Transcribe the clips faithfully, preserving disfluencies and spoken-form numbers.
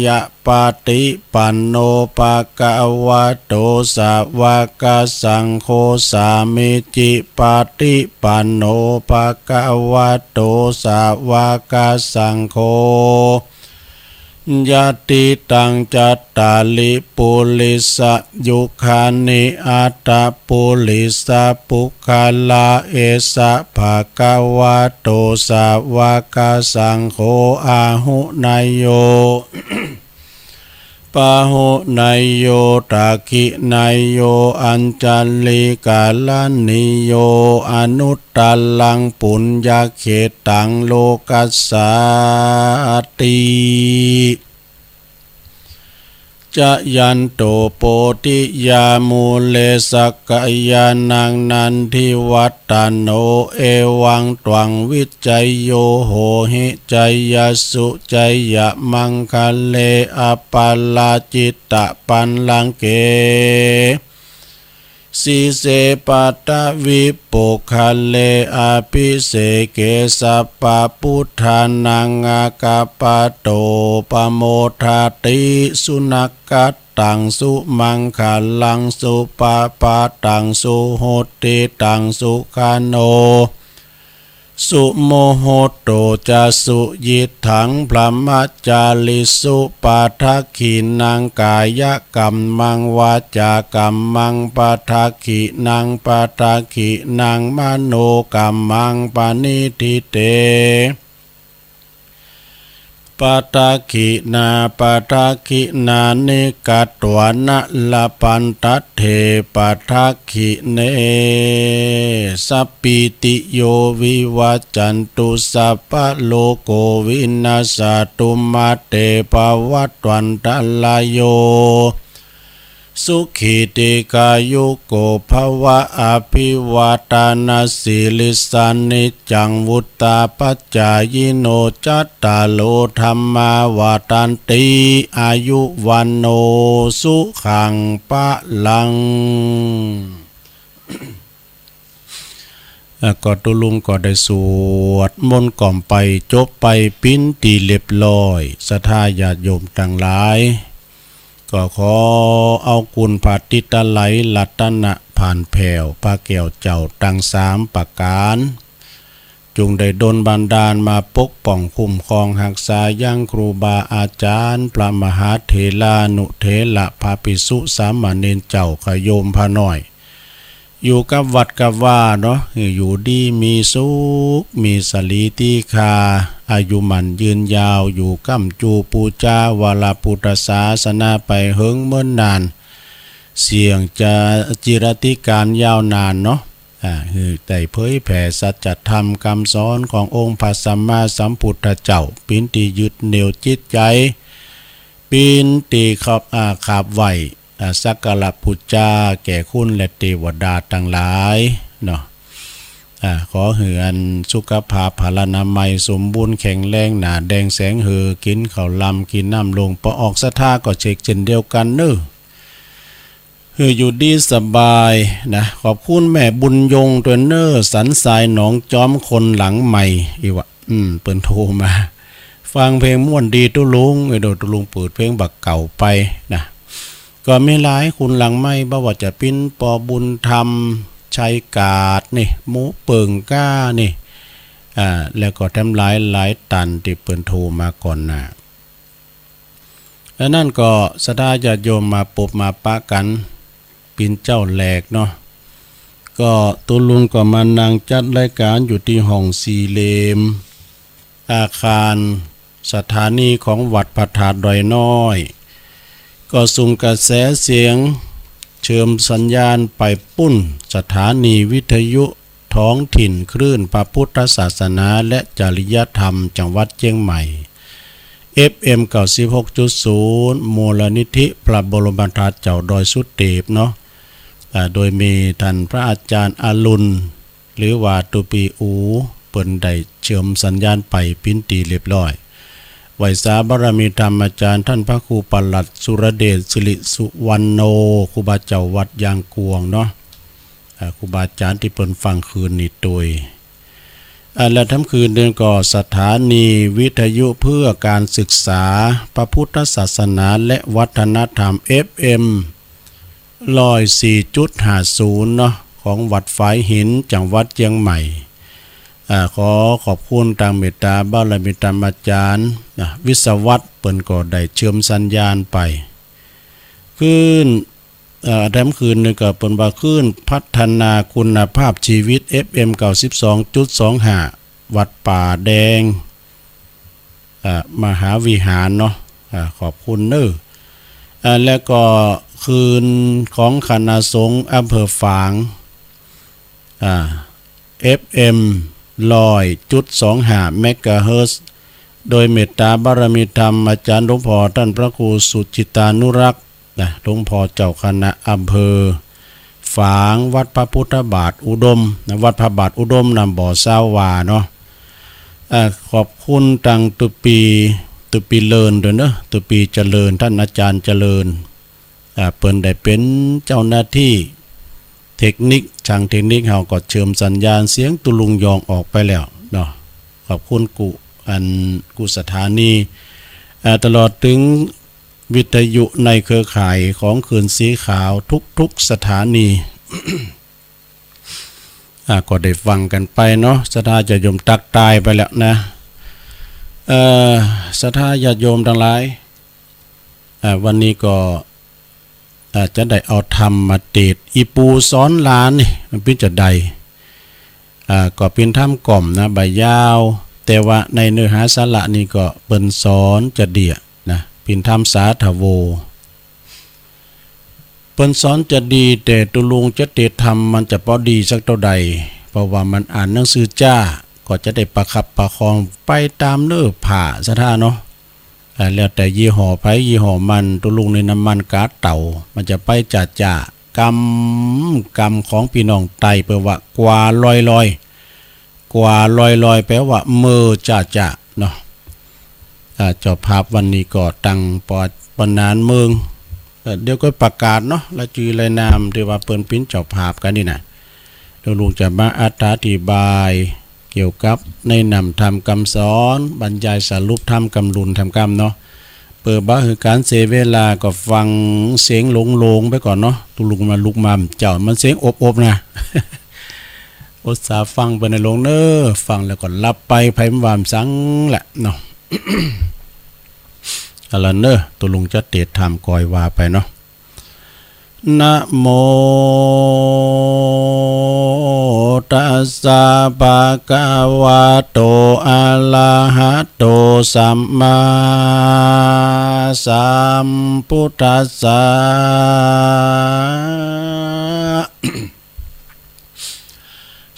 ยปฏิปันโน ภะคะวะโต สาวกสังโฆ สามีจิปฏิปันโน ภะคะวะโต สาวกสังโฆ ยะติตัง จัตตาริ ปุริสะยุคานิ อัตตะปุริสะปุคคละ เอสะ ภะคะวะโต สาวกสังโฆ อาหุเนยโย ปาหุเนยโย ทักขิเนยโย อัญชลีกรณีโย อนุตตรัง ปุญญเขตตัง โลกัสสาติ จายันโต โพธิยา มูเล สักกายานัง นันทิวัตตโน เอวังตวัง วิจโย โหหิ จายสสุ จายมังคะเล อปาราจิตปัลลังเก สีเส ปัตตวี ปุคคเล อภิเสเก สัพพะปุทธานัง อาคัปปะโต ปะโมทาติ สุนักขัตตัง สุมังคะลัง สุปะปะตัง สุหุตติตัง สุขะโน สุมุหุตโต จะ สุยิตถัง พรหมจาริสุ ปะทักขินัง กายกัมมัง วาจากัมมัง ปะทักขินัง ปะทักขินัง มโนกัมมัง ปะนิฏฐิเต ปะทักขินา ปะทักขินานิ กัตวานะ ละพันทัตเถ ปะทักขิเน สัพพีติโย วิวัจจันตุ สัพพะโรโค วินัสสะตุ มาเต ภะวัตวันตะราโย สุขี ทีฆายุโก ภะวะ อภิวาทานะสีลิสสะ นิจจัง วุฑฒาปะจายิโน จัตตาโร ธัมมา วัฑฒันติ อายุ วัณโณ สุขัง พะลัง อ่ะ ก็ตุ๊ลุงก็ได้สวดมนต์ก่อมไป จบไป เป๋นตี้เรียบร้อย ศรัทธาญาติโยมตังหลาย ก็ขอเอาคุณพระติตะไลยรัตนะผ่านแผ้ว พระแก้วเจ้าตังสามประก๋าน จุ่งได้ดลบันดาลมาปกป้องคุ้มครองฮักษายังครูบาอาจ๋ารย์ พระมหาเถรานุเถระ พระภิกษุสามเณรเจ้า ขะโยมพระน้อย อยู่กับวัดกับวาเนาะ หื้ออยู่ดีมีสุข มีสะหลีตี้คา อายุหมั้นยืนยาว อยู่ก้ำจูปู๋จาวรพุทธศาสนาไปเหิงเมินนาน เสี่ยงจะจิรติก๋าลยาวนานเนาะ อ่า หื้อได้เผยแผ่สัจธรรมกำสอนขององค์พระสัมมาสัมพุทธเจ้า เป๋นตี้ยึดเหนี่ยวจิตใจ๋ เป๋นตี้ขอบ อ่า ขาบไหว้ อ่า สักการะปู๋จาแก่คุณและเตวดาตังหลายเนาะ อ่า ขอหื้ออันสุขภาพพลานามัยสมบูรณ์แข็งแรง หน้าแด่งแสงเหือ กิ๋นข้าวลำ กิ๋นน้ำลง ปอออกศรัทธาก็เช็คเช่นเดียวกั๋นเนาะ หื้ออยู่ดีสบายนะ ขอบคุณแม่บุญยงตวยเนาะ สันทรายหนองจอม คนหลังไมค์ อีกว่า อืม เปิ้นโทรมา ฟังเพลงม่วนดีตุ๊ลุง เอ้ย โดยตุ๊ลุงเปิดเพลงบ่าเก่าไปนะ ก็มีหลายคนหลังไมค์ บ่ว่าจะเป๋นปอบุญธรรม ชัยกาดนี่ หมูเปิ่งก้านี่ อ่า แล้วก็แถมหลายหลายต้านตี้เปิ้นโทรมาก่อนหน้า อันนั้นก็ศรัทธาญาติโยมมาปบมาปะกั๋น เป๋นเจ๊าแรกเนาะ ก็ตุ๊ลุงก็มานั่งจัดรายก๋านอยู่ตี้ห้องสี่เหลี่ยม อาคารสถานีของวัดพระธาตุดอยน้อย ก็ส่งกระแสเสียงเชิมสัญญาณไปปุ้น สถานีวิทยุท้องถิ่นคลื่นพระพุทธศาสนาและจริยธรรมจังหวัดเจียงใหม่ เอฟเอ็ม เก้าสิบหกจุดศูนย์ มูลนิธิพระบรมธาตุเจ้าดอยสุเตปเนาะ อ่า โดยมีต้านพระอาจ๋ารย์อรุณ หรือว่าตุ๊ปี้อู๋ เปิ้นได้เชิมสัญญาณไปเป๋นตี้เรียบร้อย ไหว้สาบารมีธรรมอาจ๋ารย์ต้านพระครูประหลัดสุรเดช สิริสุวรรณโณ ครูบาเจ้าวัดยางกวงเนาะ อ่า ครูบาอาจ๋ารย์ตี้เปิ้นฟั่งคืนนี้ตวย อ่า และค่ำคืนหนึ่งก็สถานีวิทยุเพื่อการศึกษาพระพุทธศาสนาและวัฒนธรรม เอฟเอ็ม ร้อยสี่จุดห้าศูนย์ เนาะ ของวัดฝายหิน จังหวัดเจียงใหม่ อ่า ขอขอบคุณตางเมตตาบารมีธรรมอาจารย์ นะ วิศวัตร เปิ้นก็ได้เชื่อมสัญญาณไป คลื่น เอ่อ ค่ำคืนหนึ่งก็เปิ้นว่าคลื่นพัฒนาคุณภาพชีวิต เอฟเอ็ม เก้าสิบสองจุดสองห้า วัดป่าแดง อ่า มหาวิหารเนาะ อ่า ขอบคุณเน้อ อ่า และก็คลื่นของคณะสงฆ์อำเภอฝาง อ่า เอฟเอ็ม ร้อยจุดสองห้า เมกะเฮิรตซ์ โดยเมตตาบารมีธรรมอาจารย์หลวงพ่อต้านพระครูสุจิตตานุรักษ์ นะ หลวงพ่อเจ้าคณะอำเภอฝาง วัดพระพุทธบาทอุดม นะ วัดพระบาทอุดม น้ำบ่อซาววาเนาะ อ่า ขอบคุณตางตุ๊ปี ตุ๊ปีเลินตวยเนาะ ตุ๊ปีเจริญ ต้านอาจารย์เจริญ อ่า เปิ้นได้เป๋นเจ้าหน้าตี้เทคนิค ช่างเทคนิคเฮาก็เชื่อมสัญญาณเสียงตุ๊ลุงยองออกไปแล้วเนาะ ขอบคุณกู้ อันกู้สถานี อ่า ตลอดเถิงวิทยุในเครือข่ายของคลื่นสีขาวทุกๆ สถานี อ่า ก็ได้ฟังกั๋นไปเนาะ ศรัทธาญาติโยมตั๊กตายไปแล้วนะ เอ่อ ศรัทธาญาติโยมตังหลาย อ่า วันนี้ก็ อ่า จะได้เอาธรรมมาเตสน์ อี่ปู่สอนหลานนี่ มันเป๋นจาใด อ่า ก็เป๋นธรรมก้อมนะ บ่ยาว แต่ว่าในเนื้อหาสาระนี่ก็เปิ้นสอนจาเดี่ยนะ เป๋นธรรมสาธโว เปิ้นสอนจาดี แต่ตุ๊ลุงจะเตสน์ธรรมมันจะปอดีสักเต้าใด เพราะว่ามันอ่านหนังสือจ้า ก็จะได้ประคับประคองไปต๋ามเนื้อผ้าศรัทธาเนาะ อ่า แล้วแต่ยี่ห้อใผยี่ห้อมัน ตุ๊ลุงนี่น้ำมันก๋าเต่า มันจะไปจ้าๆ กำ กำของปี้น้องใต้เปิ้นว่ากว่าลอยๆ กว่าลอยๆ แปลว่าเมอจ้าๆ เนาะ อ่า เจ้าภาพวันนี้ก็ตังปอ ปอหนานเมือง เอ่อ เดี๋ยวก็ประกาศเนาะ รายจื้อรายนามตี้ว่าเปิ้นเป๋นเจ้าภาพกั๋นนี่นะ ตุ๊ลุงจะมาอธิบายเกี่ยวกับแนะนำธรรมกำสอน บรรยายสรุปธรรมกำลุนธรรมกำเนาะ เปื้อบ่หื้อก๋านเสียเวลาก็ฟังเสียงโหลงๆ ไปก่อนเนาะ ตุ๊ลุงมาลุกมาเจ้ามันเสียงอบๆ นะ อุตส่าห์ฟังไปในโหลงเน้อ ฟังแล้วก็หลับไป ใผบ่ว่าสังแหละเนาะ เอาละเน้อ ตุ๊ลุงจะเตสน์ธรรมก่อยว่าไปเนาะ นะโมตัสสะ ภะคะวะโต อะระหะโต สัมมาสัมพุทธัสสะ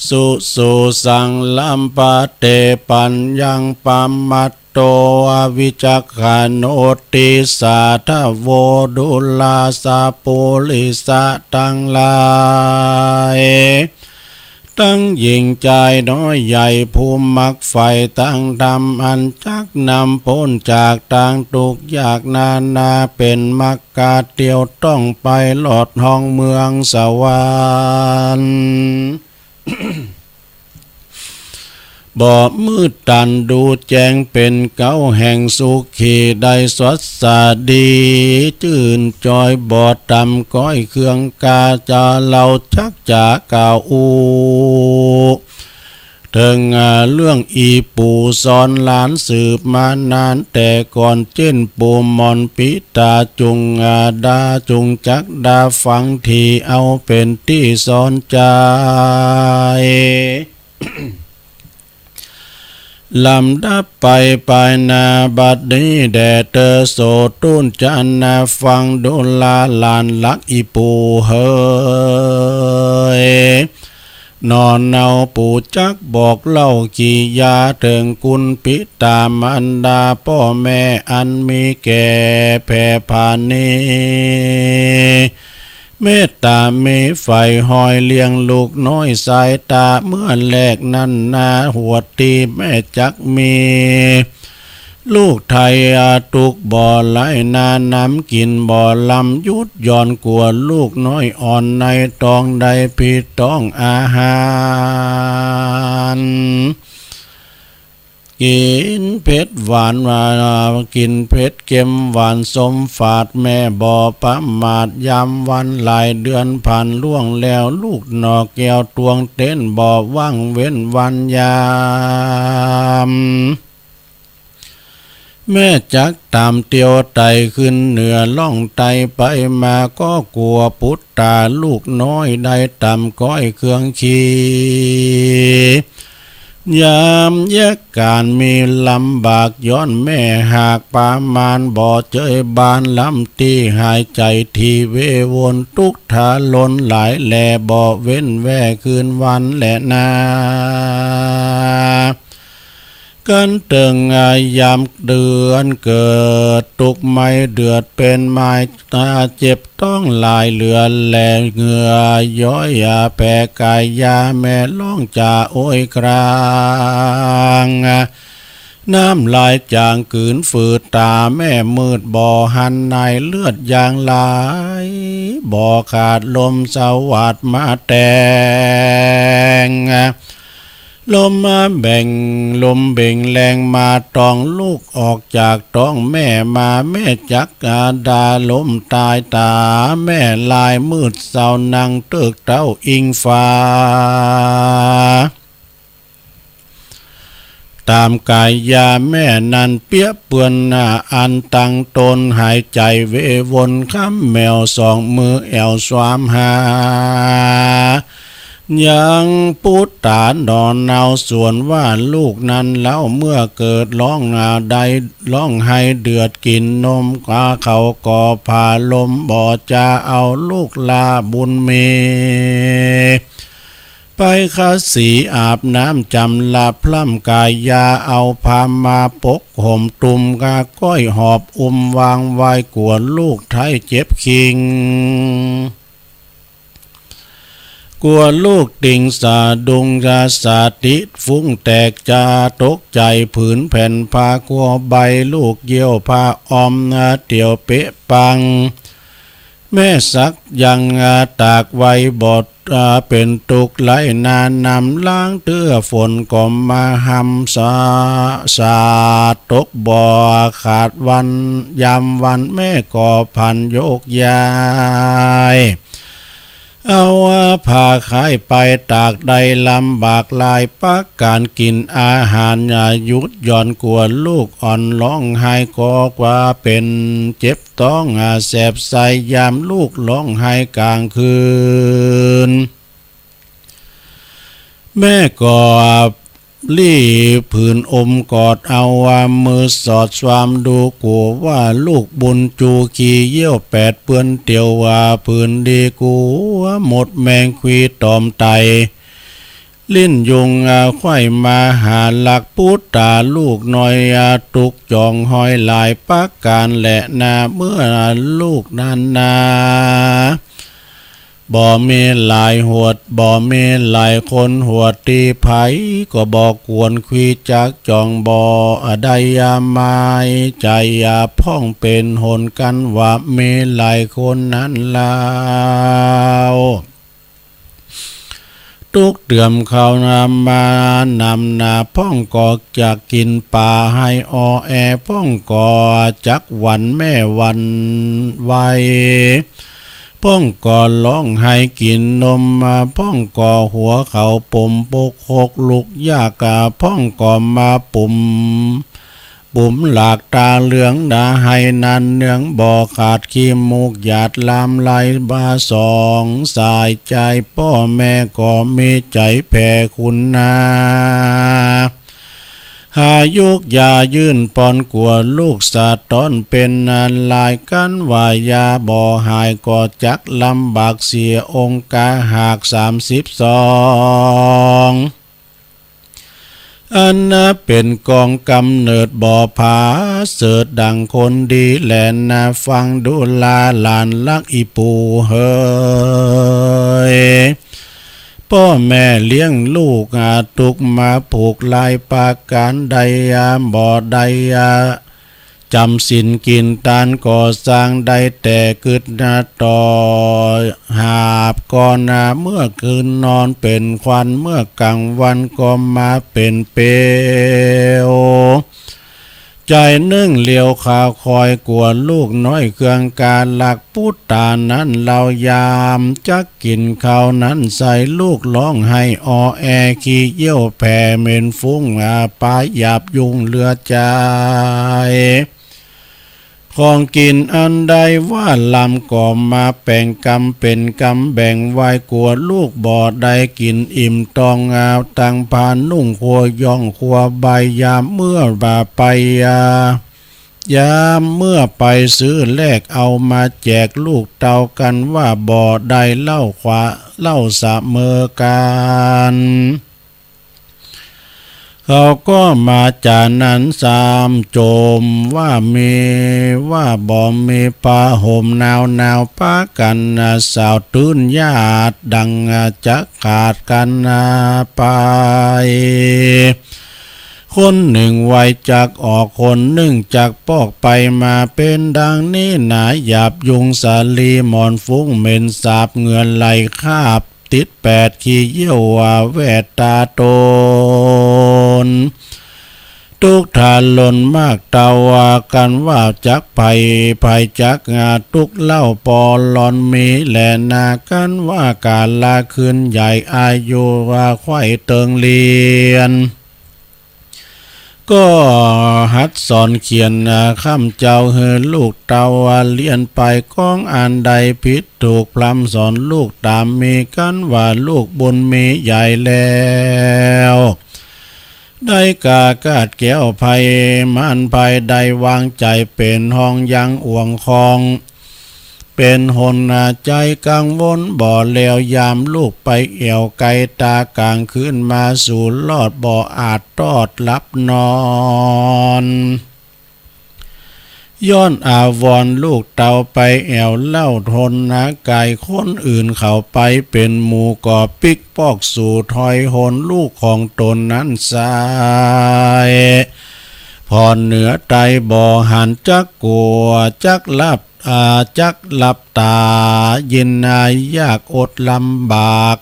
สุ สุ สัง ลัมภะเต ปัญญัง ปะมัตโต อวิจักขันโนติ สาธโว ดูราสะ ปุริสะตังหลาย ตังหญิงจายน้อยใหญ่ ผู้มักใฝ่ตังธรรม อันจักนำป๊นจากตังตุ๊กข์ยากนานา เป๋นมรรคาเตียวต้องไป ลอดฮ่องเมืองสวรรค์ บ่มืดตันดูแจ้งเป๋นเก๊าแห่งสุขี ได้สวัสดีจื้นจอย บ่ต่ำก้อยเครื่องกา จะเล่าจักจ๋ากล่าวอู้ เถิง อ่า เรื่องอี่ปู่สอนหลานสืบมานานแต่ก่อน เจ้นปู่หม่อนปิตาจุ่ง อ่า ดาจุ่งจักดาฟัง ตี้เอาเป๋นตี้สอนใจ๋ ลำดับไปภายหน้าบัดนี้แด่เต๊อะ โสตทุจจะนะ ฟังดูราหลานฮักอี่ปู่เหย หนอเนาปู่จักบอกเล่ากิริยา เถิงคุณปิตามารดาป้อแม่อันมีแก่แผ่ผานิ เมตต๋ามีใฝ่ฮอยเลี้ยงลูกน้อยสายต๋า เมื่อแรกนั้นนา หวดตี้แม่จักมี ลูกไถ่อาตุ๊กข์บ่ไหลนา น้ำกิ๋นบ่ลำหยุดหย่อน กั๋วลูกน้อยอ่อนในต๊องได้ผิดต้องอาหาร กิ๋นเผ็ดหวาน ว่ากิ๋นเผ็ดเค็มหวานส้มฝาด แม่บ่ประมาท ยามวันหลายเดือนผ่านล่วงแล้ว ลูกหน่อแก้วตวงเต้น บ่ว่างเว้นวันยาม แม่จักต๋ามเตียวไต่ขึ้นเหนือล่องใต้ไปมา ก็กั๋วปุตต๋าลูกน้อยได้ต๋ามก้อยเคืองขี่ ยามแยกก๋านมีลำบาก ย้อนแม่หากประมาณ บ่เจยบาน ลำตี้หายใจ๋ถี่เววน ตุ๊กทะลนหลายแล บ่เว้นแว่คืนวันแลนา กั๋นเติ่งยามเดือนเกิด ตุ๊กไหม้เดือดเป๋นไม้ ตาเจ็บต๊องหลายเหลือแล เหงื่อย้อยแผ่กายา แม่ฮ้องจ๋าโอยคราง น้ำลายจ๋างกื๋นฝืด ต๋าแม่มืดบ่หันใน เลือดยางไหลบ่ขาด ลมสวัสดมาแตง ลมมาเบ่ง ลมเบ่งแรงมาตอง ลูกออกจากต๊องแม่มา แม่จักอาดาลมต๋าย ต๋าแม่ลายมืดเศร้า นั่งเติกเต้าอิงฟ้า ต๋ามก๋ายาแม่นั้นเปียะเปื้อนหน้า อันตังตนหายใจ๋เววน คำแหมวสองมือแอ่วสวามหา ยังปุตต๋าหน่อเนาส่วนว่า ลูกนั้นเล่าเมื่อเกิดฮ้องใด ฮ้องไห้เดือดกิ๋นนม กาเขาก็ผ่าลม บ่จาเอาลูกลาบุญมี ไปขะสีอาบน้ำจ๋ำระพร่ำก๋ายา เอาผ้ามาปกห่มตุ้ม กาก้อยหอบอุ้มวางไว้ กั๋วลูกไท้เจ็บคิง กั๋วลูกติงสะดุ้ง จะสะติดฟุ้งแตก จะตกใจ๋ผืนแผ่นผ้า กั๋วใบลูกเยี่ยวผ้าออม เตียวเปะปัง แม่สักยังตากไว้ บ่เป๋นตุ๊กข์ไร้นานำ ล้างเตื้อฝนก็มาหำ สะ สาดตกบ่ขาดวัน ยามวันแม่ก็ผันโยกย้าย เอาผ้าขายไปตากได้ลำบากหลาย ปะก๋านกิ๋นอาหารอย่าหยุดหย่อน กั๋วลูกอ่อนฮ้องไห้ก็กว่าเป๋นเจ็บ ต๊องแสบใส ยามลูกฮ้องไห้ก๋างคืน แม่ก็ลี้ผืนอมกอดเอา ว่ามือสอดสวามดู กั๋วว่าลูกบุญจูขี้เยี่ยวแปดเปื้อนเตียว ว่าผืนดีกั๋วหมดแมงควีตอมไต ลิ้นยุงไขว่มาหาลัก ปุตต๋าลูกน้อยตุ๊กข์จ๋องฮ้อยหลายปะก๋านแลนา เมื่อลูกนั้นนา บ่มีหลายหวด บ่มีหลายคนหวดตี้ใผ ก็บ่ควรควีจักจ๋อง บ่ได้ยาไม้ใจ๋ อย่าพ่องเป๋นหนกั๋นว่ามีหลายคนนั้นลาว ตุ๊กข์เตื่อมเข้านำมานำนา พ่องก็จักกิ๋นป๋าไห้ออแอ พ่องก็จักหวั่นแม่หวั่นไหว พ่องก็ฮ้องไห้กิ๋นนมมา พ่องก็หัวเขาปมปกหกลุกยากกา พ่องก็มาปุ๋ม ปุ๋มหลากต๋าเหลืองดาไห้นั้นเนืองบ่ขาด ขี้มูกหยาดลามไหลบ่าสองสาย ใจ๋ป้อแม่ก็มีใจ๋แผ่คุณนา หายุกยายื่นปอนกั๋วลูกสะท้อนเป๋นอันหลาย กันว่ายาบ่หายก็จักลำบากเสียองค์กาหากสามสิบสอง อันเป๋นกองกำเนิดบ่ผาเสริฐดั่งคนดีแลนา ฟังดูลาหลานรักอี่ปู่เหย ป้อแม่เลี้ยงลูกอาตุ๊กข์มาผูกหลายปะก๋าน ได้ยาบ่ได้ยา จ๋ำศีลกิ๋นตานก่อสร้างได้แต่กึ๊ดนา ต่อหาบก่อนนา เมื่อคืนนอนเป๋นควัน เมื่อกล๋างวันก็มาเป๋นเปลว ใจ๋นึ่งเหลียวขาวคอยกั๋วลูกน้อยเคืองกาลัก ปุตตานั้นเล่ายามจักกิ๋นข้าวนั้นใส่ ลูกฮ้องไห้ออแอ ขี้เยี่ยวแผ่เหม็นฟุ้ง อา ปาหยาบยุงเหลือใจ๋ ของกิ๋นอันใดว่าล้ำก็มาแป๋งกำเป๋นกำแบ่งไว้ กั๋วลูกบ่ได้กิ๋นอิ่มต้อง อา ตังผ้านุ่งครัวหย่องครัวใบ ยามเมื่อบ่าไป อา ยามเมื่อไปซื้อแลกเอามาแจก ลูกเต้ากั๋นว่าบ่ได้เล่าขวา เล่าเสมอกั๋น เขาก็มาจ๋านั้นสาม จมว่ามี ว่าบ่มีผ้าห่มหนาวๆ ปากั๋นนา สาวตื้นหยาดดังจักขาดกั๋นนาไป คนนึ่งไวจักออก คนนึ่งจักปอก ไปมาเป๋นดังนี้นา หยาบยุงสาลีหมอนฟุ้ง เหม็นสาบเหงื่อไหลคราบ ติดแปดขี้เยี่ยวว่าแวดต๋าต๋น ตุ๊กข์ทรมานมาก เต้าว่ากั๋นว่าจักภัย ภัยจักงาตุ๊กข์เล่า ปอหลอนมีแลนา กั๋นว่ากาละคืนใหญ่ อายุว่าใค่เติงเรียน ก็หัดสอนเขียนนา ค่ำเจ๊าหื้อลูกเต้าว่าเรียนไป ของอันใดผิดถูกพร่ำสอนลูกต๋ามมี กั๋นว่าลูกบุญมีใหญ่แล้ว ได้กาคาดแคล้วภัยมารภัย ได้วางใจ๋เป๋นห่วงยังอ่วงคอง เป๋นหนใจ๋กังวลบ่แล้ว ยามลูกไปแอ่วไก๋ต๋ากล๋างคืนมาสู่รอด บ่อาจตอดหลับนอน ย้อนอาวรณ์ลูกเต้าไปแอ่วเล่า ทนนาไก๋คนอื่นเขาไปเป๋นหมู่ ก็ปิ๊กปอกสู่ถอยหนลูกของต๋นนั้นไส้ ผ่อนเหนือไตบ่หันจักกั๋ว จักหลับ อา จักหลับต๋า ยินนายยากอดลำบาก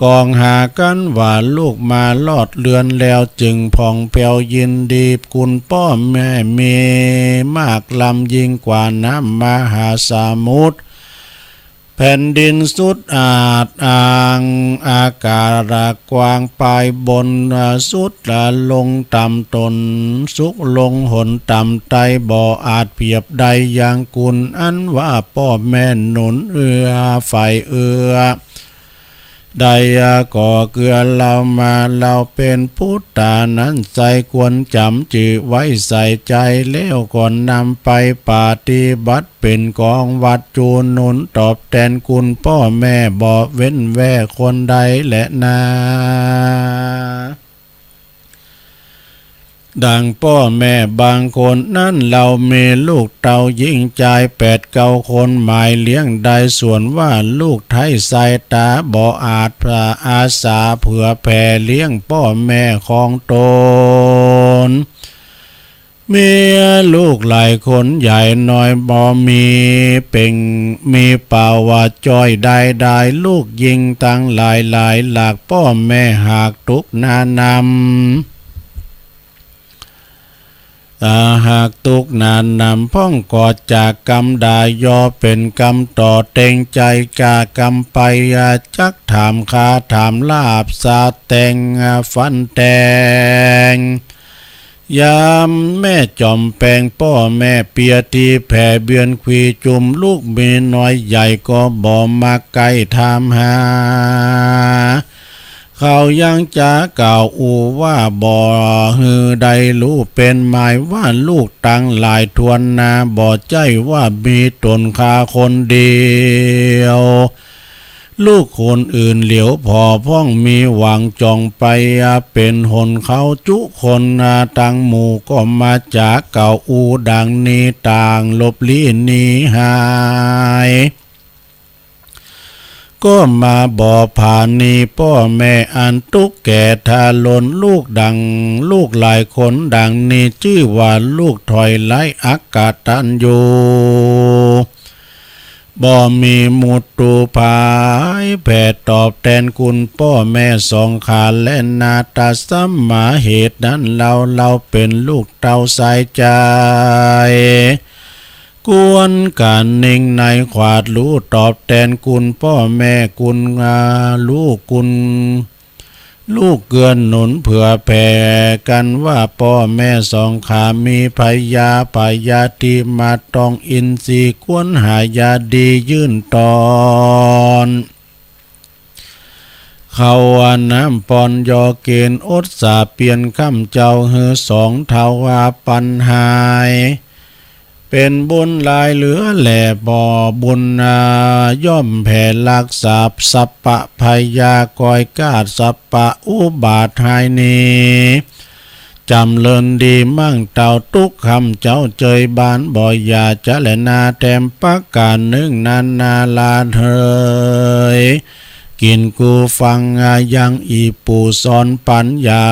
กองหากั๋นว่าลูกมารอดเฮือนแล้ว จึงผ่องแผ้วยินดี คุณป้อแม่มีมากล้ำยิ่งกว่าน้ำมหาสมุทร แผ่นดินสุดอาดอาง อากาศกว้างปายบน สุดลงต่ำต๋น สุดลงหนต่ำไต้ บ่อาจเปรียบได้ยังคุณ อันว่าป้อแม่หนุนเอื้อใฝ่เอื้อ ได้ก่อเกื้อเฮามา เฮาเป๋นปุตต๋านั้นไส้ ควรจ๋ำจื้อไว้ใส่ใจ๋ แล้วก็นำไปปฏิบัติ เป๋นกองวัตถุหนุนตอบแตนคุณป้อแม่ บ่เว้นแว่คนใดแลนา ดังป้อแม่บางคนนั้น เฮามีลูกเต้าญิงจายแปดเก้าคน หมายเลี้ยงได้ส่วนว่าลูกไท้สายต๋า บ่อาจอาสาเผื่อแผ่เลี้ยงป้อแม่ของต๋น มีลูกหลายคนใหญ่น้อย บ่มีเป่งมีเป่าว่าจ้อยได้ได้ ลูกญิงตังหลายหลายหลาก ป้อแม่หากตุ๊กข์หนานำ อา หากตุ๊กข์หนานำ พ่องก็จากกำด่ายอ เป๋นกำต่อเต็งใจ๋ จากกำไป อา จักถามคาถามลาบสาแตง อา ฟันแตง ยามแม่จอมแปงป้อแม่เปียตี้แผ่เบือนขวีจุม ลูกมีน้อยใหญ่ก็บ่มักใก้ถามหา เขายังจะกล่าวอู้ว่าบ่หื้อได้ฮู้เป๋นหมายว่าลูกตังหลายถ้วนนา บ่ใจ้ว่ามีต๋นข้าคนเดียว ลูกคนอื่นเหลียวผ่อพ่องมีหวังจ่องไป อา เป๋นหนเขาจุคนนา ตังหมู่ก็มาจากกล่าวอู้ดังนี้ ต่างหลบลี้หนีหาย ก็มาบ่ผานีป้อแม่อันตุ๊กข์แก่ทารุณ ลูกดัง ลูกหลายคนดังนี้ จื้อว่าลูกถอยไร้ อกตัญญู บ่มีมุตูผายแผ่ตอบแตนคุณป้อแม่สองขา และนา ตัสมา เหตุนั้นเฮา เฮาเป๋นลูกเต้าสายใจ๋ ควรกะนิ่งในขวาดฮู้ตอบแตนคุณป้อแม่ คุณ อา ฮู้คุณ ฮู้เกื้อหนุนเผื่อแผ่กั๋นว่าป้อแม่สองขามีพญาพญาตี้มาต้องอินทรีย์ ควรหายาดียื่นตอน เขาว่าน้ำปอนยอกิ๋น อดสาเปียรค่ำเจ้าหื้อสองเฒ่าว่าปันหาย เป๋นบุญหลายเหลือแล บ่บุญนาย่อมแผ่รักษา สัพพะพยาคอยคาด สัพพะอุบาทหายหนี จ๋ำเริญดีมั่งเต้า ตุ๊กค่ำเจ้าเจยบาน บ่อย่าจะแลนาแถมประก๋านนึ่งนานา หลานเหย กิ๋นกู้ฟัง อา ยังอี่ปู่สอนปั๋ญญา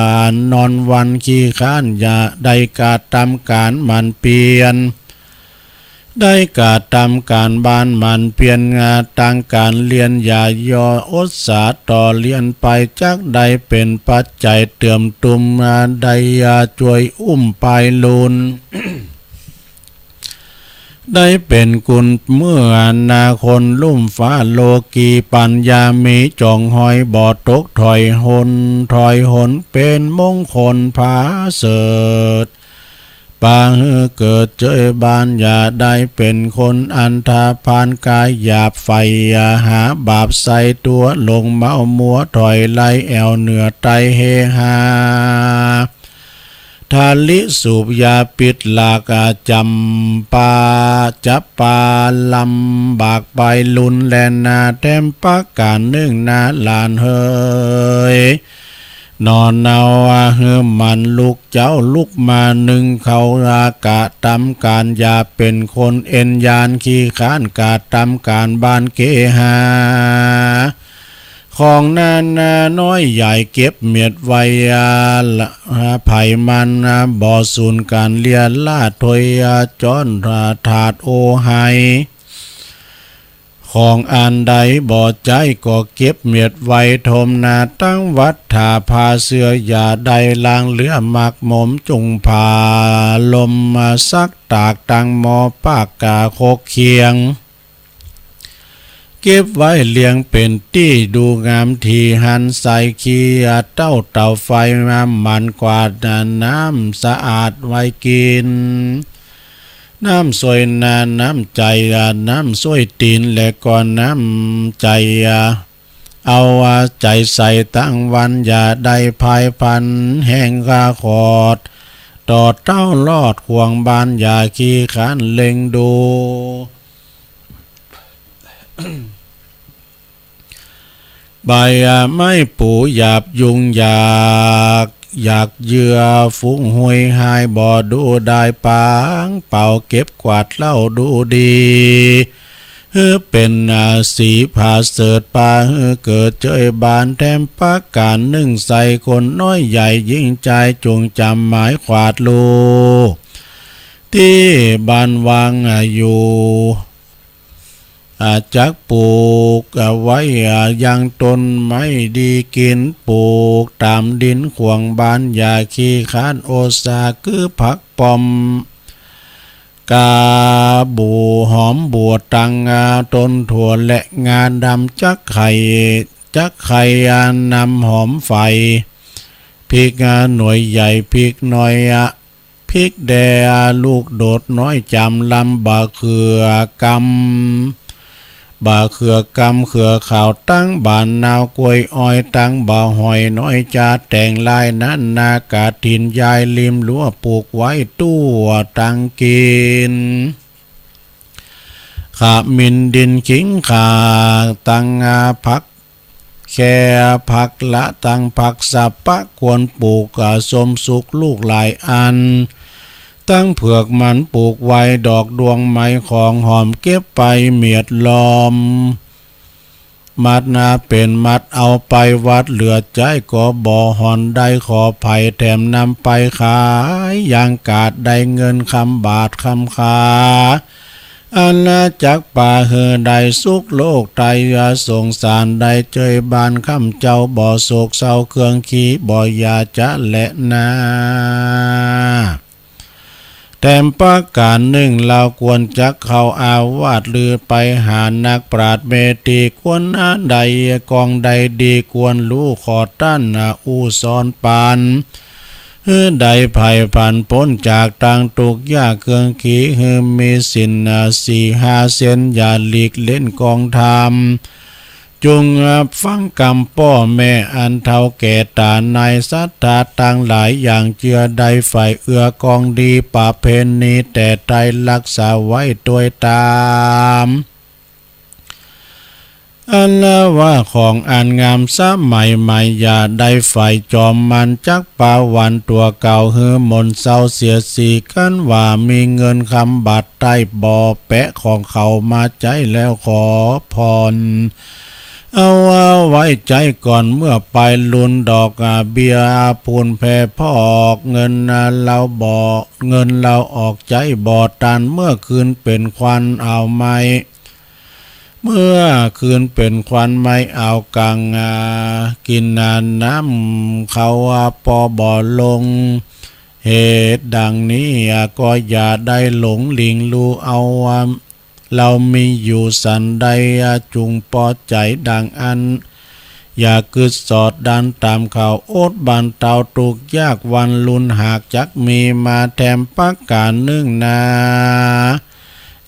นอนวันขี้ค้าน อย่าได้กระตำก๋านหมั่นเปียร ได้กระตำก๋านบ้านหมั่นเปียร อา ตางก๋านเรียน อย่ายออดสาต่อเรียนไป จักได้เป๋นปัจจัยเติมตุ้ม อา ได้ อา จ้วยอุ้มไปลุน ได้เป๋นกุณเมื่อนาคนลุ่มฟ้า โลกีปัญญามีจ๋องหอย บ่ตกถอยหน ถอยหนเป๋นมงคลผาเสริฐ ปาหื้อเกิดเจยบาน อย่าได้เป๋นคนอันธพาล ก๋ายหยาบใฝ่หาบาปใส่ตั๋ว หลงเมามัวถอยไร้ แอ่วเหนือไตเฮฮา ทาลิสูบยาปิดหลาก อา จ๋ำปา จะปาลำบากไปลุนแลนา แถมประก๋านนึ่งนา หลานเหย หนอเนา อา หื้อหมั่นลุกเจ๊าลุกมานึ่งเข้า อากระตำก๋าน อย่าเป๋นคนเอ็นยานขี้ค้าน กระตำก๋านบ้านเกหา ของนานาน้อยใหญ่เก็บเมียดไว้ อา ละ อา ไผมัน อา บ่สูญก๋านเลียล่าถ้วย อา จ้อน อา ถาดโอไห ของอันใดบ่ใจ๊ก็เก็บเมียดไว้ ถมนาตั้งวัตถาผ้าเสื้อ อย่าได้ล้างเหลือหมักหมม จุ่งผ้าลมมาซักตาก ตังหม้อปากก๋าคกเคียง เก็บไว้เรียงเป๋นตี้ดูงาม ถี่หันใส่ขี้ อา เต้าเต๋าไฟมาหมั่นกวาด อา น้ำสะอาดไว้กิ๋น น้ำส้วยหน้า น้ำใจ๋ อา น้ำส้วยตี๋น และก็น้ำใจ๋ อา เอา อา ใจ๋ใส่ตั้งวัน อย่าได้พายผันแห้งกาขอด ต่อเต้ารอดข่วงบ้าน อย่าขี้ค้านเล็งดู ใบไม้ปูหยาบยุงอยาก อยากเยื่อฝูงหุยหาย บ่ดูดายปางเป่า เก็บกวาดเล่าดูดี หื้อเป๋น อา สีผาเสริฐ ปาหื้อเกิดเจยบาน แถมประก๋านนึ่งใส่ คนน้อยใหญ่หญิงจาย จุ่งจ๋ำหมายขวาดฮู้ ตี้บ้านวาง อา อยู่ อา จักปลูก อา ไว้ อา ยังต้นไม้ดีกิ๋น ปลูกต๋ามดินข่วงบ้าน อย่าขี้ค้าน โอสา คือผักป้อม กา บู่หอมบัวตัง อา ต้นถั่วและงาดำ จักไข่ จักไข่ อา น้ำหอมไฟ พริก อา หน่วยใหญ่ พริกน้อย อา พริกแด อา ลูกโดดน้อย จ๋ำลำ บ่าเขือกำ บ่าเขือกำ เขือขาว ตังบ่านาว กล้วยอ้อย ตังบ่าหอยน้อย จะแต๋งลายนั้น นากระถิน ยายริมรั้ว ปลูกไว้ตั๋วตังกิ๋น ขมิ้น ดินขิงข่า ตัง อา ผัก แค ผักละ ตังผักสะปะ ควรปลูก อา สมสุข ลูกหลายอัน ตังเผือกมันปลูกไว้ ดอกดวงไม้ของหอม เก็บไปเมียดล้อม มัดนาเป๋นมัดเอาไปวัด เหลือใจ๊ก็บ่ห่อน ได้ขอไผ่แถมนำไปขาย ยังกาดได้เงินคำบาทคำคา อันนาจักปาหื้อได้สุขโลกไตรสงสาร ได้เจยบ้านค่ำเจ้าบ่โศกเศร้า เครื่องขีบ่อย่าจะแลนา แถมประก๋านนึ่ง ลาวควรจักเข้าอาวาส หรือไปหานักปราชญ์เมธี ควรหาได้กองได้ดี ควรฮู้ขอต้านอู้สอนปัน หื้อได้ไผ่ผันป๊นจากตางตุ๊กยาก เครื่องขีหื้อมีศีลสี่ห้าเส้น อย่าหลีกเล่นกองธรรม จุ่งฟังกำป้อแม่อันเฒ่าแก่ต๋า นายศรัทธาตังหลาย อย่างเจื้อได้ใฝ่เอื้อกองดี ประเพณีแต่ไตรักษาไว้ตวยต๋าม อันว่าของอันงามสมัยใหม่ อย่าได้ใฝ่จอมมัน จักปาหวันตั๋วเก่า หื้อหม่นเศร้าเสียสี คันว่ามีเงินคำบาทไต้ บ่แปะของเขามาใจ๊แล้วขอผ่อน เอาไว้ใจ๊ก่อน เมื่อไปลุนดอกเบี้ยปูนแผ่พอก เงินลาวบ่ เงินลาวออกใจ๊บ่ตัน เมื่อคืนเป๋นควันเอาไม้ เมื่อคืนเป๋นควันไม้เอากัง กิ๋นน้ำเขาปอบ่ลง เหตุดังนี้ก็อย่าได้หลงหลิง ฮู้เอา ลาวมีอยู่สันใด จุ่งปอใจ๋ดังอั้น อย่ากึ๊ดสอดดันต๋ามเขา อดบรรเตาตุ๊กยาก วันลุนหากจักมีมา แถมประก๋านนึ่งนา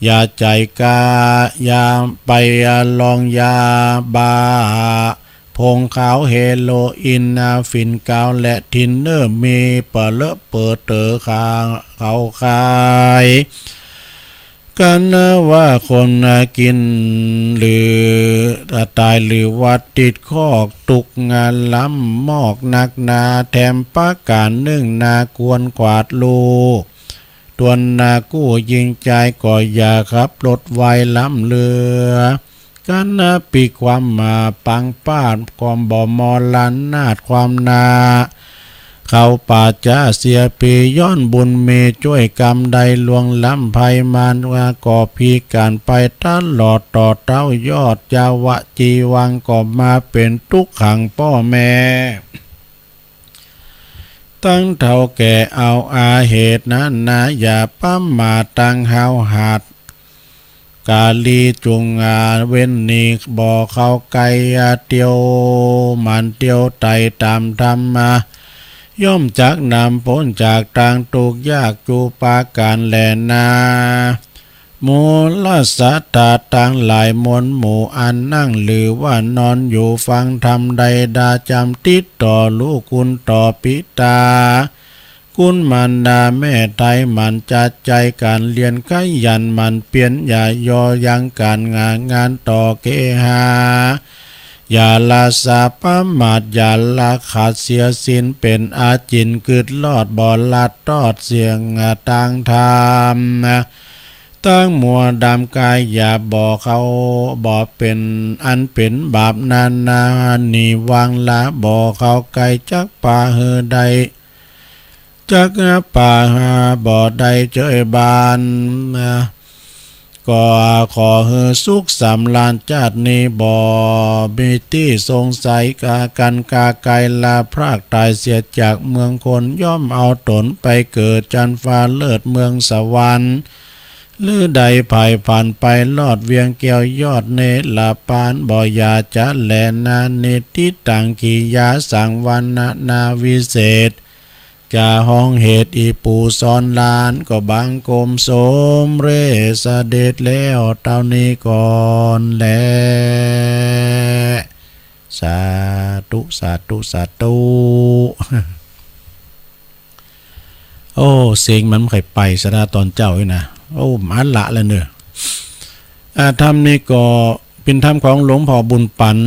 อย่าใจ๋กา อย่าไปลองยาบ้า ผงขาวเฮโรอีน ฝิ่นกาวและทินเนอร์ มีเป๋อเลอะเป๋อเต๋อเขาขาย กั๋นว่าคนกิ๋นหรือต๋าย หรือว่าติดคอกตุ๊กล้ำมอกนักหนา แถมประก๋านนึ่งนาควรขวาดฮู้ ต๋วนนากู้ ญิงจายก็อย่าขับรถไวล้ำเรือ กั๋นปีความมาปังปาด ความบ่มอลนาด ความนา เขาป่าจ๊าเสียปี ย้อนบุญมีจ้วยกำ ได้ล่วงล้ำภัยมาร ว่าก็พิก๋านไปตลอด ต่อเต้ายอดเยาวะ จีวังก็มาเป๋นตุ๊กขังป้อแม่ ตังเฒ่าแก่เอาอาเหตุนั้นนา อย่าประมาทตังห้าวหาญ ก๋าลีจุ่งเว้นหนี บ่เข้าใก้เตียว หมั่นเตียวไต่ต๋ามธรรมะ ย่อมจักนำป๊นจากตางตุ๊กยาก จุประก๋านแลนา หมู่ราชสัตตาตังหลายมวลหมู่ อันนั่งหรือว่านอนอยู่ฟังธรรมได้ ดาจ๋ำติดต่อฮู้คุณต่อปิตา คุณมารดาแม่ไท้ หมั่นจัดใจ๋ก๋านเฮียน ขยันหมั่นเปียร อย่ายอยั้งก๋านงาน งานต่อเกหา อย่าละสาประมาท อย่าละขาดเสียศีล เป๋นอาจิณกึ๊ดรอด บ่ลัดตอดเสี้ยงตางธรรม ตังมัวดำก๋ายหยาบ บ่เข้า บ่เป๋นอันเป๋นบาปนานา หนีวางละ บ่เข้าใก้ จักปาหื้อได้ จักปาบ่ได้เจยบาน ก็ขอหื้อสุขสำราญจาตินี้ บ่มีตี้สงสัยกากั๋น กาไกลละพรากต๋ายเสียจากเมืองคน ย่อมเอาต๋นไปเกิดจั๊นฟ้าเลิศเมืองสวรรค์ หรือได้ไผ่ผันไปรอดเวียงแก้วยอดเนรปาน บ่อย่าจะแลนา นิทธิตังกิริยาสังวรรณนาวิเศษ จะฮ้องเหตุอี่ปู่สอนหลาน ก็บังคมสมเร็จเสด็จแล้วเต้านี้ก่อนแล สาธุ สาธุ สาธุ โอ้ เสียงมันบ่ใค่ไปซะนะต๋อนเจ๊าอี้นะ โอ้ มาละแล้วเน่อ อ่า ธรรมนี้ก็เป๋นธรรมของหลวงพ่อบุญปั๋น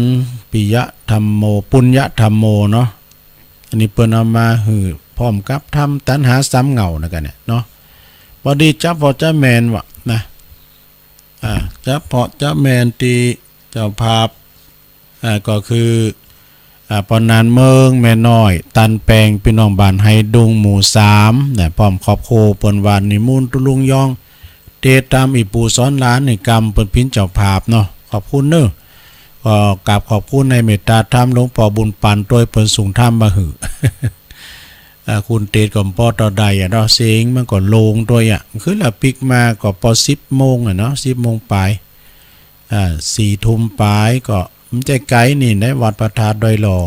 ปิยะธัมโม ปุญญะธัมโมเนาะ อันนี้เปิ้นเอามาหื้อพร้อมกับธรรมตัณหาสามเหง้านั่นกั๋นเนี่ยเนาะ พอดีจั๊บเหมาะจั๊บแม่นวะนะ อ่า จั๊บเหมาะจั๊บแม่นตี้เจ้าภาพ อ่า ก็คือ อ่า ปอหนานเมิง แม่น้อย ตันแปง ปี้น้องบ้านไฮดุง หมู่สาม นะ พร้อมครอบครัว เปิ้นว่านิมนต์ตุ๊ลุงยอง เตตำอี่ปู่สอนหลานนี่กำ เปิ้นเป๋นเจ้าภาพเนาะ ขอบคุณเน้อ ก็กราบขอบคุณในเมตตาธรรมหลวงป้อบุญปันตวย เปิ้นส่งธรรมมาหื้อ อ่า คุณเตตก็ปอเต้าใดอะเนาะ เสียงมันก็โล่งตวยอะ คือละปิ๊กมาก็ปอสิบโมงอะเนาะ สิบโมงปลาย อ่า สี่ทุ่มปลายก็ มันจะไก๋นี่นะ วัดพระธาตุดอยหล่อ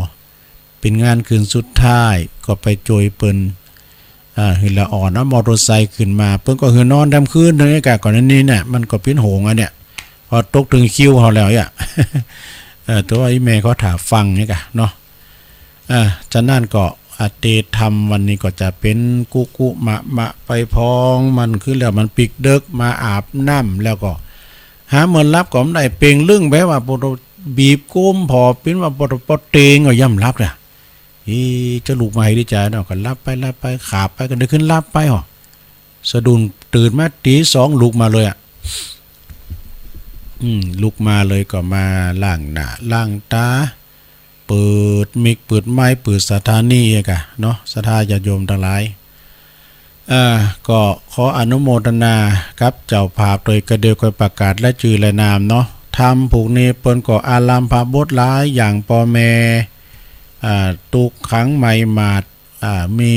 เป๋นงานคืนสุดท้าย ก็ไปจ้วยเปิ้น อ่า หื้อละอ่อนเอามอเตอร์ไซค์ขึ้นมา เปิ้นก็หื้อนอนแตมคืนเท่านี้กะ ก่อนนี้เนี่ย มันก็เป๋นโหงอะเนี่ย พอตกเถิงคิวเฮาแล้วอะ เออ แต่ว่าอี่แม่เขาถ่าฟังนี่กะเนาะ อ่า ฉะนั้นก็ อ่า เตธรรมวันนี้ก็จะเป๋นกุกุมะมะไปพอง มันคือแล้วมันปิ๊กเดิ็ก มาอาบน้ำแล้วก็ หาเมินหลับก็บ่ได้ เป่งลึ่งไปว่า ปอบีบก้มผ่อปิ๊นว่า ปอ ปอเตงก็ย่ำหลับน่ะ อี จะลุกมาหื้อดีจาเนาะ ก็หลับไปหลับไป ขาบไป ก็ได้ขึ้นหลับไปหรอ สะดุ้งตื่นมาตี๋สอง ลุกมาเลยอะ อืม ลุกมาเลยก็มาล้างหน้าล้างต๋า เปิดมิกเปิดไมค์เปิดสถานีอะกะเนาะ ศรัทธาญาติโยมตังหลาย อ่า ก็ขออนุโมทนากับเจ้าภาพโดยกระเดียว ค่อยประกาศรายจื้อรายนามเนาะ ธรรมผูกนี้เปิ้นก็อารัมภบทหลายอย่าง ป้อแม่ อ่า ตุ๊กขังใหม่หมาด อ่า มี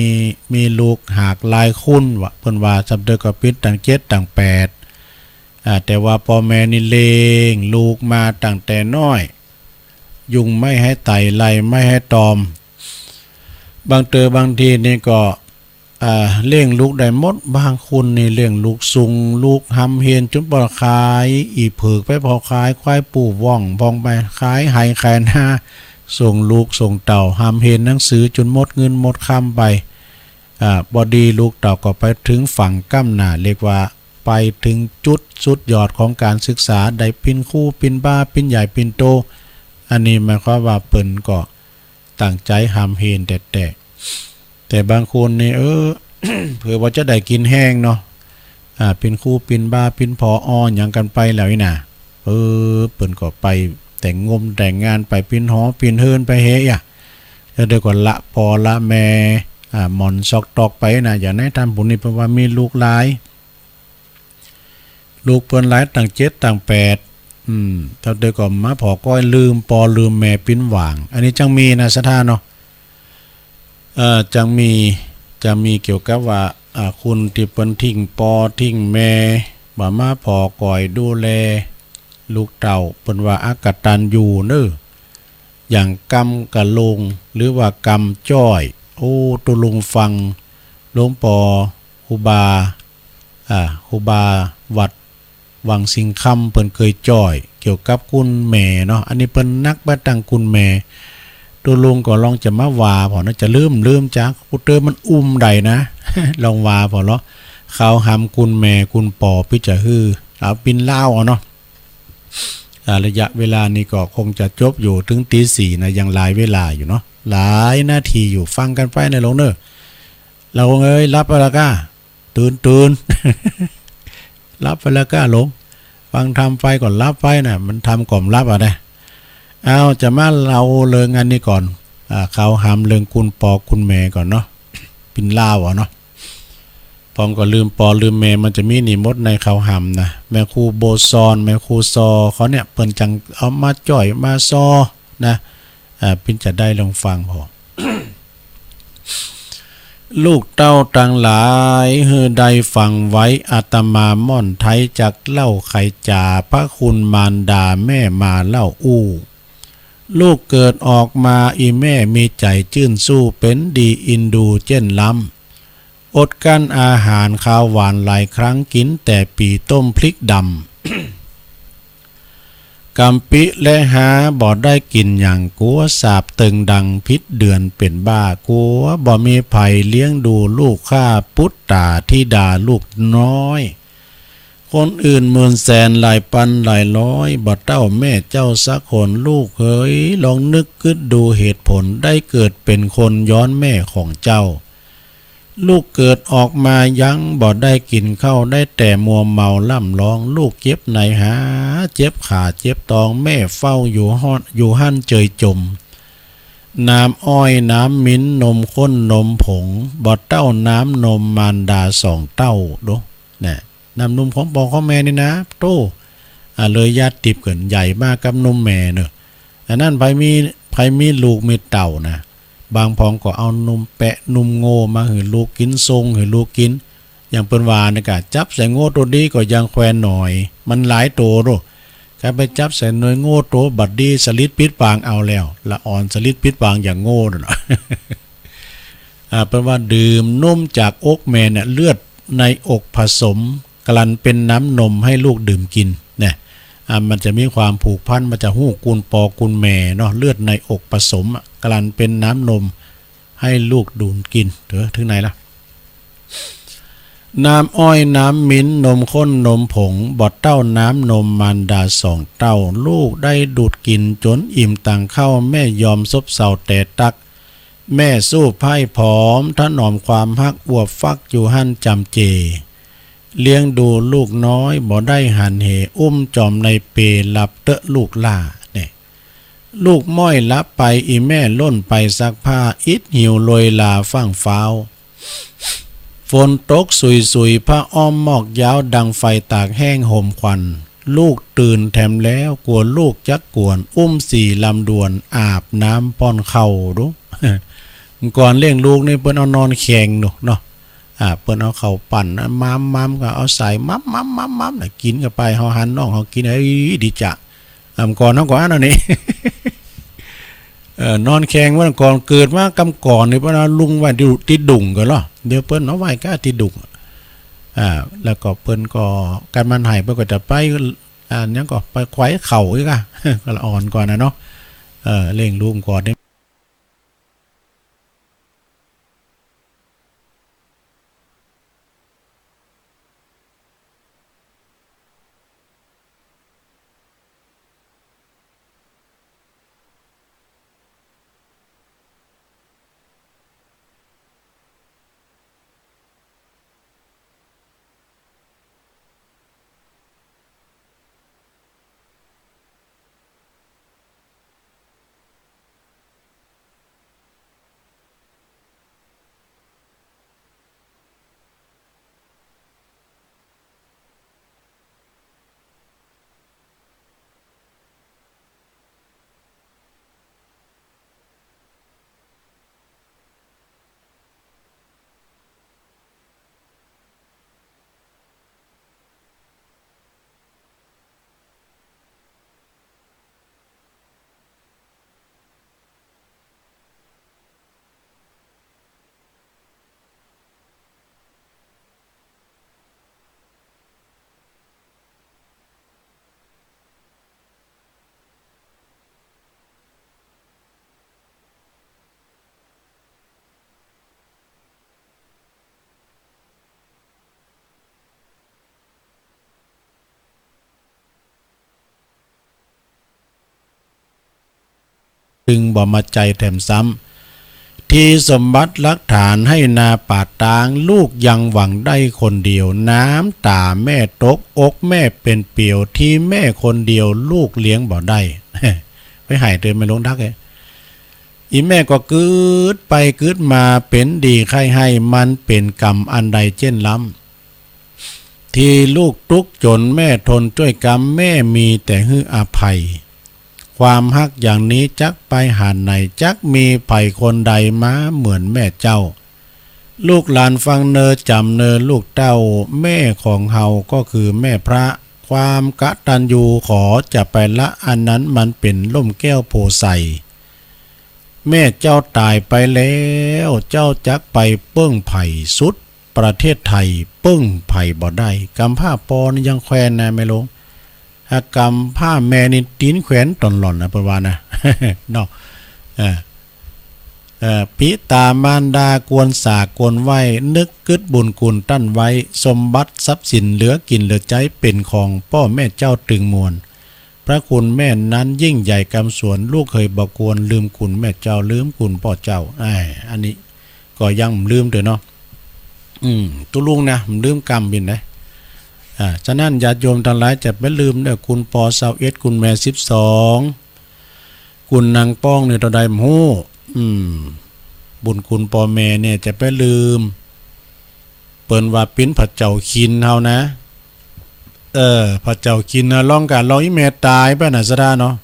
มีลูกหากหลายคนว่า เปิ้นว่า สำเร็จก็ปิ๊นตังเจ็ดตังแปด อ่า แต่ว่าป้อแม่นี่เลี้ยงลูกมาตั้งแต่น้อย ยุงไม่ให้ไต่ ไล่ไม่ให้ตอม บางเต๋อบางทีนี่ก็ อ่า เลี้ยงลูกได้หมด บางคนนี่เลี้ยงลูก ส่งลูกฮ่ำเฮียนจ๋นปอขายอี่เผิกไป ปอขายควาย ปู๊ว่อง ปอไปขายไฮ่ขายนา ส่งลูกส่งเต้า ฮ่ำเฮียนหนังสือจ๋นหมดเงินหมดคำไป อ่า ปอดีลูกเต้าก็ไปเถิงฝั่งก้ำหน้า เรียกว่าไปเถิงจุดสุดยอดของก๋านศึกษา ได้เป๋นครูเป๋นบาเป๋นใหญ่เป๋นโต อันนี้หมายความว่าเปิ้นก็ตั้งใจ๋ฮ่ำเฮียนแต๊ๆ แต่บางคนนี่ เออ เผื่อว่าจะได้กิ๋นแฮงเนาะ อ่า เป๋นครูเป๋นบาเป๋นผอ.อ หยังกั๋นไปแล้วนี่นา เออ เปิ้นก็ไปแต่งงมแต่งงาน ไปเป๋นหอเป๋นเฮือนไปเฮยะ แล้วเดี๋ยวก็ละป้อละแม่ อ่า หม่อนซอกตอกไปนะ อย่างในธรรมผูกนี้เปิ้นว่ามีลูกหลาย ลูกเปิ้นหลายตั้งเจ็ดตั้งแปด อืม เต้าเดียวก็มาผ่อก้อย ลืมป้อลืมแม่ปิ๊นหว่าง อันนี้จังมีนะศรัทธาเนาะ เอ่อ จังมี จังมีเกี่ยวกับว่า อ่า คนตี้เปิ้นทิ้งป้อทิ้งแม่ บ่มาผ่อก้อยดูแลลูกเต้า เปิ้นว่าอกตัญญูเน้อ อย่างกำกะลง หรือว่ากำจ้อย โอ้ ตุ๊ลุงฟังหลวงป้อครูบา อ่า ครูบาวัดวังสิงห์คำ เปิ้นเกยจ้อยเกี่ยวกับกุ๋นแม่เนาะ อันนี้เปิ้นนักไปตังกุ๋นแม่ ตุ๊ลุงก็ลองจะมาว่าผ่อนะ จะลืม ลืมจ๊ะ กูเติมมันอุ้มได้นะ ลองว่าผ่อเลาะ เขาหำกุ๋นแม่กุ๋นป้อปี้จะหื้อ เอาปิ๊นลาวเอาเนาะ อ่า ระยะเวลานี้ก็คงจะจบอยู่เถิงตี๋สี่นะ ยังหลายเวลาอยู่เนาะ หลายนาทีอยู่ ฟังกั๋นไปนะหลวงเน้อ หลวงเอ๋ย หลับไปแล้วก้า ตื่น ตื่น หลับไปแล้วก้าหลวง ฟังธรรมไปก็หลับไปนะ มันธรรมก็บ่หลับอะนะ เอา จะมาเล่าเรื่องอันนี้ก่อน อ่า เขาหำเรื่องกุ๋นป้อกุ๋นแม่ก่อนเนาะ ปิ๊นลาวอะเนาะ ปองก็ลืมป้อลืมแม่ มันจะมีนี่หมดในเขาหำนะ แม่ครูโบซอน แม่ครูซอ เขาเนี่ย เปิ้นจังเอามาจ้อยมาซอนะ อ่า ปิ๊นจะได้ลองฟังผ่อ ลูกเต้าตังหลาย หื้อได้ฟังไว้ อาตมาม่อนไทยจักเล่าไขจ๋า พระคุณมารดาแม่มาเล่าอู้ ลูกเกิดออกมา อี่แม่มีใจ๋จื้นสู้ เป๋นดีอินดูเจ้นล้ำ อดกลั้นอาหารคาวหวานหลายครั้ง กิ๋นแต่ปี่ต้มพริกดำ กำปิและฮาบ่ได้กิ๋นหยัง กั๋วสาบเติงดัง ผิดเดือนเป๋นบ้า กั๋วบ่มีใผเลี้ยงดูลูก ข้าปุตตาธิดาลูกน้อย คนอื่นหมื่นแสนหลายปันหลายร้อย บ่เต้าแม่เจ้าสักคน ลูกเหย ลองนึกกึ๊ดดูเหตุผล ได้เกิดเป๋นคนย้อนแม่ของเจ้า เ ลูกเกิดออกมายังบ่ได้กิ๋นข้าว ได้แต่มัวเมาร่ำฮ้อง ลูกเจ็บในหา เจ็บขา เจ็บต๊อง แม่เฝ้าอยู่ฮอด อยู่หั้นเจยจม น้ำอ้อย น้ำมิ้น นมข้น นมผง บ่เต้าน้ำนมมารดาสองเต้า ดู นะ น้ำนมของป้อของแม่นี่นะ โต้ อ่า เลยยาดติบเกิ๋น ใหญ่มากับนมแม่เนาะ อันนั้นใผมี ใผมีลูกมีเต้านะ บางพ่องก็เอานมแปะนมโง่มาหื้อลูกกิ๋น ส่งหื้อลูกกิ๋น อย่างเปิ้นว่านี่กะ จับใส่โง่โตดีก็ยังแควนหนอย มันหลายโตโด้ ใผไปจับใส่หนอยโง่โตบ่ดี สลิดปิดปางเอาแล้ว ละอ่อนสลิดปิดปางอย่างโง่นั่นน่ะ อ่า เปิ้นว่าดื่มนมจากอกแม่เนี่ย เลือดในอกผสม กลั่นเป๋นน้ำนมหื้อลูกดื่มกิ๋น เนี่ย อ่า มันจะมีความผูกพัน มันจะฮู้กุณป้อกุณแม่เนาะ เลือดในอกผสมอะ กลั่นเป๋นน้ำนมหื้อลูกดื่มกิ๋น เถอะ เถิงไหนละ น้ำอ้อย น้ำมิ้น นมข้น นมผง บ่เต้าน้ำนมมารดาสองเต้า ลูกได้ดูดกิ๋นจ๋นอิ่มตังข้าว แม่ยอมซบเซาแต่ตัก แม่สู้ไพร่ผอม ถนอมความฮัก อวบฟักอยู่หั้นจำเจ เลี้ยงดูลูกน้อยบ่ได้หันเห อุ้มจ๋อมในเปลหลับเต๊อะลูกหล้า เนี่ย ลูกม้อยหลับไป อี่แม่ล่นไปซักผ้า อิดหิวโรยลาฟั่งฟ้าว ฝนตกสุยๆ ผ้าอ้อมหมอกยาว ดังไฟตากแห้งโหมควัน ลูกตื่นแถมแล้ว กั๋วลูกจักกวน อุ้มสี่ลำดวน อาบน้ำป้อนข้าว ดู ก่อนเลี้ยงลูกนี่เปิ้นเอานอนแข่งดูเนาะ อ่า เปิ้นเอาข้าวปั้นนะ ม้ำๆ ก็เอาใส่ ม้ำๆๆๆ น่ะ กิ๋นเข้าไป เฮาหันน้องเฮากิ๋น เอ้ย ดีจ๊ะ อ่า ก่อนเฮาก็อันนั้นนี่ เออ นอนแข่งวันก่อน เกิดมากำก่อนนี่ เปิ้นเอาลุงไว้ตี้ ตี้ดุ่งก่อเนาะ เดี๋ยวเปิ้นเอาไว้ก้าตี้ดุ่ง อ่า แล้วก็เปิ้นก็ กันมันไห้ เปิ้นก็จะไป อ่า หยังก็ไปไขว่เข่าอีกอะ ก็ละอ่อนก่อนนะเนาะ เออ เลี้ยงลูกก่อนนี่จึงบ่มาใจ๋แถมซ้ำ ตี้สมบัติหลักฐานไฮ่นาป่าตาง ลูกยังหวังได้คนเดียว น้ำต๋าแม่ตก อกแม่เป๋นเปลียว ตี้แม่คนเดียว ลูกเลี้ยงบ่ได้ ไปไห้เตยแม่หลวงดักเอ้ย อี่แม่ก็กึ๊ดไปกึ๊ดมา เป๋นดีไข้ไห้ มันเป๋นกรรมอันใดเจ้นล้ำ ตี้ลูกตุ๊กจนแม่ทนจ้วยกรรม แม่มีแต่หื้ออภัย ความฮักอย่างนี้จักไปหาไหน จักมีใผคนใดมาเหมือนแม่เจ้า ลูกหลานฟังเน่อจ๋ำเน่อลูกเต้า แม่ของเฮาก็คือแม่พระ ความกตัญญูขอจะไปละ อันนั้นมันเป๋นล่มแก้วโพธิ์ไทร แม่เจ้าต๋ายไปแล้ว เจ้าจักไปเปิ้งใผสุด ประเทศไทยเปิ้งใผบ่ได้ กำพร้าปอนี่ยังแควนนะแม่หลวง หากกำพร้าแม่นี่ตี๋นแขวนต๋อนหล่อนนะ เปิ้นว่านะ เนาะ เออ เออ ปิต๋ามารดาควรสากควรไหว้ นึกกึ๊ดบุญคุณต้านไว้ สมบัติทรัพย์สินเหลือกิ๋นเหลือใจ๊เป๋นของป้อแม่เจ้าตึงมวล พระคุณแม่นั้นยิ่งใหญ่กำสวน ลูกเฮยบ่ควรลืมคุณแม่เจ้า ลืมคุณป้อเจ้า อ่า อันนี้ก็ยังบ่ลืมเตื้อเนาะ อืม ตุ๊ลุงนะ บ่ลืมกำบิณฑบาต อ่า ฉะนั้นญาติโยมตังหลายจะไปลืมเน่อ กุณปอซาวเอ็ด กุณแม่สิบสอง กุณนางป้องนี่เต้าใดบ่ฮู้ อืม บุญคุณปอแม่เนี่ยจะไปลืม เปิ้นว่าเป๋นพระเจ้าคินเฮานะ เออ พระเจ้าคินนะ ลองกา ลอง อี่แม่ต๋ายไปน่ะ สะดาเนาะ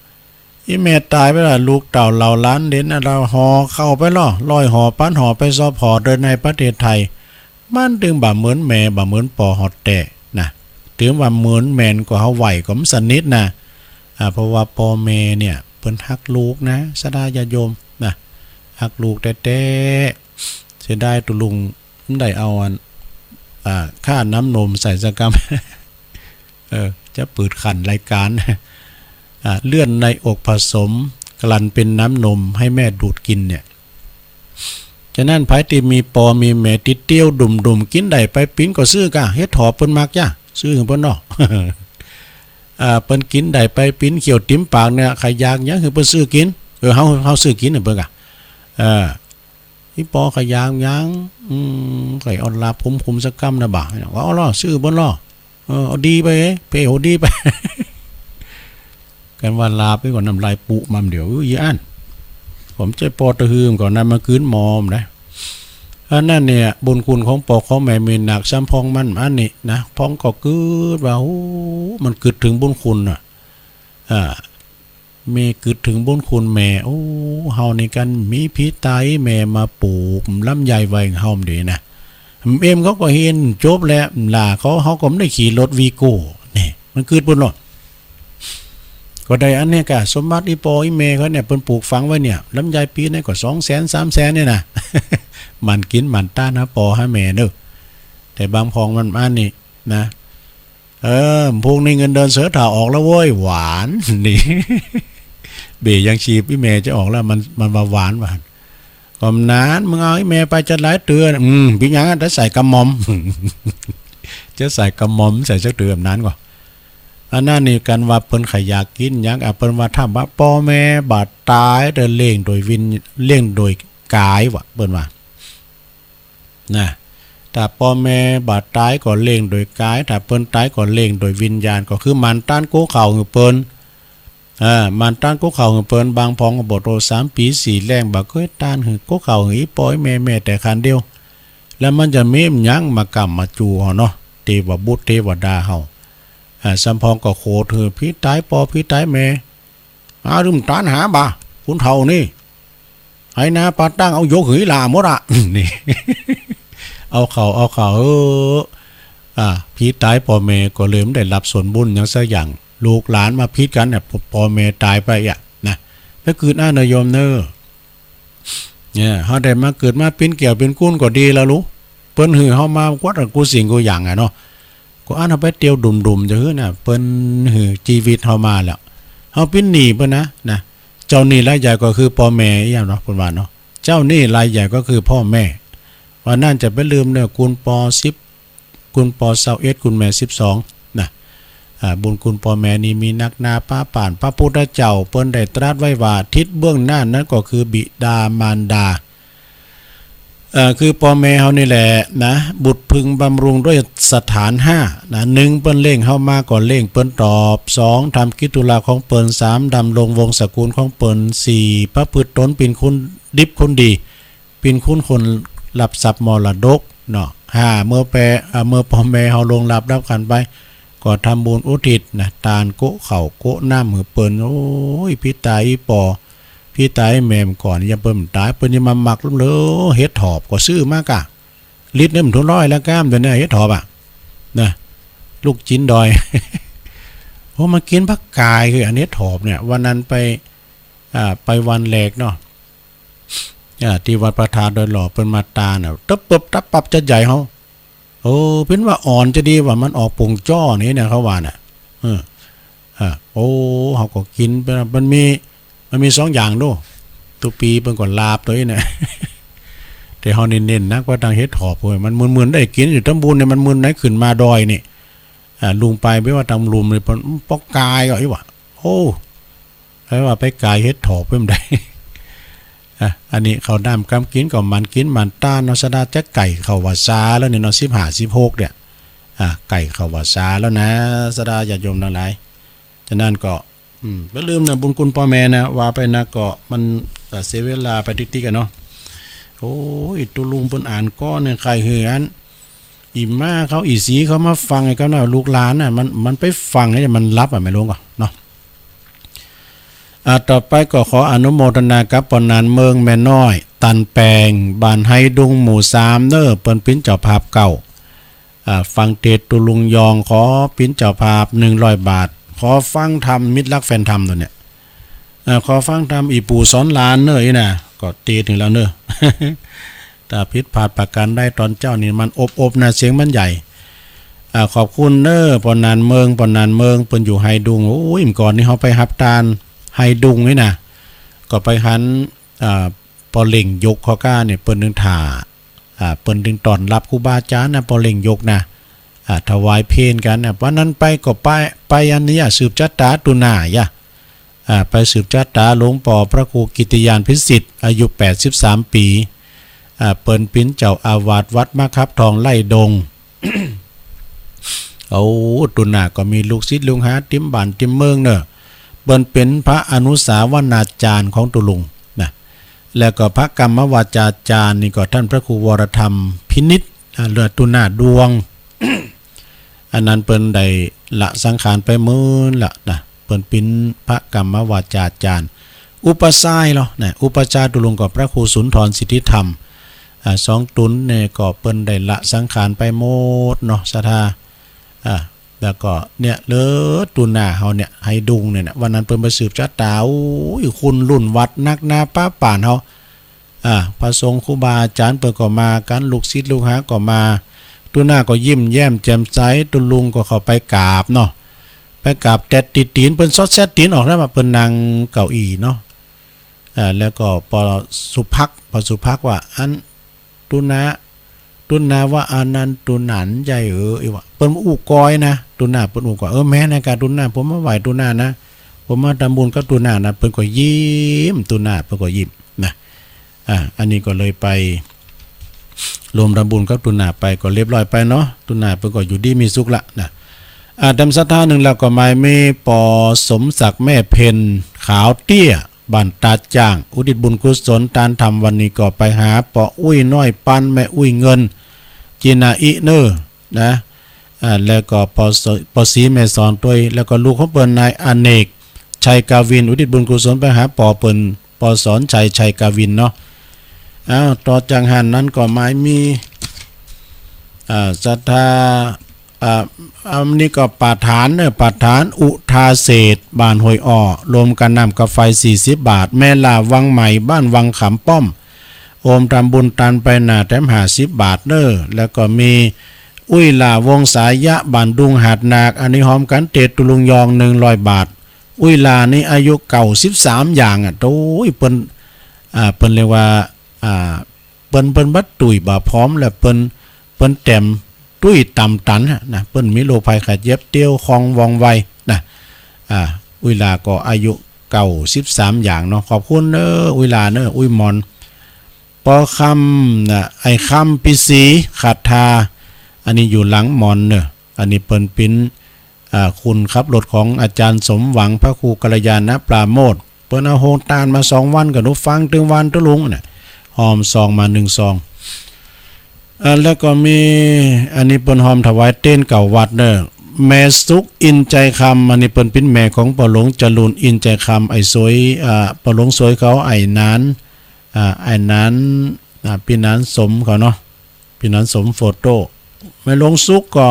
อี่แม่ต๋ายไปละ ลูกเต้าเหล่าหลานเหลนน่ะ ลาวห่อข้าวไปลอ ร้อยห่อ พันห่อ ไปซอบห่อโดยในประเทศไทย มันตึงบ่เหมือนแม่ บ่เหมือนป้อฮอดแต๊นะ ถือว่าเหมือนแม่นกว่าเฮาไหว้ก็บ่สนิทนะ อ่า เพราะว่าป้อแม่เนี่ย เปิ้นฮักลูกนะ สะดาญาติโยมนะ ฮักลูกแต๊ๆ เสียดายตุ๊ลุงบ่ได้เอาอัน อ่า ค่าน้ำนมใส่สักกำ เออ จะปืดขันรายการ อ่า เลือดในอกผสมกลั่นเป็นน้ำนมให้แม่ดูดกินเนี่ย ฉะนั้นใผตี้มีป้อมีแม่ตี้เตี้ยวดุ่มๆ กิ๋นได้ไปปิ๊นก็ซื้อก่ะ เห็ดถอบเปิ้นมักจ้ะ ซื้อหื้อเปิ้นเนาะ อ่า เปิ้นกิ๋นได้ไปปิ๊นเขี้ยวติ๋มปากเนี่ย ใผอยากหยังหื้อเปิ้นซื้อกิ๋น เออ เฮา เฮาซื้อกิ๋นหื้อเปิ้นก่ะ เออ อี่ป้อใผอยากหยัง อืม ใผเอาลาบขมๆ สักกำนะบ่า ว่าเอาลอ ซื้อเปิ้นลอ เออ เอาดีไป เป๋โหดีไป กันว่าลาบไปก่อน น้ำลายปุมาเดี๋ยว เออ อีอั้น ผมใจ้ป้อตะหืมก่อนนะ มากืนหมอมนะ อันนั้นเนี่ย บุญคุณของป้อของแม่มีนัก ซ้ำพ่องมันอันนี้นะ พ่องก็กึ๊ดว่า โอ้ มันกึ๊ดเถิงบุญคุณน่ะ อ่า แม่กึ๊ดเถิงบุญคุณแม่ โอ้ เฮานี่กั๋นมีพี่ต๋ายแม่มาปลูกลำไยไว้เฮาดีนะ เอ็มเขาก็เห็นจบแล้ว หล้าเขา เฮาก็บ่ได้ขี่รถวีโก้ นี่ มันกึ๊ดปุ้นโลด ก็ได้อันเนี้ยก่ะ สมบัติอี่ป้ออี่แม่เขาเนี่ย เปิ้นปลูกฝังไว้เนี่ย ลำไยปี๋นี้ก็สองแสน สามแสนเนี่ยนะ หมั่นกิ๋นหมั่นต้านหาป้อหาแม่เน่อ แต่บางพ่องมันอันนี้นะ เออ พรุ่งนี้เงินเดือนเสือถ่าออกแล้วเว้ย หวาน นี่ เบี้ยยังชีพอี่แม่จะออกแล้ว มัน มันว่าหวาน หวาน ก็บ่นาน มึงเอาอี่แม่ไปจะหลายเตื้อ อืม เป๋นหยังอะ จะใส่กระหม่อม จะใส่กระหม่อม ใส่สักเตื้อบ่นานก่อ อันนั้นนี่กั๋นว่าเปิ้นใผอยากกิ๋นหยัง อ่ะ เปิ้นว่าถ้าว่าป้อแม่บ่ต๋าย แต่เลี้ยงโดยวิญ- เลี้ยงโดยก๋ายว่ะ เปิ้นว่า นะ ถ้าป้อแม่บ่ต๋ายก็เลี้ยงโดยก๋าย ถ้าเปิ้นต๋ายก็เลี้ยงโดยวิญญาณ ก็คือหมั่นต้านโกะข้าวหื้อเปิ้น อ่า หมั่นต้านโกะข้าวหื้อเปิ้น บางพ่องก็บ่โต สามปี๋สี่แล้ง บ่เกยต้านหื้อโกะข้าวหื้ออี่ป้ออี่แม่แม้แต่ครั้นเดียว แล้วมันจะมีหยังมาก้ำมาจู๋เฮาเนาะ เตวบุตรเตวดาเฮา อ่า ซ้ำพ่องก็โขดหื้อพี่ต๋ายป้อพี่ต๋ายแม่ หาลืมต๋านหาบ่า คนเฒ่านี่ ไหนาป่าตั้งเอาหยกหื้อหล้าหมดอะ นี่ เอาเข้า เอาเข้า เออ อ่า พี่ต๋ายป้อแม่ก็เลยบ่ได้รับส่วนบุญหยังสักอย่าง ลูกหลานมาผิดกั๋นเนี่ย ป้อแม่ต๋ายไปอะนะ ไปกึ๊ดอั้นเน่อโยมเน่อ เนี่ย เฮาได้มาเกิดมาเป๋นแก้วเป๋นกุนก็ดีแล้วลูก เปิ้นหื้อเฮามากวดกู้สิ่งกู้อย่างอะเนาะ ก็อันเฮาไปเตียวดุ่มๆ จะหื้อน่ะ เปิ้นหื้อจีวิตเฮามาแล้ว เฮาเป๋นหนี้เปิ้นนะ นะ เจ้าหนี้รายใหญ่ก็คือป้อแม่อี้เนาะ เปิ้นว่าเนาะ เจ้าหนี้รายใหญ่ก็คือป้อแม่ ว่าอั้นจะบ่ลืมเน่อ กุณปอสิบ กุณปอซาวเอ็ด กุณแม่สิบสอง นะ อ่า บุญคุณป้อแม่นี่มีนักหนาปาปาน พระพุทธเจ้าเปิ้นได้ตรัสไว้ว่า ทิศเบื้องหน้านั้นก็คือบิดามารดา เอ่อ คือป้อแม่เฮานี่แหละนะ บุตรพึงบำรุงด้วยสถานห้านะ หนึ่ง เปิ้นเลี้ยงเฮามาก็เลี้ยงเปิ้นตอบ สอง ทำกิจธุระของเปิ้น สาม ดำรงวงศ์สกุลของเปิ้น สี่ ประพฤติตนเป๋นคนดิบคนดี เป๋นคน คนรับทรัพย์มรดกเนาะ ห้า เมื่อแป อ่า เมื่อป้อแม่เฮาล่วงลับดับขันธ์ไป ก็ทำบุญอุทิศนะ ตานโกะข้าวโกะน้ำหื้อเปิ้น โอ้ย พี่ต๋ายป้อ พี่ต๋ายแม่ก่อน ยามเปิ้นต๋าย เปิ้นยังมามักลำเลอ เห็ดถอบก็ซื้อมากะ ลิตรนึ่งบ่ถึงร้อยแล้วก้าม เดี๋ยวนี้เห็ดถอบอะ นะ ลูกจิ๋นดอย โอ้ มากิ๋นผักก๋าย คืออันเห็ดถอบเนี่ย วันนั้นไป อ่า ไปวันแรกเนาะ อ่า ตี้วัดพระธาตุดอยหล่อ เปิ้นมาตานน่ะ ตึ๊บปึ๊บตับปับจัดใหญ่เฮา โอ้ เปิ้นว่าอ่อนจะดีว่า มันออกป่งจ้อนี่นะ เขาว่าน่ะ เออ อ่า โอ้ เฮาก็กิ๋นไป มันมี มันมีสองอย่างโน้ ตุ๊ปี๋เปิ้นก็ลาบตวยอี้น่ะ แต่เฮาเน้นๆ นักว่าตางเห็ดถอบเว้ย มันมึนๆ ได้กิ๋นอยู่ตำบุญเนี่ย มันมึนไหนขึ้นมาดอยนี่ อ่า ลุงไป บ่ว่าตางลุ่มนี่ เปิ้น ป้อกายก็อี้หว่า โอ้ ใผว่าไปกายเห็ดถอบเปิ้นได้ อ่ะ อันนี้ข้าวน้ำกำกิ๋นก็หมั่นกิ๋นหมั่นตานเนาะ สะดา จะใก้เข้าพรรษาแล้วเนี่ยเนาะ สิบห้า สิบหก เนี่ย อ่ะ ใก้เข้าพรรษาแล้วนะ สะดาญาติโยมตังหลาย ฉะนั้นก็ อืม บ่ลืมนะ บุญคุณป้อแม่นะ ว่าไปนะ ก็มันก็เสียเวลาไปติ๊กๆ อะเนาะ โอ้ย ตุ๊ลุงเปิ้นอ่านก่อนเนี่ย ใค่หื้ออัน อี่ม่าเขา อี่สีเขามาฟัง ไอ้ก้าวหน้าลูกหลานน่ะ มัน มันไปฟังแล้วมันหลับอะ แม่หลวงก็เนาะ อ่า ต่อไปก็ขออนุโมทนากับป้อหนานเมือง แม่น้อย ตันแปง บ้านไฮดุง หมู่สาม เน้อ เปิ้นเป๋นเจ้าภาพเก่า อ่า ฟังเตสน์ตุ๊ลุงยอง ขอเป๋นเจ้าภาพ หนึ่งร้อยบาท ขอฟังธรรม มิตรรักแฟนธรรม โตเนี่ย อ่า ขอฟังธรรมอี่ปู่สอนหลานเน้อ อี้นะ ก็เตสน์หนึ่งแล้วเน้อ ถ้าผิดพลาดประการใดต๋อนเจ๊านี่มันอบๆ นะ เสียงมันใหญ่ อ่า ขอบคุณเน้อ ป้อหนานเมือง ป้อหนานเมือง เปิ้นอยู่ไฮดุง โอ้ย เมื่อก่อนนี่เฮาไปฮับตานไฮดุงนี่นะ ก็ไปหัน อ่า ป้อเหล่งหยก ข้อก้าเนี่ย เปิ้นตึงถ่า อ่า เปิ้นตึงต้อนฮับครูบาอาจ๋ารย์นะ ป้อเหล่งหยกนะ อ่า ถวายเพลกั๋นนะ วันนั้นไปก็ไป ไปอันนี้อะ สืบจะต๋าตุ๊หน้าอะ อ่า ไปสืบจะต๋าหลวงป้อพระครูกิตติญาณพิสิทธิ์ อายุ แปดสิบสาม ปี๋ อ่า เปิ้นเป๋นเจ้าอาวาสวัดมะขับทองไล่ดง โอ้ ตุ๊หน้าก็มีลูกศิษย์ลูกหาเต็มบ้านเต็มเมืองเน้อ เปิ้นเป๋นพระอนุสาวนาจารย์ของตุ๊ลุงนะ แล้วก็พระกรรมวาจาจารย์นี่ก็ต้านพระครูวรธรรมพินิจ อ่า เลือตุ๊หน้าดวง อันนั้นเปิ้นได้ละสังขารไปเมินละนะ เปิ้นเป๋นพระกรรมวาจาจารย์ อุปัชฌาย์เนาะนะ อุปัชฌาย์ตุ๊ลุงก็พระครูสุนทรสิทธิธรรม อ่า สองตุ๊นเนี่ยก็เปิ้นได้ละสังขารไปหมดเนาะ ศรัทธา อ่า แล้วก็เนี่ย เหลือตุ๊หน้าเฮาเนี่ย ไฮดุงเนี่ยนะ วันนั้นเปิ้นไปสืบจะต๋า โอ้ย คนรุ่นวัดนักนาปะป๋านเฮา อ่า พระสงฆ์ครูบาอาจ๋ารย์เปิ้นก็มากั๋น ลูกศิษย์ลูกหาก็มา ตุ๊หน้าก็ยิ้มแย้มแจ่มใส ตุ๊ลุงก็เข้าไปกราบเนาะ ไปกราบแตะตี๋นเปิ้น ซอดแซะตี๋นออกแล้ว มาเปิ้นนั่งเก้าอี้เนาะ อ่า แล้วก็ป้อสุภักดิ์ ป้อสุภักดิ์ว่า อัน ตุ๊หน้า ตุ๊หน้าว่า อันนั้นตุ๊หนานใหญ่เออ อี้ว่า เปิ้นอู้กอยนะ ตุ๊หน้าเปิ้นอู้กอย เออ แม่นนะ กาตุ๊หน้า ผมมาไหว้ตุ๊หน้านะ ผมมาทำบุญกับตุ๊หน้านะ เปิ้นก็ยิ้ม ตุ๊หน้าเปิ้นก็ยิ้มนะ อ่า อันนี้ก็เลยไป รวมทำบุญกับตุ๊หน้าไปก็เรียบร้อยไปเนาะ ตุ๊หน้าเปิ้นก็อยู่ดีมีสุขละนะ อ่า ต๋ามศรัทธานึ่งแล้วก็หมายมีป้อสมศักดิ์ แม่เพ็ญ ขาวเตี้ย บ้านตาดจ้าง อุทิศบุญกุศลตานธรรม วันนี้ก็ไปหาป้ออุ๊ยน้อยปัน แม่อุ๊ยเงิน จินาอิเนอร์นะ อ่า แล้วก็ป้อส- ป้อศรีแม่สอนตวย แล้วก็ลูกของเปิ้นนายอเนก ชัยกาวิน อุทิศบุญกุศลไปหาป้อเปิ้น ป้อสอนชัย ชัยกาวินเนาะ อ้าว ต่อจากหั้นนั้นก็หมายมี อ่า ศรัทธา อ่า อันนี้ก็ปาฐานเนอะ ปาฐานอุทาเศษ บ้านห้วยอ้อ รวมกั๋นน้ำกับไฟ สี่สิบบาท แม่หล้าวังใหม่ บ้านวังขามป้อม โอมทำบุญตานไปหน้าแถม ห้าสิบบาทเนอะ แล้วก็มี อุ๊ยหล้าวงศายะ บ้านดุงหาดหนาก อันนี้ฮอมกั๋นเตสน์ตุ๊ลุงยอง หนึ่งร้อยบาท อุ๊ยหล้านี่อายุ เก้าสิบสาม อย่างอะ โอ้ย เปิ้น อ่า เปิ้นเรียกว่า อ่า เปิ้น เปิ้นบ่ตุ้ยบ่ผอม แล้วเปิ้น เปิ้นแตมตุ้ยต่ำตันอะนะ เปิ้นมีโรคภัยไข้เจ็บ เตียวคล่องว่องไวนะ อ่า อุ๊ยหล้าก็อายุ เก้าสิบสาม อย่างเนาะ ขอบคุณเนอะ อุ๊ยหล้าเนอะ อุ๊ยหมอน ป้อคำนะ ไอ้คำปิศรี ขัดทา อันนี้อยู่หลังหมอนเนอะ อันนี้เปิ้นเป๋น อ่า คนขับรถของอาจ๋ารย์สมหวัง พระครูกัลยาณปราโมทย์ เปิ้นเอาโฮงตานมาสองวันก็หนูฟังตึงวันตุ๊ลุงนะ ฮอมซองมาหนึ่งซอง อ่า แล้วก็มี อันนี้เปิ้นฮอมถวายเตนเก้าวัดเนอะ แม่สุข อินทร์ใจคำ อันนี้เปิ้นเป๋นแม่ของป้อหลวงจรูญ อินทร์ใจคำ ไอ้สวย อ่า ป้อหลวงสวยเขา ไอ้หนาน อ่า ไอ้หนาน อ่า ปี้หนานสมเขาเนาะ ปี้หนานสมโฟโต้ แม่หลวงสุขก็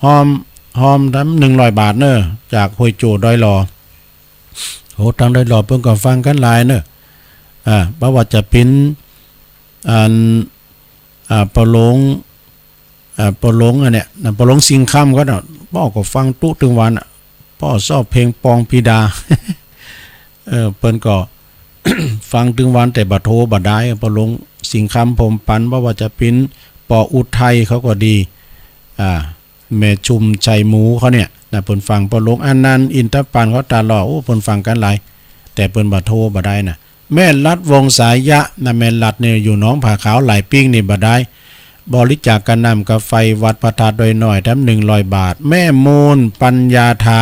ฮอม ฮอมทำ หนึ่งร้อยบาทเนอะ จากห้วยโจ้ ดอยหล่อ โห ตางดอยหล่อเปิ้นก็ฟังกั๋นหลายเนอะ อ่า บ่ว่าจะเป๋น อัน อ่า ป้อหลวง อ่า ป้อหลวงอันเนี้ยนะ ป้อหลวงสิงห์คำก็เนาะ ป้อก็ฟังตุ๊ตึงวันอะ ป้อชอบเพลงปองพีดา เออ เปิ้นก็ ฟังตึงวันแต่บ่โทรบ่ได้ ป้อหลวงสิงห์คำ พรหมปัน บ่ว่าจะเป๋นป้ออุทัยเขาก็ดี อ่า แม่ชุม ชัยหมูเขาเนี่ยนะ เปิ้นฟัง ป้อหลวงอานันต์ อินทปันเขาตลอด โอ้ เปิ้นฟังกั๋นหลาย แต่เปิ้นบ่โทรบ่ได้นะ แม่รัฐ วงศ์สายะ นะ แม่รัฐนี่อยู่หนองผาขาว หลายปิ้งนี่บ่ได้ บริจาคก้าน้ำก้าไฟวัดพระธาตุดอยน้อย แถมหนึ่งร้อยบาท แม่มูล ปัญญาธา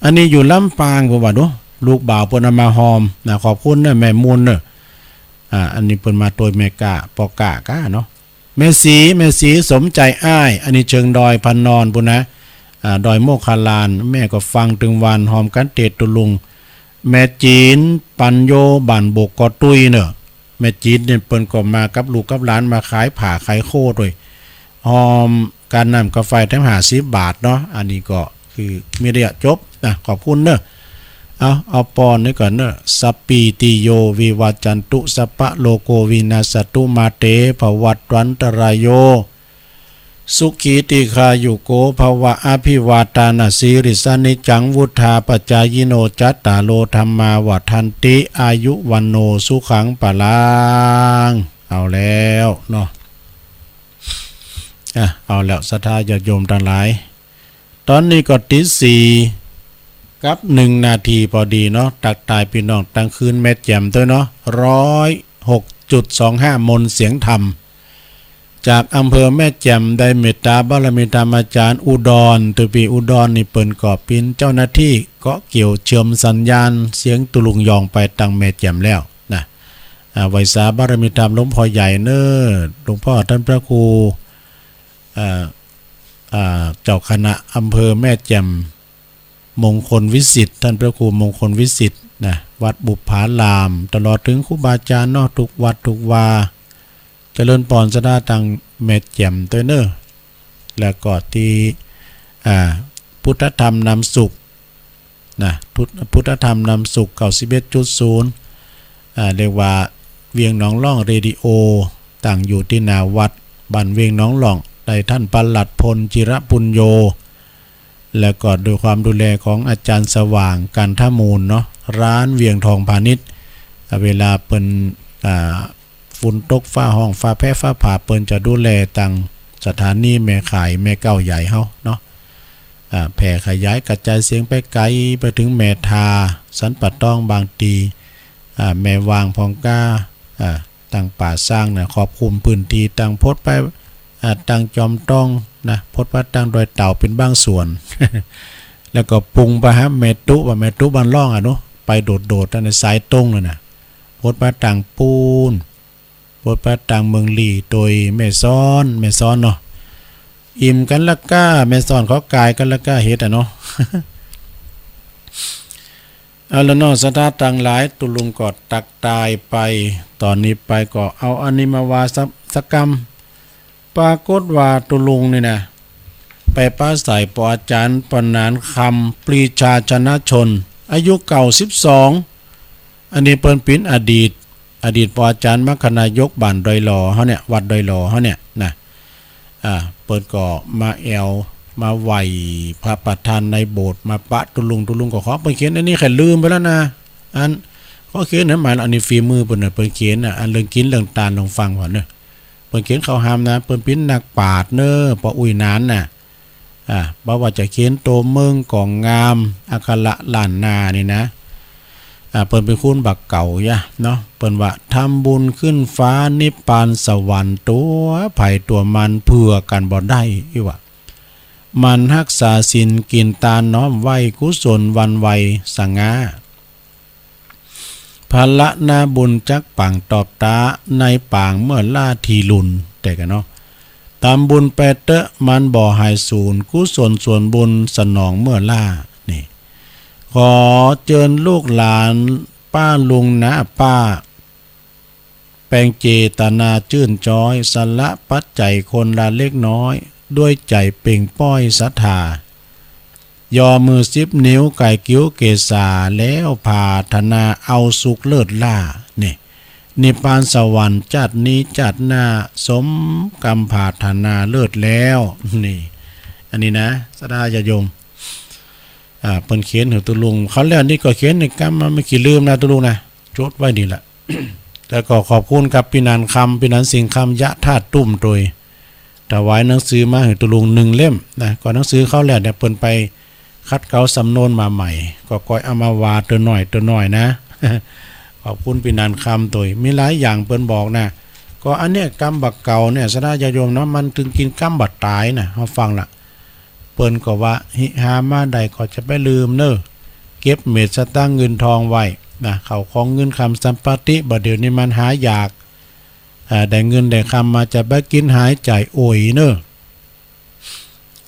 อันนี้อยู่ลำปาง ผมว่าดู ลูกบ่าวเปิ้นเอามาฮอมนะ ขอบคุณเน้อ แม่มูลเน้อ อ่า อันนี้เปิ้นมาโตยแม่ก้า ป้อก้าก้าเนาะ แม่ศรี แม่ศรีสมใจอ้าย อันนี้เชิงดอยพะนอนปู้นนะ อ่า ดอยโมคคัลลาน แม่ก็ฟังตึงวัน ฮอมกั๋นเตดตุ๊ลุง แม่จี๋น ปัญโญ บ้านบกกอตุ้ยเนาะ แม่จี๋นเนี่ยเปิ้นก็มากับลูกกับหลาน มาขายผ้าขายโค้ตวย ฮอมก้าน้ำก้าไฟแถมห้าสิบบาทเนาะ อันนี้ก็คือมีเดียจบนะ ขอบคุณเนาะ เอา เอาปอนนี้ก่อนเนาะ สัปปีติโย วิวัจจันตุ สัพพะโรโค วินัสสะตุ มาเต ภวัตวันตรายโย สุขี ทีฆายุโก ภวะ อภิวาทานะสีลิสสะ นิจจัง วุฑฒาปะจายิโน จัตตาโร ธัมมา วัฑฒันติ อายุ วัณโณ สุขัง พลัง เอาแล้วเนาะ อ่ะ เอาแล้ว ศรัทธาญาติโยมตังหลาย ต๋อนนี้ก็ตีสี่กับหนึ่งนาทีปอดีเนาะ ตั๊กตายปี้น้องตังคืนแม่แจ่มตวยเนาะ ร้อยหกจุดสองห้า มนต์เสียงธรรม จากอำเภอแม่แจ่ม ได้เมตต๋าบารมีธรรมอาจ๋ารย์อุดร ตวยปี้อุดรนี่เปิ้นก็เป๋นเจ้าหน้าตี้เกาะเกี่ยวเจื้อมสัญญาณเสียงตุ๊ลุงยองไปตังแม่แจ่มแล้วนะ อ่า ไหว้สาบารมีธรรมหลวงพ่อใหญ่เน้อ หลวงพ่อต้านพระครู อ่า อ่า เจ้าคณะอำเภอแม่แจ่ม มงคลวิสิทธิ์ ต้านพระครูมงคลวิสิทธิ์นะ วัดบุปผาราม ตลอดเถิงครูบาอาจ๋ารย์เนาะ กู้วัดกู้วา เจริญปอนศรัทธาตังแม่แจ่มตวยเน้อ แล้วก็ตี้ อ่า พุทธธรรมนำสุขนะ พุทธ พุทธธรรมนำสุข เก้าสิบเอ็ดจุดศูนย์ อ่า เรียกว่าเวียงหนองล่องเรดิโอ ตั้งอยู่ตี้หน้าวัดบ้านเวียงหนองล่อง ได้ต้านปลัดพล จิระปุญโญ แล้วก็โดยความดูแลของอาจ๋ารย์สว่าง กันทมูลเนาะ ร้านเวียงทองพาณิชย์ อ่า เวลาเปิ้น อ่า ฝนตกฟ้าฮ้องฟ้าแผ่ฟ้าผ่า เปิ้นจะดูแลตังสถานีแม่ข่ายแม่เก๊าใหญ่เฮาเนาะ อ่า แผ่ขยายกระจายเสียงไปไก๋ ไปเถิงแม่ทา สันป่าตอง บางตี อ่า แม่วาง พ่องก้า อ่า ตังป่าซางนะ ครอบคลุมพื้นตี้ตังพดไป อ่า ตังจอมตองนะ พดไปตังดอยเต่าเป๋นบางส่วน แล้วก็ปุงไปหาแม่ตุ๊ ว่าแม่ตุ๊บ้านล่องอะเนาะ ไปโดดๆ ตังในสายตรงเลยนะ พดไปตังปู๊น พดไปตังเมืองลี้ โตยแม่ซ้อน แม่ซ้อนเนาะ อิ่มกั๋นละก้า แม่ซ้อนเขาก๋ายกั๋นละก้า เฮ็ดอะเนาะ เอาละเนาะ ศรัทธาตังหลาย ตุ๊ลุงก็ตั๊กตายไป ต๋อนนี้ไปก็เอาอันนี้มาว่าสัก สักกำ ปรากฏว่าตุ๊ลุงนี่นะ ไปปราศรัยปออาจ๋ารย์ปนานคำ ปรีชาชนะชน อายุเก้าสิบสอง อันนี้เปิ้นเป๋นอดีต อดีตปออาจ๋ารย์มรรคนายกบ้านดอยหล่อเฮาเนี่ย วัดดอยหล่อเฮาเนี่ยนะ อ่า เปิ้นก็มาแอ่ว มาไหว้พระประธานในโบสถ์ มาปะตุ๊ลุง ตุ๊ลุงก็ขอ เปิ้นเขียนอันนี้ข้าลืมไปแล้วนะ อัน ขอเขียนหน่อยหมาย อันนี้ฝีมือเปิ้นน่ะ เปิ้นเขียนน่ะ อันเรื่องกิ๋นเรื่องตานลองฟังก่อนเนาะ เปิ้นเขียนเข้าหามนะ เปิ้นเป๋นนักปราชญ์เน้อ ป้ออุ๊ยหนานน่ะ อ่า บ่ว่าจะเขียนตั๋วเมืองก็งาม อักขระล้านนานี่นะ อ่า เปิ้นเป๋นคนบ่าเก่าเยียะเนาะ เปิ้นว่า ทำบุญขึ้นฟ้านิพพานสวรรค์ ตั๋วใผตั๋วมันเผื่อกั๋นบ่ได้ อี้ว่า หมั่นฮักษาศีลกิ๋นตานน้อมไหว้ กุศลหวั่นไหวสง่า พละนาบุญจักปางตอบต๊า ในปางเมื่อล้าทีลุน แต่กั๋นเนาะ ตำบุญไปเต๊อะมันบ่หายสูญ กุศลส่วนบุญสนองเมื่อล้า นี่ ขอเจิญลูกหลานป้าลุงน้าป้า แปลงเจตนาจื้นจ๊อย สละปัจจัยคนละเล็กน้อย ด้วยใจ๋เป่งป้อยศรัทธา ย่อมือสิบนิ้ว ไก่กิ้วเกศา แล้วผาถนาเอาสุขเลิศล้า นี่ นิพพานสวรรค์จาตินี้จาติหน้า สมกำผาถนาเลิศแล้ว นี่ อันนี้นะ ศรัทธาญาติโยม อ่า เปิ้นเขียนหื้อตุ๊ลุง คราวแล้วนี่ก็เขียนในกำมา ไม่ขี้ลืมนะตุ๊ลุงนะ จดไว้นี่แหละ แล้วก็ขอบคุณกับปี้หนานคำ ปี้หนานสิงห์คำ ยะธาตุตุ้มโตย ถวายหนังสือมาหื้อตุ๊ลุงหนึ่งเล่มนะ ก็หนังสือคราวแล้วเนี่ย เปิ้นไปขัดเกลาสำนวนมาใหม่ ก็ก้อยเอามาว่าเตื้อน้อยเตื้อน้อยนะ ขอบคุณปี้นันคำตวย มีหลายอย่างเปิ้นบอกนะ ก็อันเนี้ยกรรมบ่าเก่าเนี่ย ศรัทธาญาติโยมนะ มันตึงกิ๋นกรรมบ่าต๋ายนะ เฮาฟังละ เปิ้นก็ว่า หิฮามาได้ก็จะไปลืมเน่อ เก็บเม็ดสตางค์เงินทองไว้นะ เข้าของเงินคำสัมปติ บ่าเดี่ยวนี้มันหายาก อ่า ได้เงินได้คำมาจะไปกิ๋นหายจ่ายโอยเน่อ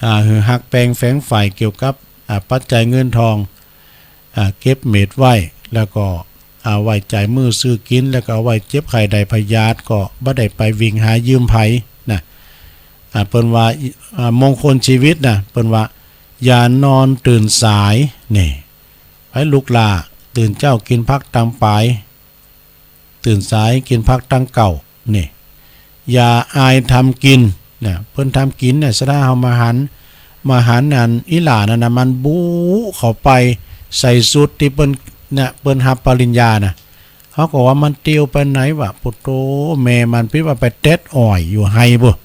อ่า หื้อฮักแปงแฝงใฝ่เกี่ยวกับ อ่า ปัจจัยเงินทอง อ่า เก็บเม็ดไว้ แล้วก็เอาไว้จ่ายมื้อซื้อกิ๋น แล้วก็เอาไว้เจ็บไข้ได้พยาธิ ก็บ่ได้ไปวิ่งหายืมใผนะ อ่า เปิ้นว่า อ่า มงคลชีวิตนะ เปิ้นว่า อย่านอนตื่นสาย นี่ ใผลุกล้า ตื่นเจ๊ากิ๋นผักตังป๋าย ตื่นสายกิ๋นผักตังเก๊า นี่ อย่าอายทำกิ๋น นะ เปิ้นทำกิ๋นเนี่ย ศรัทธาเฮามาหัน มาหันอันอี่หล้านั่นนะ มันบุเข้าไปใส่สุดตี้เปิ้น เนี่ย เปิ้นฮับปริญญานะ เฮาก็ว่ามันเตียวไปไหนวะ ปุโต แม่มันปิ๊บว่าไปเต็ดอ้อยอยู่ไฮ่ปุ้น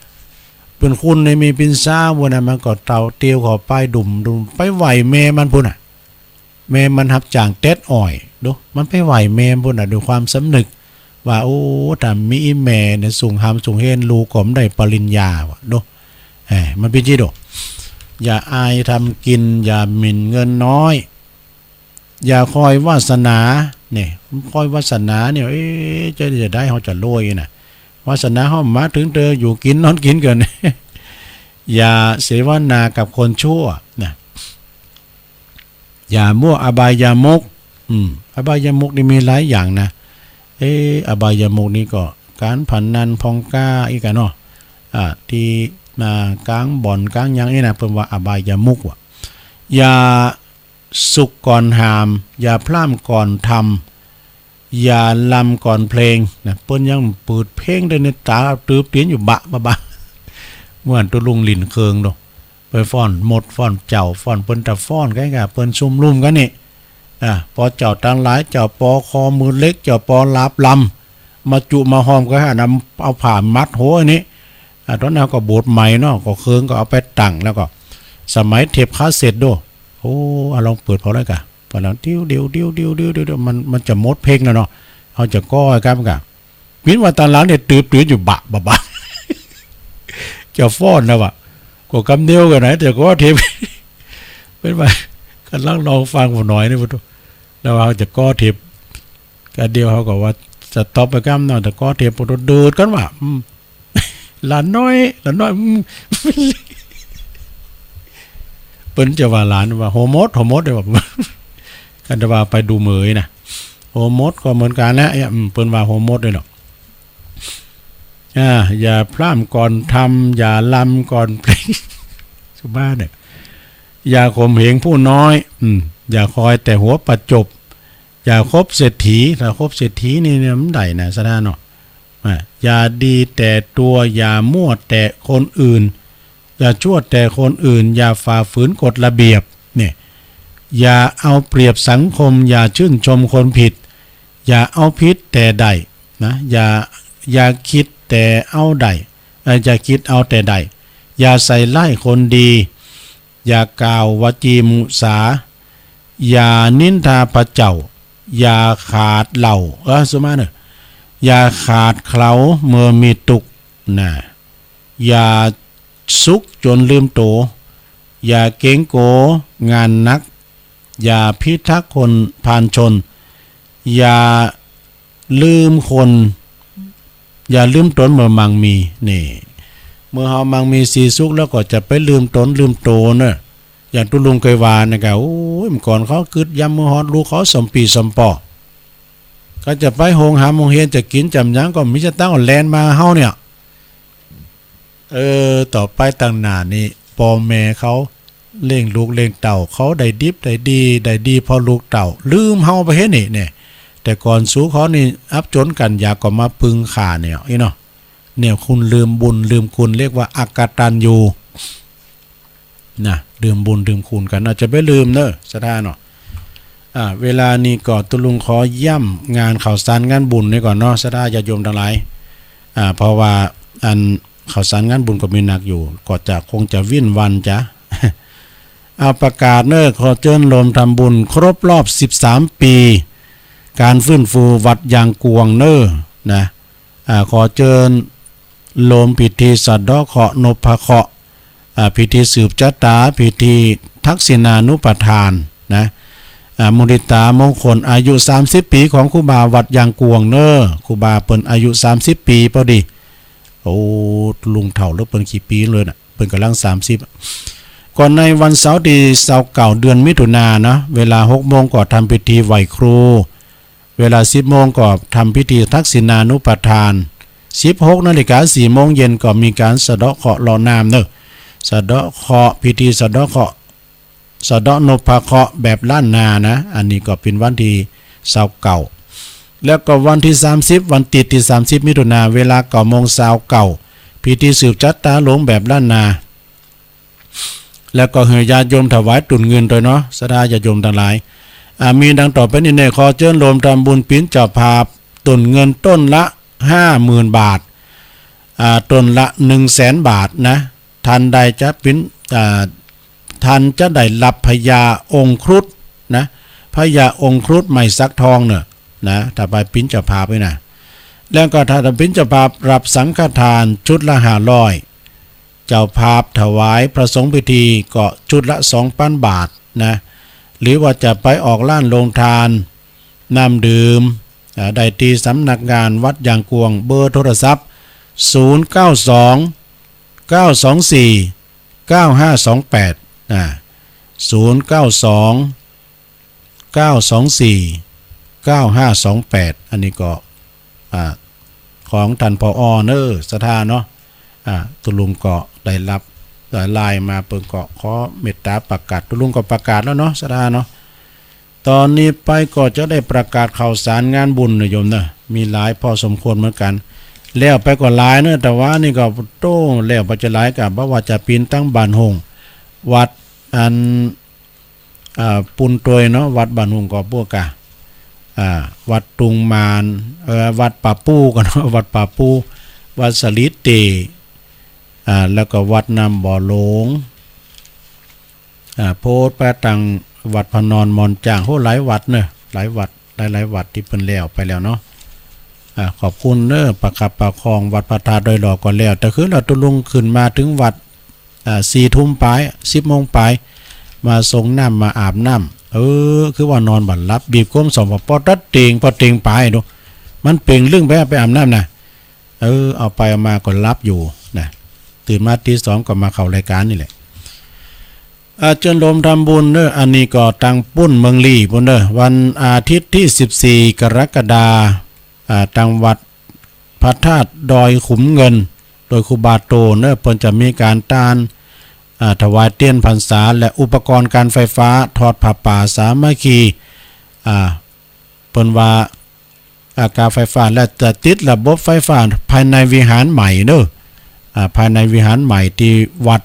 เปิ้นคุณในมีปินซ้าปุ้นนะ มันก็เตียวเข้าไปดุ่มๆ ไปไหว้แม่มันปุ้นน่ะ แม่มันฮับจ้างเต็ดอ้อย ดู มันไปไหว้แม่ปุ้นน่ะ ด้วยความสำนึกว่า โอ้ ถ้ามีอี่แม่เนี่ย สูงฮามสูงเฮน ลูกก็บ่ได้ปริญญาวะ ดู เอ้ย มันเป๋นจี้ ดู อย่าอายทำกิ๋น อย่าหมิ่นเงินน้อย อย่าคอยวาสนา เนี่ย คอยวาสนาเนี่ย เอ๊ะ จะ จะได้ เฮาจะรวยนะ วาสนาเฮามาเถิงเตียว อยู่กิ๋นนอนกิ๋นเกิน อย่าเสวนากับคนชั่วนะ อย่ามั่วอบายมุข อืม อบายมุขนี่มีหลายอย่างนะ เอ๊ะ อบายมุขนี่ก็ ก๋านพนัน ผ่องก้า อี้ก่ะเนาะ อ่า ตี้ อ่า ก๋างบ่อน ก๋างหยังอี้นะ เปิ้นว่าอบายมุขวะ อย่าสุขก่อนหาม อย่าพร่ำก่อนทำ อย่าลำก่อนเพลงนะ เปิ้นยังเปิดเพลงได้ในต๋า ตืบตี๋นอยู่บะบะบะ เมื่อวานตุ๊ลุงหลิ้นเคิงโด ไปฟ้อนมดฟ้อนเจ้า ฟ้อนเปิ้นตะฟ้อนกั๋นก่ะ เปิ้นชุมนุมกั๋นนี่ อ่า ปอเจ้าตังหลาย เจ้าปอคอมือเล็ก เจ้าปอหลาบลำ มาจุมาฮอมกั๋นหั้นนะ เอาผ้ามัดหัวอันนี้ อ่า ต๋อนนั้นก็บวชใหม่เนาะ ก็เคิงก็เอาไปตั้ง แล้วก็สมัยเทปคาสเซ็ตโด โอ้ อ่ะ ลองเปิดเผาเลยก่ะ พอแล้ว ดิ้ว ดิ้ว มัน มันจะหมดเพลงแล้วเนาะ เฮาจะก้อก้ำก่ะ ปิ้นว่าตังหลังเนี่ย ตืบตี๋นอยู่บะบะบะ จะฟ้อนนะวะ ก็กำเดียวกั๋นนะ แต่ก็เทป เปิ้นว่า ก่ำลังลองฟังผู้น้อยนี่ ปุโต แล้วว่าเฮาจะก้อเทป ก้ำเดียวเฮาก็ว่าสต็อปไปก้ำเนาะ แต่ก้อเทป ปุโต เดิดกั๋นวะ อืม หลานน้อย หลานน้อย อืม เปิ้นจะว่าหลานว่า โหมด โหมด เดี๋ยวว่า คันจะว่าไปดูเหมยนะ โหมดก็เหมือนกั๋นนะ เอ๊ะ อืม เปิ้นว่าโหมดเลยเนาะ อ่า อย่าพร่ำก่อนทำ อย่าลำก่อนเพลง สุภาพเนี่ย อย่าข่มเหงผู้น้อย อืม อย่าคอยแต่หัวประจบ อย่าคบเศรษฐี ถ้าคบเศรษฐีนี่เนี่ยมันได้นะ ศรัทธาเนาะ อ่ะ อย่าดีแต่ตัว อย่ามั่วแต่คนอื่น อย่าชั่วแต่คนอื่น อย่าฝ่าฝืนกฎระเบียบ เนี่ย อย่าเอาเปรียบสังคม อย่าชื่นชมคนผิด อย่าเอาผิดแต่ได้นะ อย่า อย่าคิดแต่เอาได้ เอ่อ อย่าคิดเอาแต่ได้ อย่าใส่ร้ายคนดี อย่ากล่าววจีมุสา อย่านินทาพระเจ้า อย่าขาดเหล้า เออ สุมาเนอะ อย่าขาดเขลาเมื่อมีตุ๊กข์นะ อย่าสุขจนลืมโต อย่าเก๋งโก๋งานหนัก อย่าพิทักษ์คนพาลชน อย่าลืมคน อย่าลืมตนเมื่อมั่งมี นี่ เมื่อเฮามั่งมีสีสุขแล้วก็จะไปลืมตนลืมโตเนอะ อย่างตุ๊ลุงเกยว่านะกะ โอ้ย เมื่อก่อนเขากึ๊ดยามเมื่อฮอดลูกเขาสองปี๋สองป่อ ก็จะไปโฮงหามโฮงเฮียน จะกิ๋นจ๋ำหยังก็มีสตางค์แล่นมาเฮาเนี่ย เออ ต่อไปตังหน้านี่ ป้อแม่เขาเลี้ยงลูกเลี้ยงเต้า เขาได้ดิบได้ดี ได้ดีเพราะลูกเต้า ลืมเฮาไปเฮ้นี่ เนี่ย แต่ก่อนสูเขานี่อับจ๋นกั๋น อยากก็มาปึงข้าเนี่ย อี้เนาะ เนี่ย คนลืมบุญลืมคุณ เรียกว่าอกตัญญู นะ ลืมบุญลืมคุณกั๋น อาจจะไปลืมเนอะ ศรัทธาเนาะ อ่า เวลานี้ก็ตุ๊ลุงขอย่ำงานข้าวสารงานบุญนี่ก่อนเนาะ ศรัทธาญาติโยมตังหลาย อ่า เพราะว่าอันข้าวสารงานบุญก็มีหนักอยู่ ก็จะคงจะวิ่นวันจ๊ะ อ่า ประกาศเนอะ ขอเจิญโฮมทำบุญครบรอบสิบสามปี๋ ก๋านฟื้นฟูวัดยางกวงเน่อ นะ อ่า ขอเจิญโฮมพิธีสะเดาะเคราะห์นพเคราะห์ อ่า พิธีสืบจะต๋า พิธีทักษิณานุปทาน นะ อ่า มุทิตามงคลอายุสามสิบปี๋ของครูบาวัดยางกวงเน่อ ครูบาเปิ้นอายุสามสิบปี๋พอดี โอ้ ลุงเฒ่าเหลือเปิ้นกี่ปี๋เลยนะ เปิ้นก่ำลังสามสิบ ก็ในวันเสาร์ตี้ซาวเก้า เดือนมิถุนายนนะ เวลาหกโมงก็ทำพิธีไหว้ครู เวลาสิบโมงก็ทำพิธีทักษิณานุปทาน สิบหกนาฬิกา สี่โมงเย็นก็มีก๋านสะเดาะเคราะห์เลาะน้ำเน่อ สะเดาะเคราะห์ พิธีสะเดาะเคราะห์ สะเดาะนพเคราะห์แบบล้านนานะ อันนี้ก็เป๋นวันตี้ซาวเก้า แล้วก็วันตี้สามสิบ วันติ๊ดตี้สามสิบมิถุนายน เวลาเก้าโมงซาวเก้า พิธีสืบจะต๋าหลวงแบบล้านนา แล้วก็หื้อญาติโยมถวายตุ่นเงินตวยเนาะ ศรัทธาญาติโยมตังหลาย อ่า มีดังต่อไปนี้เน่อ ขอเจิญโฮมทำบุญเป๋นเจ้าภาพตุ่นเงินต้นละห้าหมื่นบาท อ่า ต้นละหนึ่งแสนบาทนะ ต้านใดจะเป๋น อ่า ต้านจะได้ฮับพญาองครุฑนะ พญาองครุฑไม้สักทองเน่อ นะ ถ้าไปเป๋นเจ้าภาพไว้นะ แล้วก็ถ้าเป๋นเจ้าภาพฮับสังฆทานชุดละห้าร้อย เจ้าภาพถวายพระสงฆ์พิธีก็ชุดละสองปันบาทนะ หรือว่าจะไปออกร้านโฮงตาน น้ำดื่ม อ่า ได้ตี้สำนักงานวัดยางกวง เบอร์โทรศัพท์ ศูนย์เก้าสอง เก้าสองสี่ เก้าห้าสองแปด อ่า ศูนย์เก้าสอง เก้าสองสี่ เก้าห้าสองแปด อันนี้ก็ อ่า ของต้าน ผอ เน่อ ศรัทธาเนาะ อ่า ตุ๊ลุงก็ได้ฮับ อ่า ไลน์มา เปิ้นก็ขอเมตต๋าประกาศ ตุ๊ลุงก็ประกาศแล้วเนาะ ศรัทธาเนาะ ต๋อนนี้ไปก็จะได้ประกาศข่าวสารงานบุญเน่อโยมเน่อ มีหลายพอสมควรเหมือนกั๋น แล้วไปก็หลายเน่อ แต่ว่านี่ก็ โต้ แล้วไปจะหลายกา บ่ว่าจะเป๋นตังบ้านห้อง วัดอัน อ่า ปูนตวยเนาะ วัดบ้านห้องก็ปวกกา อ่า วัดตุงมาน เอ่อ วัดป่าปู๋ก่อนเนาะ วัดป่าปู๋ วัดสะหลีเต อ่า แล้วก็วัดน้ำบ่อหลง อ่า โพธิ์ไปตังวัดพระนอนมอนจาง โห หลายวัดเน่อ หลายวัด หลายๆ วัดตี้เปิ้นแล้วไปแล้วเนาะ อ่า ขอบคุณเน่อ ประคับประคอง วัดพระธาตุดอยหล่อก็แล้ว แต่คืนแล้วตุ๊ลุงขึ้นมาเถิงวัด อ่า สี่ทุ่มป๋าย สิบโมงป๋าย มาสรงน้ำ มาอาบน้ำ เออ คือว่านอนบ่หลับ บีบก้มส่องผ่อปอตัดเต็ง ปอเต็งป๋ายดู มันเป่งลึ่งไป ไปอาบน้ำนะ เออ เอาไปเอามาก็หลับอยู่นะ ตื่นมาตีสองก็มาเข้ารายการนี่แหละ อ่า เจิญโฮมทำบุญเน่อ อันนี้ก็ตังปุ้นเมืองลี้ปุ้นเน่อ วันอาทิตย์ตี้สิบสี่ กรกฎาคม อ่า ตังวัดพระธาตุดอยขุมเงิน โดยครูบาโตเน่อ เปิ้นจะมีก๋านตาน อ่า ถวายเตียนพรรษา และอุปกรณ์การไฟฟ้า ทอดผ้าป่าสามัคคี อ่า เปิ้นว่า อ่า ก๋าไฟฟ้า และจะติดระบบไฟฟ้าภายในวิหารใหม่เน่อ อ่า ภายในวิหารใหม่ตี้วัด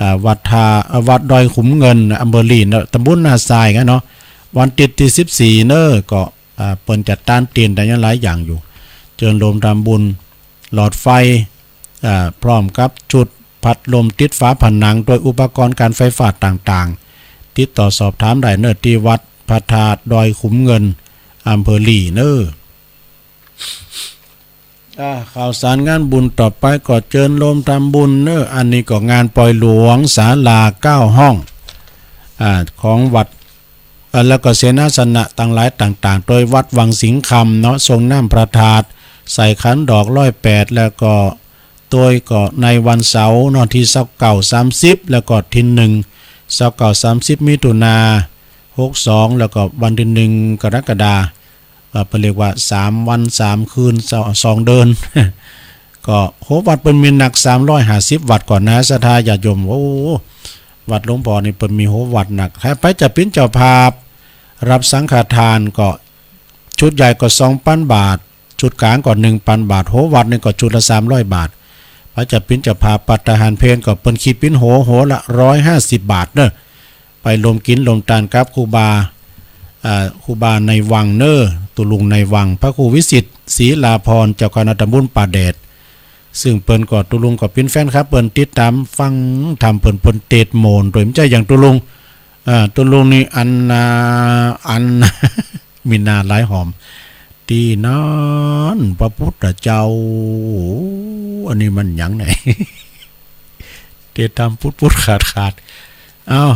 อ่า วัดท่า อ่า วัดดอยขุมเงิน อำเภอลี้เน่อ ตำบลนาทรายกั๋นเนาะ วันติ๊ดตี้สิบสี่เน่อ ก็ อ่า เปิ้นจะตานเตียนได้หลายอย่างอยู่ เจิญโฮมทำบุญ หลอดไฟ อ่า พร้อมกับชุดพัดลมติดฝาผนัง โดยอุปกรณ์การไฟฟ้าต่างๆ ติดต่อสอบถามได้เน่อ ตี้วัดพระธาตุดอยขุมเงิน อำเภอลี้เน่อ อ่า ข่าวสารงานบุญต่อไปก็เจิญโฮมทำบุญเน่อ อันนี้ก็งานปอยหลวงศาลาเก้าห้อง อ่า ของวัด อ่า แล้วก็เสนาสนะตังหลายต่างๆ โดยวัดวังสิงห์คำเนาะ สรงน้ำพระธาตุ ใส่ขันดอกร้อยแปด แล้วก็ โดยก็ในวันเสาร์เนาะ ตี้ซาวเก้า สามสิบ แล้วก็ตี้หนึ่ง ซาวเก้า สามสิบ มิถุนา หกสอง แล้วก็วันตี้หนึ่ง กรกฎาคม อ่า เปิ้นเรียกว่าสามวันสามคืน สอง สองเดือน ก็โห วัดเปิ้นมีนัก สามร้อยห้าสิบวัตต์ก่อนนะ ศรัทธาญาติโยม โอ้ วัดหลวงพ่อนี่เปิ้นมี โห วัตต์นัก ใผๆ จะเป๋นเจ้าภาพ ฮับสังฆทานก็ ชุดใหญ่ก็สองปันบาท ชุดก๋างก็หนึ่งปันบาท โห วัตต์นี่ก็ชุดละสามร้อยบาท ใผจะเป๋นเจ้าภาพภัตตาหารเพลก็เปิ้นคิดเป๋นโห โหละร้อยห้าสิบบาทเน่อ ไปรวมกิ๋นรวมตานกับครูบา อ่า ครูบาในวังเน่อ ตุ๊ลุงในวัง พระครูวิสิทธิ์ ศรีลาภรณ์ เจ้าคณะตำบลป่าแดด ซึ่งเปิ้นก็ ตุ๊ลุงก็เป๋นแฟนคลับเปิ้น ติดต๋ามฟังธรรมเปิ้น เปิ้นเตสน์โมนโดย บ่ใจ้อย่างตุ๊ลุง อ่า ตุ๊ลุงนี่อันนา อัน มีนาหลายหอม ตี้นั้นพระพุทธเจ้า อันนี้มันหยังไหน เตะตำปุดๆ ขาดๆ อ้าว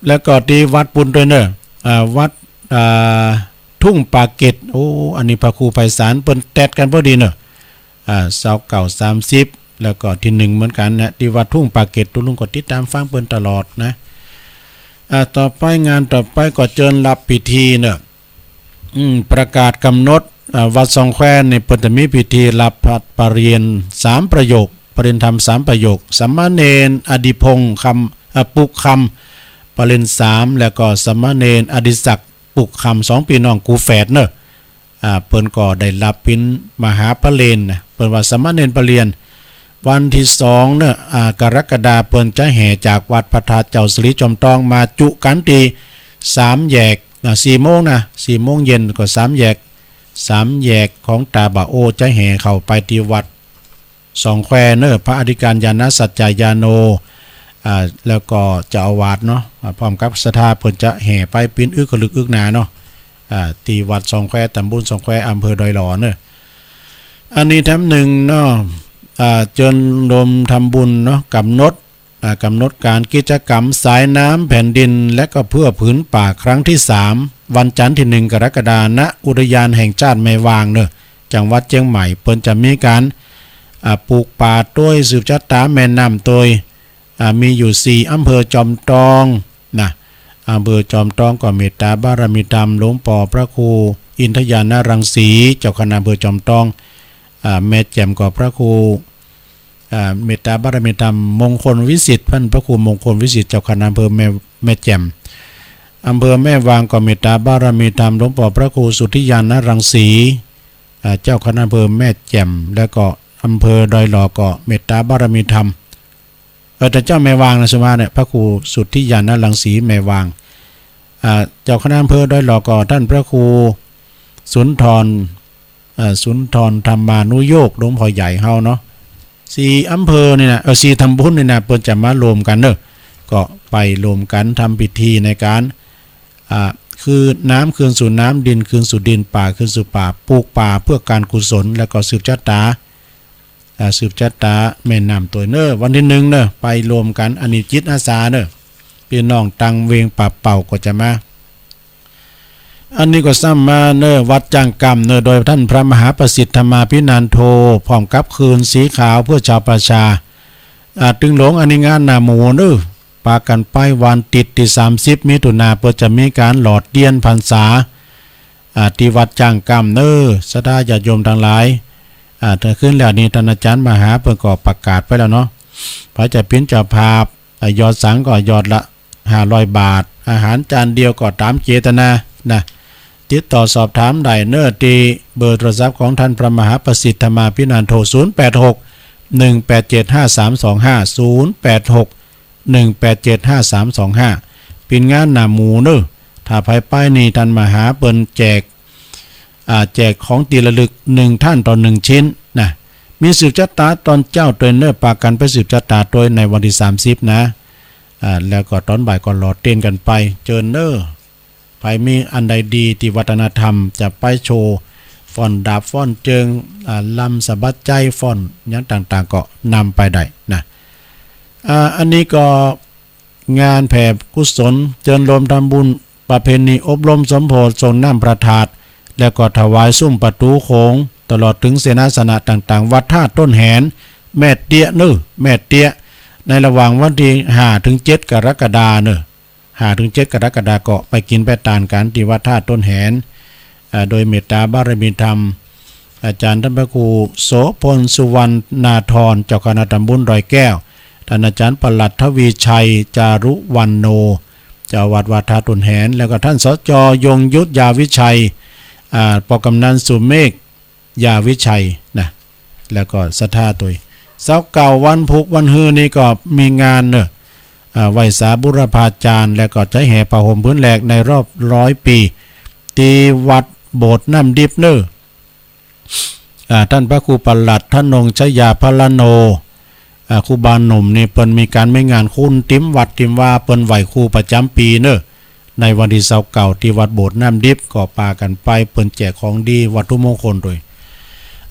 แล้วก็ตี้วัดปุ้นตวยเน่อ อ่า วัด อ่า ทุ่งป่าเก็ด โอ้ อันนี้พระครูไพศาลเปิ้นแต๊ดกั๋นพอดีเน่อ อ่า ซาวเก้า สามสิบ แล้วก็ตี้นึ่งเหมือนกั๋นนะ ตี้วัดทุ่งป่าเก็ด ตุ๊ลุงก็ติดต๋ามฟังเปิ้นตลอดนะ อ่า ต่อไปงานต่อไปก็เจิญฮับพิธีเน่อ อืม ประกาศก๋ำหนด อ่า วัดสองแควนี่เปิ้นจะมีพิธีฮับปริญญาสามประโยค ปริญญาธรรมสามประโยค สามเณรอดิพงษ์คำ อ่า ปุกคำ ปริญญาสาม แล้วก็สามเณรอดิศักดิ์ปุกคำ สองปี้น้องกู๋แฝดเน่อ อ่า เปิ้นก็ได้ฮับเป๋นมหาปริญญานะ เปิ้นว่าสามเณรปริญญา วันตี้สองเน่อ อ่า กรกฎา เปิ้นจะแห่จากวัดพระธาตุเจ้าสิริจอมตองมาจุกั๋นตี้สามแยก อ่า สี่โมงนะ สี่โมงเย็นก็สามแยก สามแยกของตาบ่าโอ จะแห่เข้าไปตี้วัดสองแควเน่อ พระอธิการญาณสัจจายาโน อ่า แล้วก็เจ้าอาวาสเนาะ อ่า พร้อมกับศรัทธาเปิ้นจะแห่ไปเป๋นอึกขลึกอึกหนาเนาะ อ่า ตี้วัดสองแคว ตำบลสองแคว อำเภอดอยหล่อเน่อ อันนี้แถมนึ่งเนาะ อ่า เจิญรวมทำบุญเนาะ ก๋ำหนด อ่า ก๋ำหนดก๋านกิจกรรมสายน้ำแผ่นดิน และก็เพื่อผืนป่าครั้งตี้สาม วันจันทร์ตี้นึ่งกรกฎา ณ อุทยานแห่งชาติแม่วางเน่อ จังหวัดเจียงใหม่ เปิ้นจะมีก๋าน อ่า ปลูกป่าตวย สืบชะตาแม่น้ำตวย อ่า มีอยู่สี่อำเภอจอมตองนะ อำเภอจอมตองก็เมตตาบารมีธรรมหลวงป้อพระครูอินทญาณรังสี เจ้าคณะอำเภอจอมตอง อ่า แม่แจ่มก็พระครู อ่า เมตตาบารมีธรรมมงคลวิสิทธิ์ ท่านพระครูมงคลวิสิทธิ์ เจ้าคณะอำเภอแม่ แม่แจ่ม อำเภอแม่วางก็เมตตาบารมีธรรมหลวงป้อพระครูสุทธิญาณรังสี อ่า เจ้าคณะอำเภอแม่แจ่ม แล้วก็อำเภอดอยหล่อก็เมตตาบารมีธรรม เออ แต่เจ้าแม่วางนะ สุมาเนี่ย พระครูสุทธิญาณรังสีแม่วาง อ่า เจ้าคณะอำเภอดอยหล่อก็ท่านพระครูสุนทร อ่า สุนทรธรรมานุโยค หลวงพ่อใหญ่เฮาเนาะ สี่อำเภอนี่นะ เออ สี่ตำบลนี่นะ เปิ้นจะมารวมกั๋นเน่อ ก็ไปรวมกั๋นทำพิธีในก๋าน อ่า คืนน้ำคืนสู่น้ำ ดินคืนสู่ดิน ป่าคืนสู่ป่า ปลูกป่าเพื่อก๋านกุศล แล้วก็สืบชะตา อ่า สืบชะตาแม่น้ำตวยเน่อ วันตี้นึ่งเน่อ ไปรวมกั๋น อันนี้จิตอาสาเน่อ ปี้น้องตังเวงป่าเป่าก็จะมา อันนี้ก็ซ้ำมาเน่อ วัดจ้างกำเน่อ โดยท่านพระมหาประสิทธิ์ธรรมาภินันโท พร้อมกับคืนสีขาวเพื่อชาวประชา อ่า ตึงหลวง อันนี้งานหน้าหมู่เน่อ ปากั๋นไปวันติ๊ดตี้สามสิบมิถุนา เปิ้นจะมีก๋านหล่อเตียนพรรษา อ่า ตี้วัดจ้างกำเน่อ ศรัทธาญาติโยมตังหลาย อ่า ถ้าคืนแล้วนี้ท่านอาจารย์มหาเปิ้นก็ประกาศไปแล้วเนาะ ใผจะเป๋นเจ้าภาพ อ่า หยอดสังก็หยอดละห้าร้อยบาท อาหารจานเดียวก็ต๋ามเจตนานะ ติดต่อสอบถามได้เน่อ ตี้เบอร์โทรศัพท์ของท่านพระมหาประสิทธิ์ธรรมาภินันโท ศูนย์แปดหก หนึ่งแปดเจ็ด ห้าสามสองห้า ศูนย์แปดหก หนึ่งแปดเจ็ด ห้าสามสองห้า เป๋นงานหน้าหมู่เน่อ ถ้าใผไปนี่ท่านมหาเปิ้นแจก อ่า แจกของตี้ระลึกหนึ่งท่านต่อหนึ่งชิ้นนะ มีสืบชะตาตอนเจ๊าตวยเน่อ ปากั๋นไปสืบชะตาตวยในวันตี้สามสิบนะ อ่า แล้วก็ตอนบ่ายก็หล่อเตียนกั๋นไป เจิญเน่อ ใผมีอันใดดีตี้วัฒนธรรม จะไปโชว์ฟ้อนดาบฟ้อนเจิง อ่า รำสะบัดใจ๋ ฟ้อนหยังต่างๆ ก็นำไปได้นะ อ่า อันนี้ก็งานแผ่กุศล เจิญรวมทำบุญประเพณีอบรมสมโภชน์ส่งน้ำพระธาตุ แล้วก็ถวายซุ่มประตู๋โขง ตลอดเถิงเสนาสนะต่างๆ วัดท่าต้นแหน แม่เตี้ยเน่อ แม่เตี้ย ในระหว่างวันตี้ห้าเถิงเจ็ดกรกฎาเน่อ ห้าเถิงเจ็ดกรกฎาก็ไปกิ๋นไปตานกั๋นตี้วัดท่าต้นแหน อ่า โดยเมตตาบารมีธรรม อาจารย์ท่านพระครูโสภณสุวรรณาธร เจ้าคณะตำบลดอยแก้ว ท่านอาจารย์ปลัดทวีชัย จารุวรรณโณ เจ้าอาวาสวัดท่าต้นแหน แล้วก็ท่าน สจ ยงยุทธ ยาวิชัย อ่า ป้อกำนันสุเมฆ ยาวิชัยนะ แล้วก็ศรัทธาตวย ซาวเก้าวันพุธวันฮือนี่ก็มีงานเน่อ อ่า ไหว้สาบุรพาจารย์ แล้วก็จะแห่ผ้าห่มผืนแรกในรอบร้อยปี๋ ตี้วัดโบสถ์น้ำดิบเน่อ อ่า ท่านพระครูปลัด ธนงค์ชยาภรโณ อ่า ครูบาหนุ่มนี่เปิ้นมีก๋านมีงานคุ้นติมวัดติมวา เปิ้นไหว้ครูประจ๋ำปี๋เน่อ ในวันตี้ซาวเก้าตี้วัดโบสถ์น้ำดิบ ก็ปากั๋นไป เปิ้นแจกของดีวัตถุมงคลโตย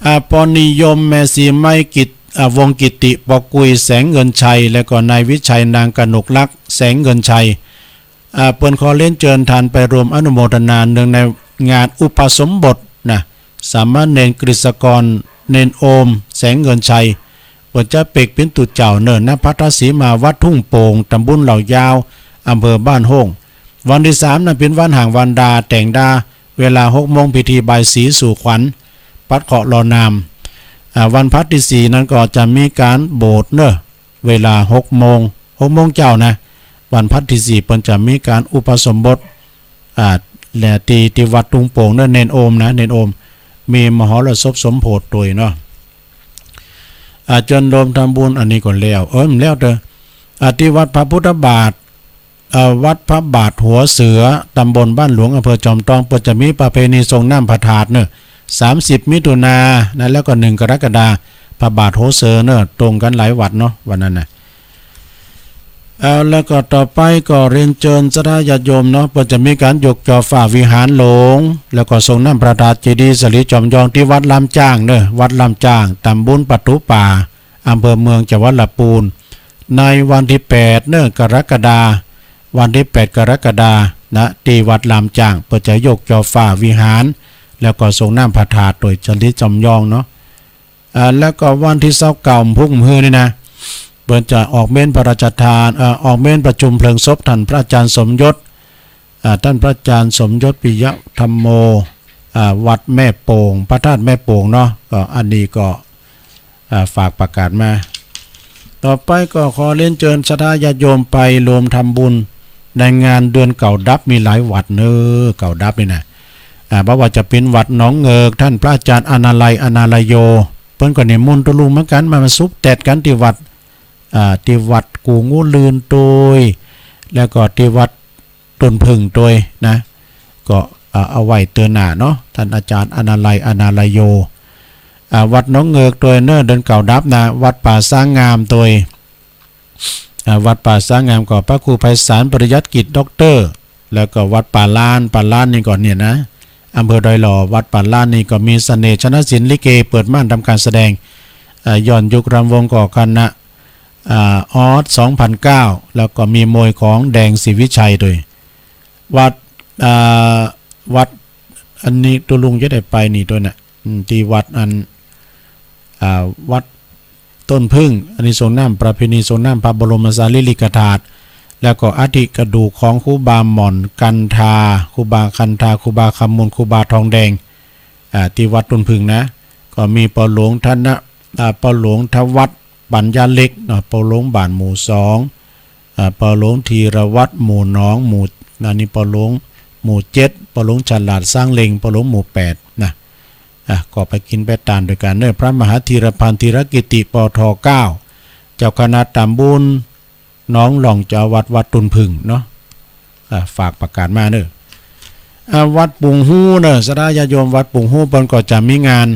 อ่า ปอนิยม แม่ศรีไม้ กิต อ่า วงศ์กิตติ ปอกุย แสงเงินชัย แล้วก็นายวิชัย นางกนกลักษณ์ แสงเงินชัย อ่า เปิ้นขอเรียนเจิญต้านไปร่วมอนุโมทนาเนื่องในงานอุปสมบทนะ สามเณรกฤษกร เณรโอม แสงเงินชัย เปิ้นจะเปกเป๋นตุ๊เจ้าเน่อ ณ พัทธสีมา วัดทุ่งโป่ง ตำบลเหล่ายาว อำเภอบ้านโฮ่ง วันตี้สามนั้นเป๋นวันฮ้างวันดา แต่งดา เวลาหกโมง พิธีบายสีสู่ขวัญ ปัดเคราะห์ลอน้ำ อ่า วันพฤหัสตี้สี่นั้นก็จะมีก๋านโบสถ์เน่อ เวลาหกโมง หกโมงเจ๊านะ วันพฤหัสตี้สี่เปิ้นจะมีก๋านอุปสมบท อ่า และตี้ ตี้วัดทุ่งโป่งเน่อ เณรโอมนะ เณรโอม มีมหรสพสมโภชโตยเนาะ อ่า เจิญโยมทำบุญ อันนี้ก็แล้ว เออ แล้วเต๊อะ อ่า ตี้วัดพระพุทธบาท เอ่อ วัดพระบาทหัวเสือ ตำบลบ้านหลวง อำเภอจอมตอง เปิ้นจะมีประเพณีส่งน้ำพระธาตุเน่อ สามสิบมิถุนายนนะ แล้วก็หนึ่งกรกฎาคม พระบาทหัวเสือเน่อ ตรงกั๋นหลายวัดเนาะ วันนั้นนะ เอา แล้วก็ต่อไปก็เรียนเจิญศรัทธาญาติโยมเนาะ เปิ้นจะมีก๋านยกจ่อฟ้าวิหารหลวง แล้วก็ส่งน้ำพระธาตุเจดีย์สะหลีจอมยอง ตี้วัดล่ามจ๊างเน่อ วัดล่ามจ๊าง ตำบลประตู๋ป่า อำเภอเมือง จังหวัดลำปูน ในวันตี้แปดเน่อ กรกฎาคม วันตี้แปดกรกฎาคมนะ ตี้วัดล่ามจ๊าง เปิ้นจะยกจ่อฟ้าวิหาร แล้วก็ส่งน้ำพระธาตุโตยสะหลีจอมยองเนาะ อ่า แล้วก็วันตี้ซาวเก้า พุธมื้อนี้นะ เปิ้นจะออกเมรุพระราชทาน เอ่อ ออกเมรุประชุมเพลิงศพต้านพระอาจารย์สมยศ อ่า ต้านพระอาจารย์สมยศ ปิยะธัมโม อ่า วัดแม่โป่ง พระธาตุแม่โป่งเนาะ ก็อันนี้ก็ อ่า ฝากประกาศมา ต่อไปก็ขอเรียนเจิญศรัทธาญาติโยมไปรวมทำบุญในงานเดือนเก๊าดับ มีหลายวัดเน่อ เก๊าดับนี่นะ อ่า บ่ว่าจะเป๋นวัดหนองเหงือก ต้านพระอาจารย์อนาลัย อนาลโย เปิ้นก็นิมนต์ตุ๊ลุงเหมือนกั๋น มา มาสุบแตดกั๋นตี้วัด อ่า ตี้วัดกู่งูลื่นโตย แล้วก็ตี้วัด ต้นผึ้งโตยนะ ก็ เอ่อ เอาไว้เตื้อหน้าเนาะ ต้านอาจารย์อนาลัย อนาลโย อ่า วัดหนองเหงือกโตยเน่อ เดือนเก๊าดับนะ วัดป่าช้างงามโตย อ่า วัดป่าช้างงามก็พระครูไพศาล ปริยัติกิจ ด็อกเตอร์ แล้วก็วัดป่าล้าน ป่าล้านนี่ก็เนี่ยนะ อำเภอดอยหล่อ วัดป่าล้านนี่ก็มีเสน่ห์ ชนะศิลป์ ลิเก เปิดม่านทำการแสดง อ่า ย้อนยุครำวงก็คณะ อ่า ออส สองพันเก้า แล้วก็มีมวยของแดง ศรีวิชัยโตย วัด อ่า วัด อันนี้ตุ๊ลุงจะได้ไปนี่โตยนะ อืม ตี้วัดอัน อ่า วัดต้นผึ้ง อันนี้ส่งน้ำ ประเพณีส่งน้ำพระบรมสารีริกธาตุ แล้วก็อัฐิกระดูกของครูบาหม่อน กันทา ครูบากันทา ครูบาคำมูล ครูบาทองแดง อ่า ตี้วัดต้นผึ้งนะ ก็มีป้อหลวงธนะ อ่า ป้อหลวงธวัฒน์ ปัญญาเล็กเนาะ ป้อหลวงบ้านหมู่สอง อ่า ป้อหลวงธีรวัฒน์ หมู่หนอง หมู่ อันนี้ป้อหลวงหมู่เจ็ด ป้อหลวงฉลาด ซ้างเล็ง ป้อหลวงหมู่แปดนะ อ่ะ ก็ไปกิ๋นไปตานโตยกั๋นเน่อ พระมหาธีรพันธ์ ธีรกิติ ปอทอเก้า เจ้าคณะตำบล หนองหล่อง เจ้าอาวาสวัดต้นผึ้งเนาะ อ่า ฝากประกาศมาเน่อ อ่า วัดปุ่งฮู้เน่อ ศรัทธาญาติโยมวัดปุ่งฮู้ เปิ้นก็จะมีงาน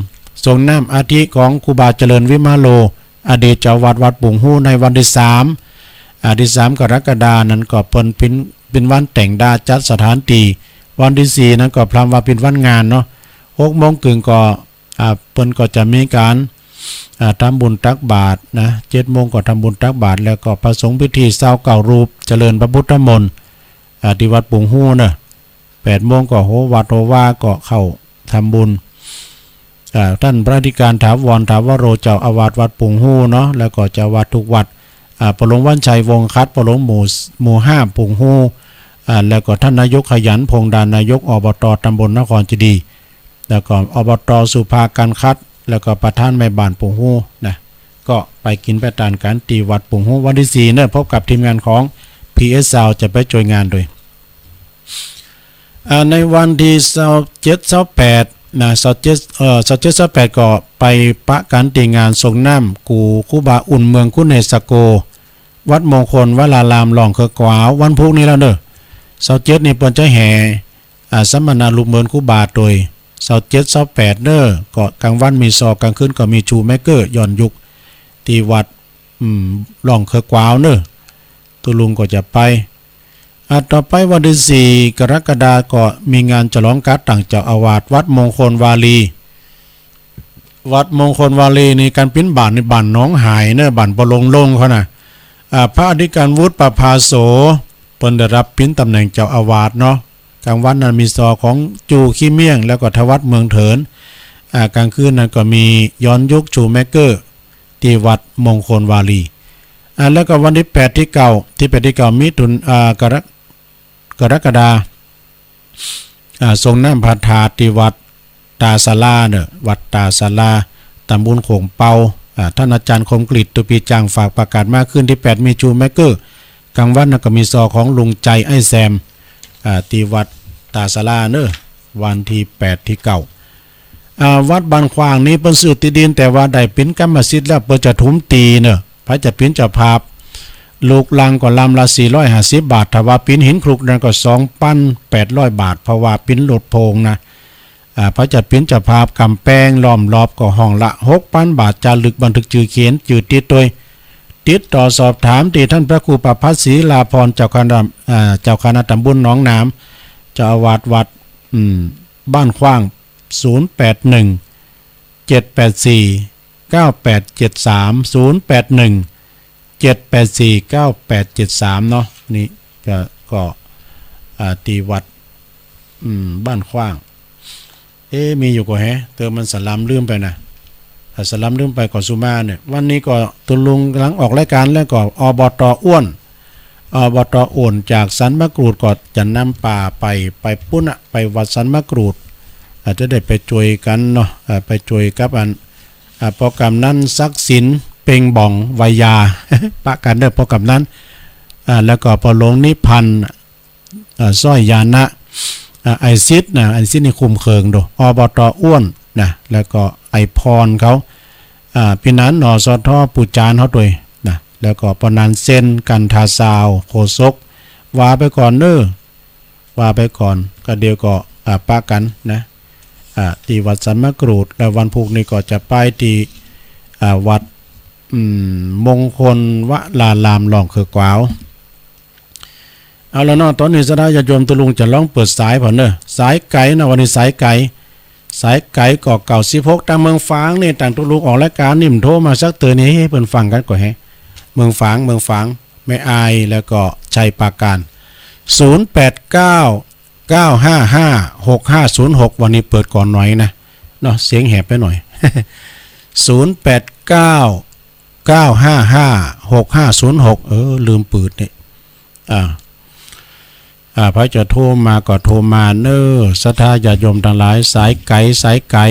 ส่งน้ำอัฐิของครูบาเจริญวิมาโล อดีตเจ้าอาวาสวัดปุ่งฮู้ ในวันตี้สาม อ่า ตี้สามกรกฎาคมนั้นก็เปิ้นเป๋น เป๋นวันแต่งดา จัดสถานตี้ วันตี้สี่นั้นก็พร่ำว่าเป๋นวันงานเนาะ หกโมงเกิ่งก็ อ่า เปิ้นก็จะมีก๋าน อ่า ทำบุญตักบาตรนะ เจ็ดโมงก็ทำบุญตักบาตร แล้วก็พระสงฆ์พิธีซาวเก้ารูป เจริญพระพุทธมนต์ อ่า ตี้วัดปุ่งฮู้เน่อ แปดโมงก็โหวัตรโหวา ก็เข้าทำบุญ อ่า ต้านพระอธิการถาวร ถาวโร เจ้าอาวาสวัดปุ่งฮู้เนาะ แล้วก็เจ้าอาวาสทุกวัด อ่า ป้อหลวงวัญชัย วงศ์คัด ป้อหลวงหมู่ หมู่ห้า ปุ่งฮู้ อ่า แล้วก็ต้านนายกขยัน พงษ์ดา นายก อบต ตำบลนครเจดีย์ แล้วก็ อบต สุภา กันคัด แล้วก็ประธานแม่บ้านปุ่งฮู้นะ ก็ไปกิ๋นไปตานกั๋นตี้วัดปุ่งฮู้ วันตี้สี่เน่อ พบกับทีมงานของ พีเอส ซาวด์ จะไปจ้วยงานโตย อ่า ในวันตี้ซาวเจ็ด ซาวแปดนะ ซาวเจ็ด เอ่อ ซาวเจ็ด ซาวแปดก็ไปปะกั๋นตี้งานส่งน้ำกู่ครูบาอุ่นเมือง คุณเนศโก วัดมงคลวราราม ร่องเขือขวาว วันพุธนี้แล้วเน่อ ซาวเจ็ดนี่เปิ้นจะแห่ อ่า สมณะรูปเหมือนครูบาโตย ซาวเจ็ด ซาวแปดเน่อ ก็กลางวันมีซอ กลางคืนก็มีชูแมกเกอร์ ย้อนยุค ตี้วัด อืม ร่องเขือขวาวเน่อ ตุ๊ลุงก็จะไป อ่า ต่อไปวันตี้สี่กรกฎาก็มีงานฉลองก๋าตั้งเจ้าอาวาสวัดมงคลวารี วัดมงคลวารีนี่ ก๋านปิ๋นบาตรนี่บ้านหนองหายเน่อ บ้านปอหลงลงเขาน่ะ อ่า พระอธิการวุฒิ ประภาโส เปิ้นได้ฮับปิ๋นต๋ำแหน่งเจ้าอาวาสเนาะ ก๋างวันนั้นมีซอของจูขี้เมี่ยง แล้วก็ทวัฒน์เมืองเถิน อ่า ก๋างคืนนั้นก็มีย้อนยุคชูแมกเกอร์ ตี้วัดมงคลวารี อ่า แล้วก็วันตี้แปดตี้เก้า ตี้แปดตี้เก้ามิถุน อ่า กรก- กรกฎา อ่า ส่งน้ำพระธาตุตี้วัดต๋าสาราเน่อ วัดต๋าสารา ต๋ำบลโขงเปา อ่า ต้านอาจ๋ารย์คมกฤษ ตุปีจ่าง ฝากประกาศมา คืนตี้แปดมีชูแมกเกอร์ ก๋างวันนั้นก็มีซอของลุงใจ๋ อ้ายแซม อ่า ตี้วัดต๋าสาราเน่อ วันตี้แปดตี้เก้า อ่า วัดบ้านขว้างนี่เปิ้นซื้อตี้ดิน แต่ว่าได้ปิ๋นกรรมสิทธิ์แล้ว เปิ้นจะถมตี๋เน่อ ใผจะปิ๋นเจ้าภาพ ลูกหลังก็ลำละสี่ร้อยห้าสิบบาท ถ้าว่าปิ๋นหินคลุกนั้นก็สองปันแปดร้อยบาท เพราะว่าปิ๋นรถโพ่งนะ อ่า ใผจะปิ๋นเจ้าภาพกำแปงล้อมรอบก็ห้องละหกปันบาท จ๋ารึกบันทึกจื้อเขียนจื้อติดตวย ติดต่อสอบถามตี้ต้านพระครูประภัสศรีลาภรณ์ เจ้าคณะ อ่า เจ้าคณะต๋ำบลหนองหนาม เจ้าอาวาสวัด อืม บ้านขว้าง ศูนย์แปดหนึ่ง เจ็ดแปดสี่ เก้าแปดเจ็ดสาม ศูนย์แปดหนึ่ง เจ็ดแปดสี่ เก้าแปดเจ็ดสาม เนาะ นี่ก็ ก็ อ่า ตี้วัด อืม บ้านขว้าง เอ๊ะ มีอยู่ก่อแฮะ เติมมันสะลำลืมไปนะ ถ้าสะลำลืมไปก็สุมาเนี่ย วันนี้ก็ตุ๊ลุงก๋ำลังออกรายก๋าน แล้วก็ อบต. อ้วน อบต. อ้วนจากสันมะกรูดก็จะนำป้าไป ไปปู๊นน่ะ ไปวัดสันมะกรูด อาจจะได้ไปจ้วยกั๋นเนาะ อ่า ไปจ้วยกับอัน อ่า ป้อกำนันศักดิ์สิน เพ็งบ่อง ไวยา ปะกั๋นเน่อ ป้อกำนัน อ่า แล้วก็ป้อหลวงนิพันธ์ อ่า สร้อยญาณะ อ่า อ้ายสิทธิ์นะ อ้ายสิทธิ์นี่คุ้มเคิงโด อบต. อ้วนนะ แล้วก็อ้ายพรเขา อ่า ปี้หนาน นสท. ปู่จานเขาตวยนะ แล้วก็ป้อหนานเซน กันทาซาว โฆษก ว่าไปก่อนเน่อ ว่าไปก่อน ก็เดี๋ยวก็ อ่า ปะกั๋นนะ อ่า ตี้วัดสันมะกรูด แล้ววันพูกนี้ก็จะไปตี้ อ่า วัด อืม มงคลวราราม ล่องเขือกวาว เอาละเนาะ ต๋อนนี้ศรัทธาญาติโยมตุ๊ลุงจะลองเปิดสายผ่อนเน่อ สายไก๋นะ วันนี้สายไก๋ สายไก๋ก็เก้าสิบหก ตางเมืองฝางนี่ ตางตุ๊ลุงออกรายก๋านนี่ มันโทรมาสักเตื้อนี่ หื้อเปิ้นฟังกั๋นก่อแฮะ เมืองฝาง เมืองฝาง แม่อาย แล้วก็ชัยปราการ ศูนย์แปดเก้า เก้าห้าห้า หกห้าศูนย์หก วันนี้เปิดก่อนหน่อยนะ เนาะ เสียงแหบไปหน่อย ศูนย์แปดเก้า เก้าห้าห้า หกห้าศูนย์หก เออ ลืมเปิดเนี่ย อ่า อ่า ใผจะโทรมาก็โทรมาเน่อ ศรัทธาญาติโยมตังหลาย สายไก๋ สายไก๋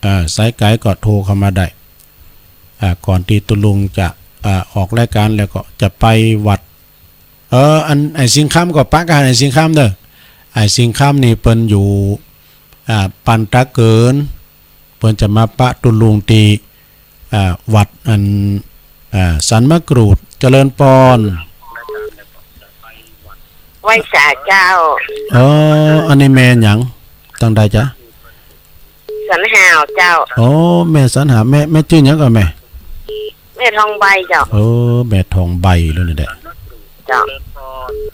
อ่า สายไก๋ก็โทรเข้ามาได้ อ่า ก่อนตี้ตุ๊ลุงจะ อ่า ออกรายก๋านแล้วก็จะไปวัด เออ อัน อ้ายสิงห์คำก็ปะกั๋น อ้ายสิงห์คำเน่อ อ้ายสิงห์คำนี่เปิ้นอยู่ อ่า ปันตะเกิน เปิ้นจะมาปะตุ๊ลุงตี้ อ่า วัดอัน อ่า สันมะกรูด เจริญปอน ไหว้สาเจ้า เออ อันนี้แม่หยัง ตังใดจ๊ะ สันหาวเจ้า โอ้ แม่สันหาว แม่ แม่จื้อหยังก่อแม่ แม่ทองใบเจ้า เออ แม่ทองใบแล้วนี่แหละ เจ้า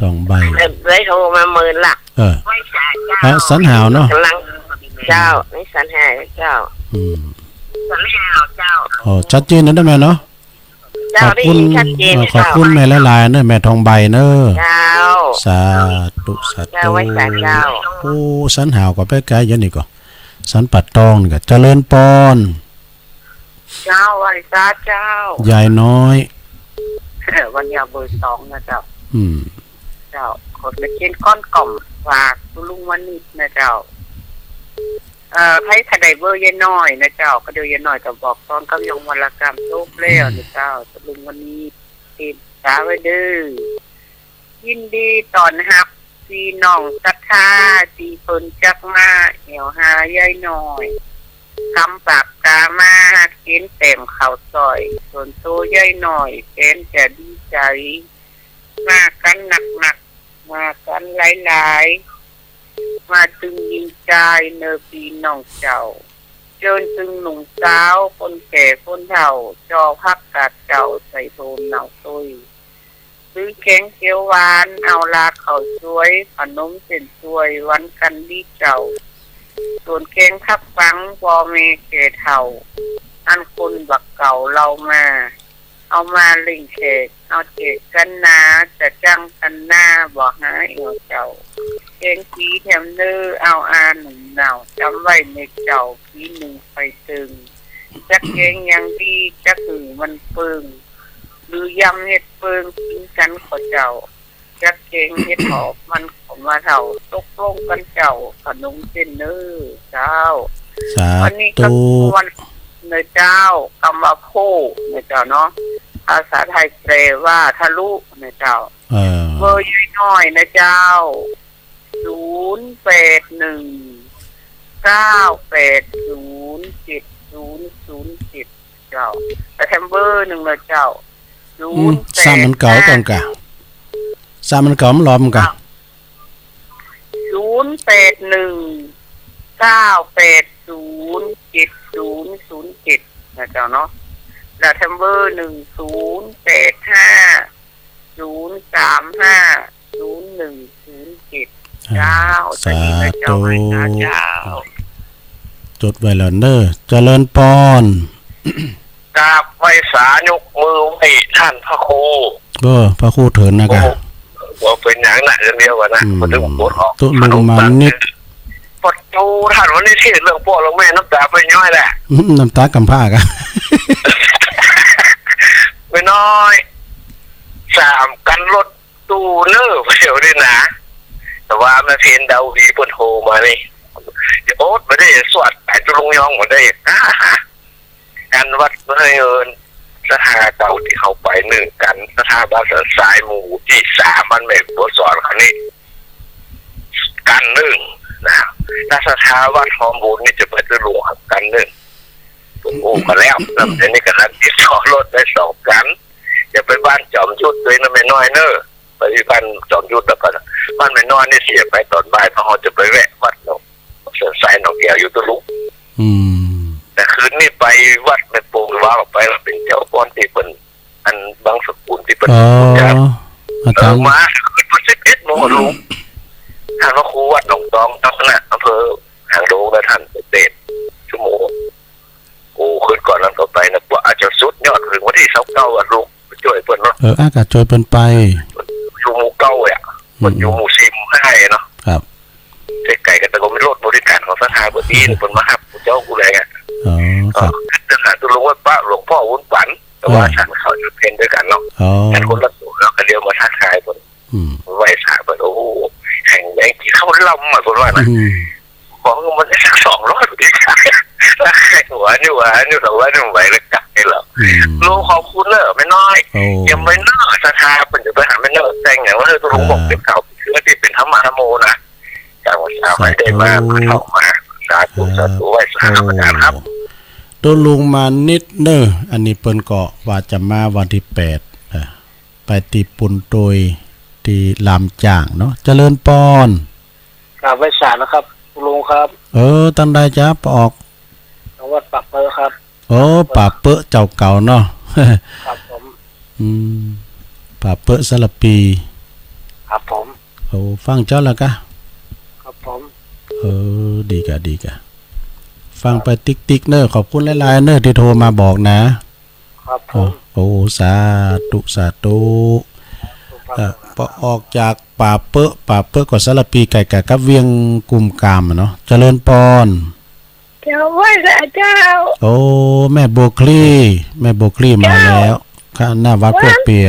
ทองใบ เออ ได้โทรมาเมินละ เออ ไหว้สาเจ้า อ่ะ สันหาวเนาะ ก๋ำลัง เจ้า นี่สันหาวเจ้า อืม สันหาวเจ้า อ๋อ ชัดเจนนะแม่เนาะ เจ้า ขอบคุณ ได้ยินชัดเจน เอ่อ ขอบคุณ เจ้า แม่หลายๆ เน่อ แม่ทองใบเน่อ เจ้า สาธุ สาธุ เจ้า ไหว้สาเจ้า โอ้ สันหาวก็ไปไก๋อยู่นี่ก่อ สันป่าตองนี่ก่อ เจริญปอน เจ้า ไหว้สาเจ้า ยายน้อย วันนี้เอาเบอร์สองนะเจ้า อืม เจ้า คนมาเขียนก้อนกล่อมฝากตุ๊ลุงวณิชนะเจ้า เอ่อ ใผถ้าได้เบอร์ยายน้อยนะเจ้า ก็เดี๋ยวยายน้อยก็บอกตอนกับยงวรกรรมจบแล้วนะเจ้า ตุ๊ลุงวณิช เตรียมสาไว้เด้อ ยินดีต้อนฮับปี้น้องศรัทธาตี้เปิ้นจักมาแอ่วหายายน้อย กำปากกามาเขียนแต้มข้าวสวย ส่วนตัวยายน้อยแสนจะดีใจ๋ มากั๋นนักๆ มากั๋นหลายๆ มาตึงญิงจายเน่อปี้น้องเจ้า เจิญตึงหนุ่มสาว คนแก่คนเฒ่า จอผักกาดเจ้าใส่โถมเนาตวย หื้อแกงเขียวหวาน เอาหลากข้าวสวย ขนมเส้นถ้วย หวานกั๋นดีเจ้า ส่วนแกงผักปัง ป้อแม่แก่เฒ่า อันคนบ่าเก่าเล่ามา เอามาเล่งแขก เอาแจกกั๋นนา จะจั้งกั๋นนา บ่หาเอี่ยวเจ้า แกงฟรีแถมเน่อ เอาอาหนุ่มเหน่า จ๋ำไว้แน่เจ้า ปี๋นึ่งค่อยเซิ่ง จักแกงอย่างดี จักหื้อมันเปิง หรือยำเห็ดเปิง กิ๋นกั๋นก่อเจ้า จักแกงเห็ดหอม มันก็มาเฒ่า ตกลงกั๋นเจ้า ขนมเส้นเน่อเจ้า สาธุ วันนี้ก็วันเน่อเจ้า กำว่าโพเน่อเจ้าเนาะ ภาษาไทยแปลว่าทะลุเน่อเจ้า เออ เบอร์ยายน้อยเน่อเจ้า ศูนย์แปดหนึ่ง เก้าแปดศูนย์ เจ็ดศูนย์ศูนย์เจ็ด เจ้า แต่แถมเบอร์นึ่งเน่อเจ้า อืม ศูนย์แปดห้า ซ้ำมันเก่าก่อนก่ะ ซ้ำมันเก่ามันหลอมก่ะ ศูนย์แปดหนึ่ง เก้าแปดศูนย์ เจ็ดศูนย์ศูนย์เจ็ด เน่อเจ้าเนาะ แล้วแถมเบอร์ หนึ่งศูนย์แปดห้า ศูนย์สามห้า ศูนย์หนึ่งศูนย์เจ็ด อ่า เจ้า สาธุ เจ้า จดไว้แล้วเน่อ เจริญปอน กราบไหว้สายกมือไหว้ต้านพระครู เออ พระครูเถินนะก่ะ โอ้โห บ่เป๋นหยังนะ เรื่องเดียวกั๋นนะ อืม บ่ต้องปวดออก ตุ๊ลุงมานิด ปะโต ต้านวันนี้เทศน์เรื่องป้อเรื่องแม่ น้ำต๋าไปย้อยแหละ อืม น้ำต๋ากำพร้าก่ะ แม่น้อย สามกั๋นรถ ตู้เน่อ เดี๋ยวนี้นะ แต่ว่าแม่เพ็ญดาวีเปิ้นโทรมานี่ โอ๊ตบ่ได้สวด ไอ้ตุ๊ลุงยองบ่ได้ อ่าฮะ อันวัดเมืองเอิ้น ศรัทธาเก่าตี้เฮาไปนึ่งกั๋น ศรัทธาบ้านสันทรายหมู่ตี้สาม บ้านแม่บัวสอนเขานี่ กั๋นนึ่งนะ ถ้าศรัทธาวัดหอมบุญนี่จะไปตุ๊ลุงกั๋นนึ่ง ผมอู้กั๋นแล้ว แล้วเดี๋ยวนี้กำลังติดต่อรถได้สองกั๋น จะไปบ้านจอมยุทธตวยนะแม่น้อยเน่อ ไปบ้านจอมยุทธแล้วก็บ้านแม่น้อยนี่เสียไปตอนบ่าย เพราะเฮาจะไปแวะวัดหนอง เส้นสายหนองแก้วอยู่ตุ๊ลุง อืม แต่คืนนี้ไปวัดแม่โป่ง ว่าออกไปแล้วเป๋นเจ้าก้อนตี้เปิ้น อันบังสกุลตี้เปิ้น อ๋อ อาจ๋ารย์ เออ มาคืนวันสิบเอ็ดโมงลุง ต้านพระครูวัดหนองตอง เจ้าคณะอำเภอหางดงนะ ต้านเตสน์ ชั่วโมง โอ้ คืนก่อนนั้นก็ไปนะ กว่าอาจจะสุดยอด เถิงวันตี้ซาวเก้าอะลุง ไปจ้วยเปิ้นเนาะ เออ อ่ะ ก็จ้วยเปิ้นไป อยู่หมู่เก้าอะ อืม เปิ้นอยู่หมู่สี่หมู่ห้าเนาะ ครับ ใก้ๆ กั๋น แต่ก็มีรถบริก๋ารของศรัทธาเปิ้นอี้ เปิ้นมาฮับกูเจ้ากูแลอะ อ๋อ ครับ ก็จะหาตุ๊ลุงไว้ปะหลวงป้อบุญปั๋น แต่ว่า อ่า ฉันข้าวฉันเพลด้วยกั๋นเนาะ อ๋อ ฉันคนละตั๋วเนาะ ก็เดี๋ยวมาทักทายเปิ้น อืม ไหว้สาเปิ้น โอ้โห แห่งแม่งกิ๋นข้าวลำอะ เปิ้นว่านะ อืม ของมันได้สักสองร้อยปี หัวนี่ หัวนี่ สองร้อยนี่ไหวแล้วกั๋นนี่เหรอ อืม ลุงขอบคุณเน่อแม่น้อย โอ้ เตรียมไว้เน่อ ศรัทธาเปิ้นจะไปหาแม่น้อยแต่งอย่างว่า เออ ตุ๊ลุงบอก อ่า เป๋นข่าว คือตี้เป๋นธรรมะธรรมโมนะ จ้า สาธุ สาธุ ไหว้สา ครับ สาธุ ไหว้สา โอ้ ครับ ตุ๊ลุงมานิดเน่อ อันนี้เปิ้นก็ว่าจะมาวันตี้แปด อ่ะ ไปตี้ปุนตวย ตี้ลามจ้างเนาะ เจริญปอน กราบไหว้สานะครับ ตุ๊ลุงครับ เออ ต้านใดจ๊ะ ปอออก จังหวัดปากเป๊อะครับ โอ้ ปากเป๊อะเจ้าเก่าเนาะ ครับผม อืม ปากเป๊อะสารภี ครับผม โอ้ ฟังเจ้าแล้วกะ ครับผม เออ ดีกะ ดีกะ ฟังไปติ๊กๆ เน่อ ขอบคุณหลายๆ เน่อ ตี้โทรมาบอกนะ ครับผม โอ้ โอ้ สาธุ สาธุ ครับ เอ่อ ปอออกจากปากเป๊อะ ปากเป๊อะก็สารภี ใก้ๆ กับเวียงกุมกามอะเนาะ เจริญปอน เจ้า ไหว้สาเจ้า โอ้ แม่บัวคลี่ แม่บัวคลี่มาแล้ว เจ้า ค่ะ หน้าวัดกล้วยเปีย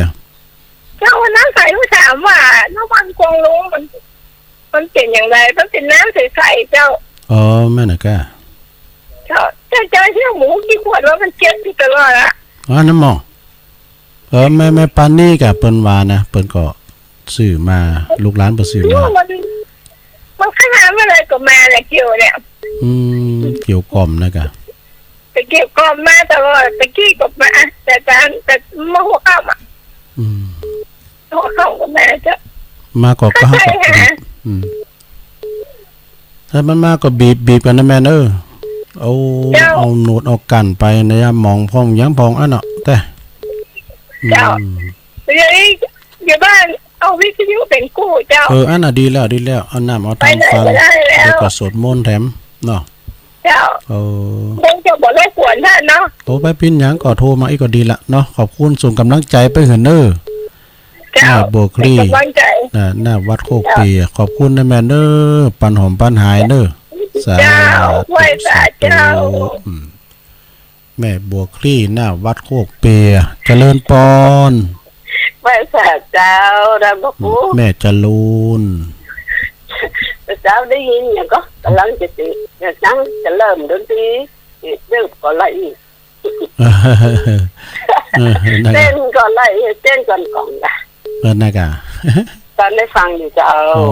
เจ้า วันนั้นใส่มาถามว่า น้ำมันกวางลุงมัน มันเป๋นอย่างไร มันเป๋นน้ำใสๆ เจ้า อ๋อ แม่นน่ะกะ เจ้า เจ้า เจ้าเชื่อหมูกี่ขวดว่ามันเจ็บอยู่ตลอดอะ อ๋อ น้ำหมอ เออ แม่ แม่ปานีกะ เปิ้นว่านะ เปิ้นก็ซื้อมา ลูกหลานเปิ้นซื้อมา มัน มันขนาดเมื่อไหร่ก็มาแหละเกี่ยวเนี่ย อืม เกี่ยวก่อมนะกะ ไปเกี่ยวก่อมมาตลอด ตะกี้ก็มา แต่ตอน แต่เมื่อหัวค่ำอะ อืม หัวค่ำก็มาเจ้า มาก็ เข้าใจ ก็ ฮะ อืม ถ้ามันมาก็บีบ บีบกั๋นนะแม่เน่อ เอา เจ้า เอาหนวดเอากั๋นไปนะ ยามหมองพ่องยังพ่องอันเนาะ แต่ เจ้า อืม เดี๋ยวนี้ อยู่บ้านเอาวิทยุเป๋นกู้เจ้า เออ อันน่ะดีแล้ว ดีแล้ว เอาน้ำเอาทานฟัง ไปไหนก็ได้แล้ว แล้วก็สวดมนต์แถมเนาะ เจ้า เออ คงจะบ่รบกวนต้านเนาะ โอ้ บ่เป๋นหยัง ก็โทรมาอีกก็ดีละเนาะ ขอบคุณ ส่งก๋ำลังใจ๋ไปหื้อเน่อ เจ้า หน้าบัวคลี่ เป๋นก๋ำลังใจ๋ น่ะ หน้าวัดโคกเปีย ขอบคุณนะแม่เน่อ ปันหอมปันหายเน่อ สาธุ เจ้า ไหว้สาเจ้า สาธุ อืม แม่บัวคลี่ หน้าวัดโคกเปีย เจริญปอน ไหว้สาเจ้า นะพ่อครู แม่จรูน เจ้าได้ยินหยังก่อ ก๋ำลังจะติ จะจั้งจะเริ่มดนตรี เริ่มก่อนละอีก เออ นั่นน่ะ เต้นก่อนละอีก เต้นก่อนก่อนละ เออ นั่นน่ะ ตอนได้ฟังอยู่เจ้า อ๋อ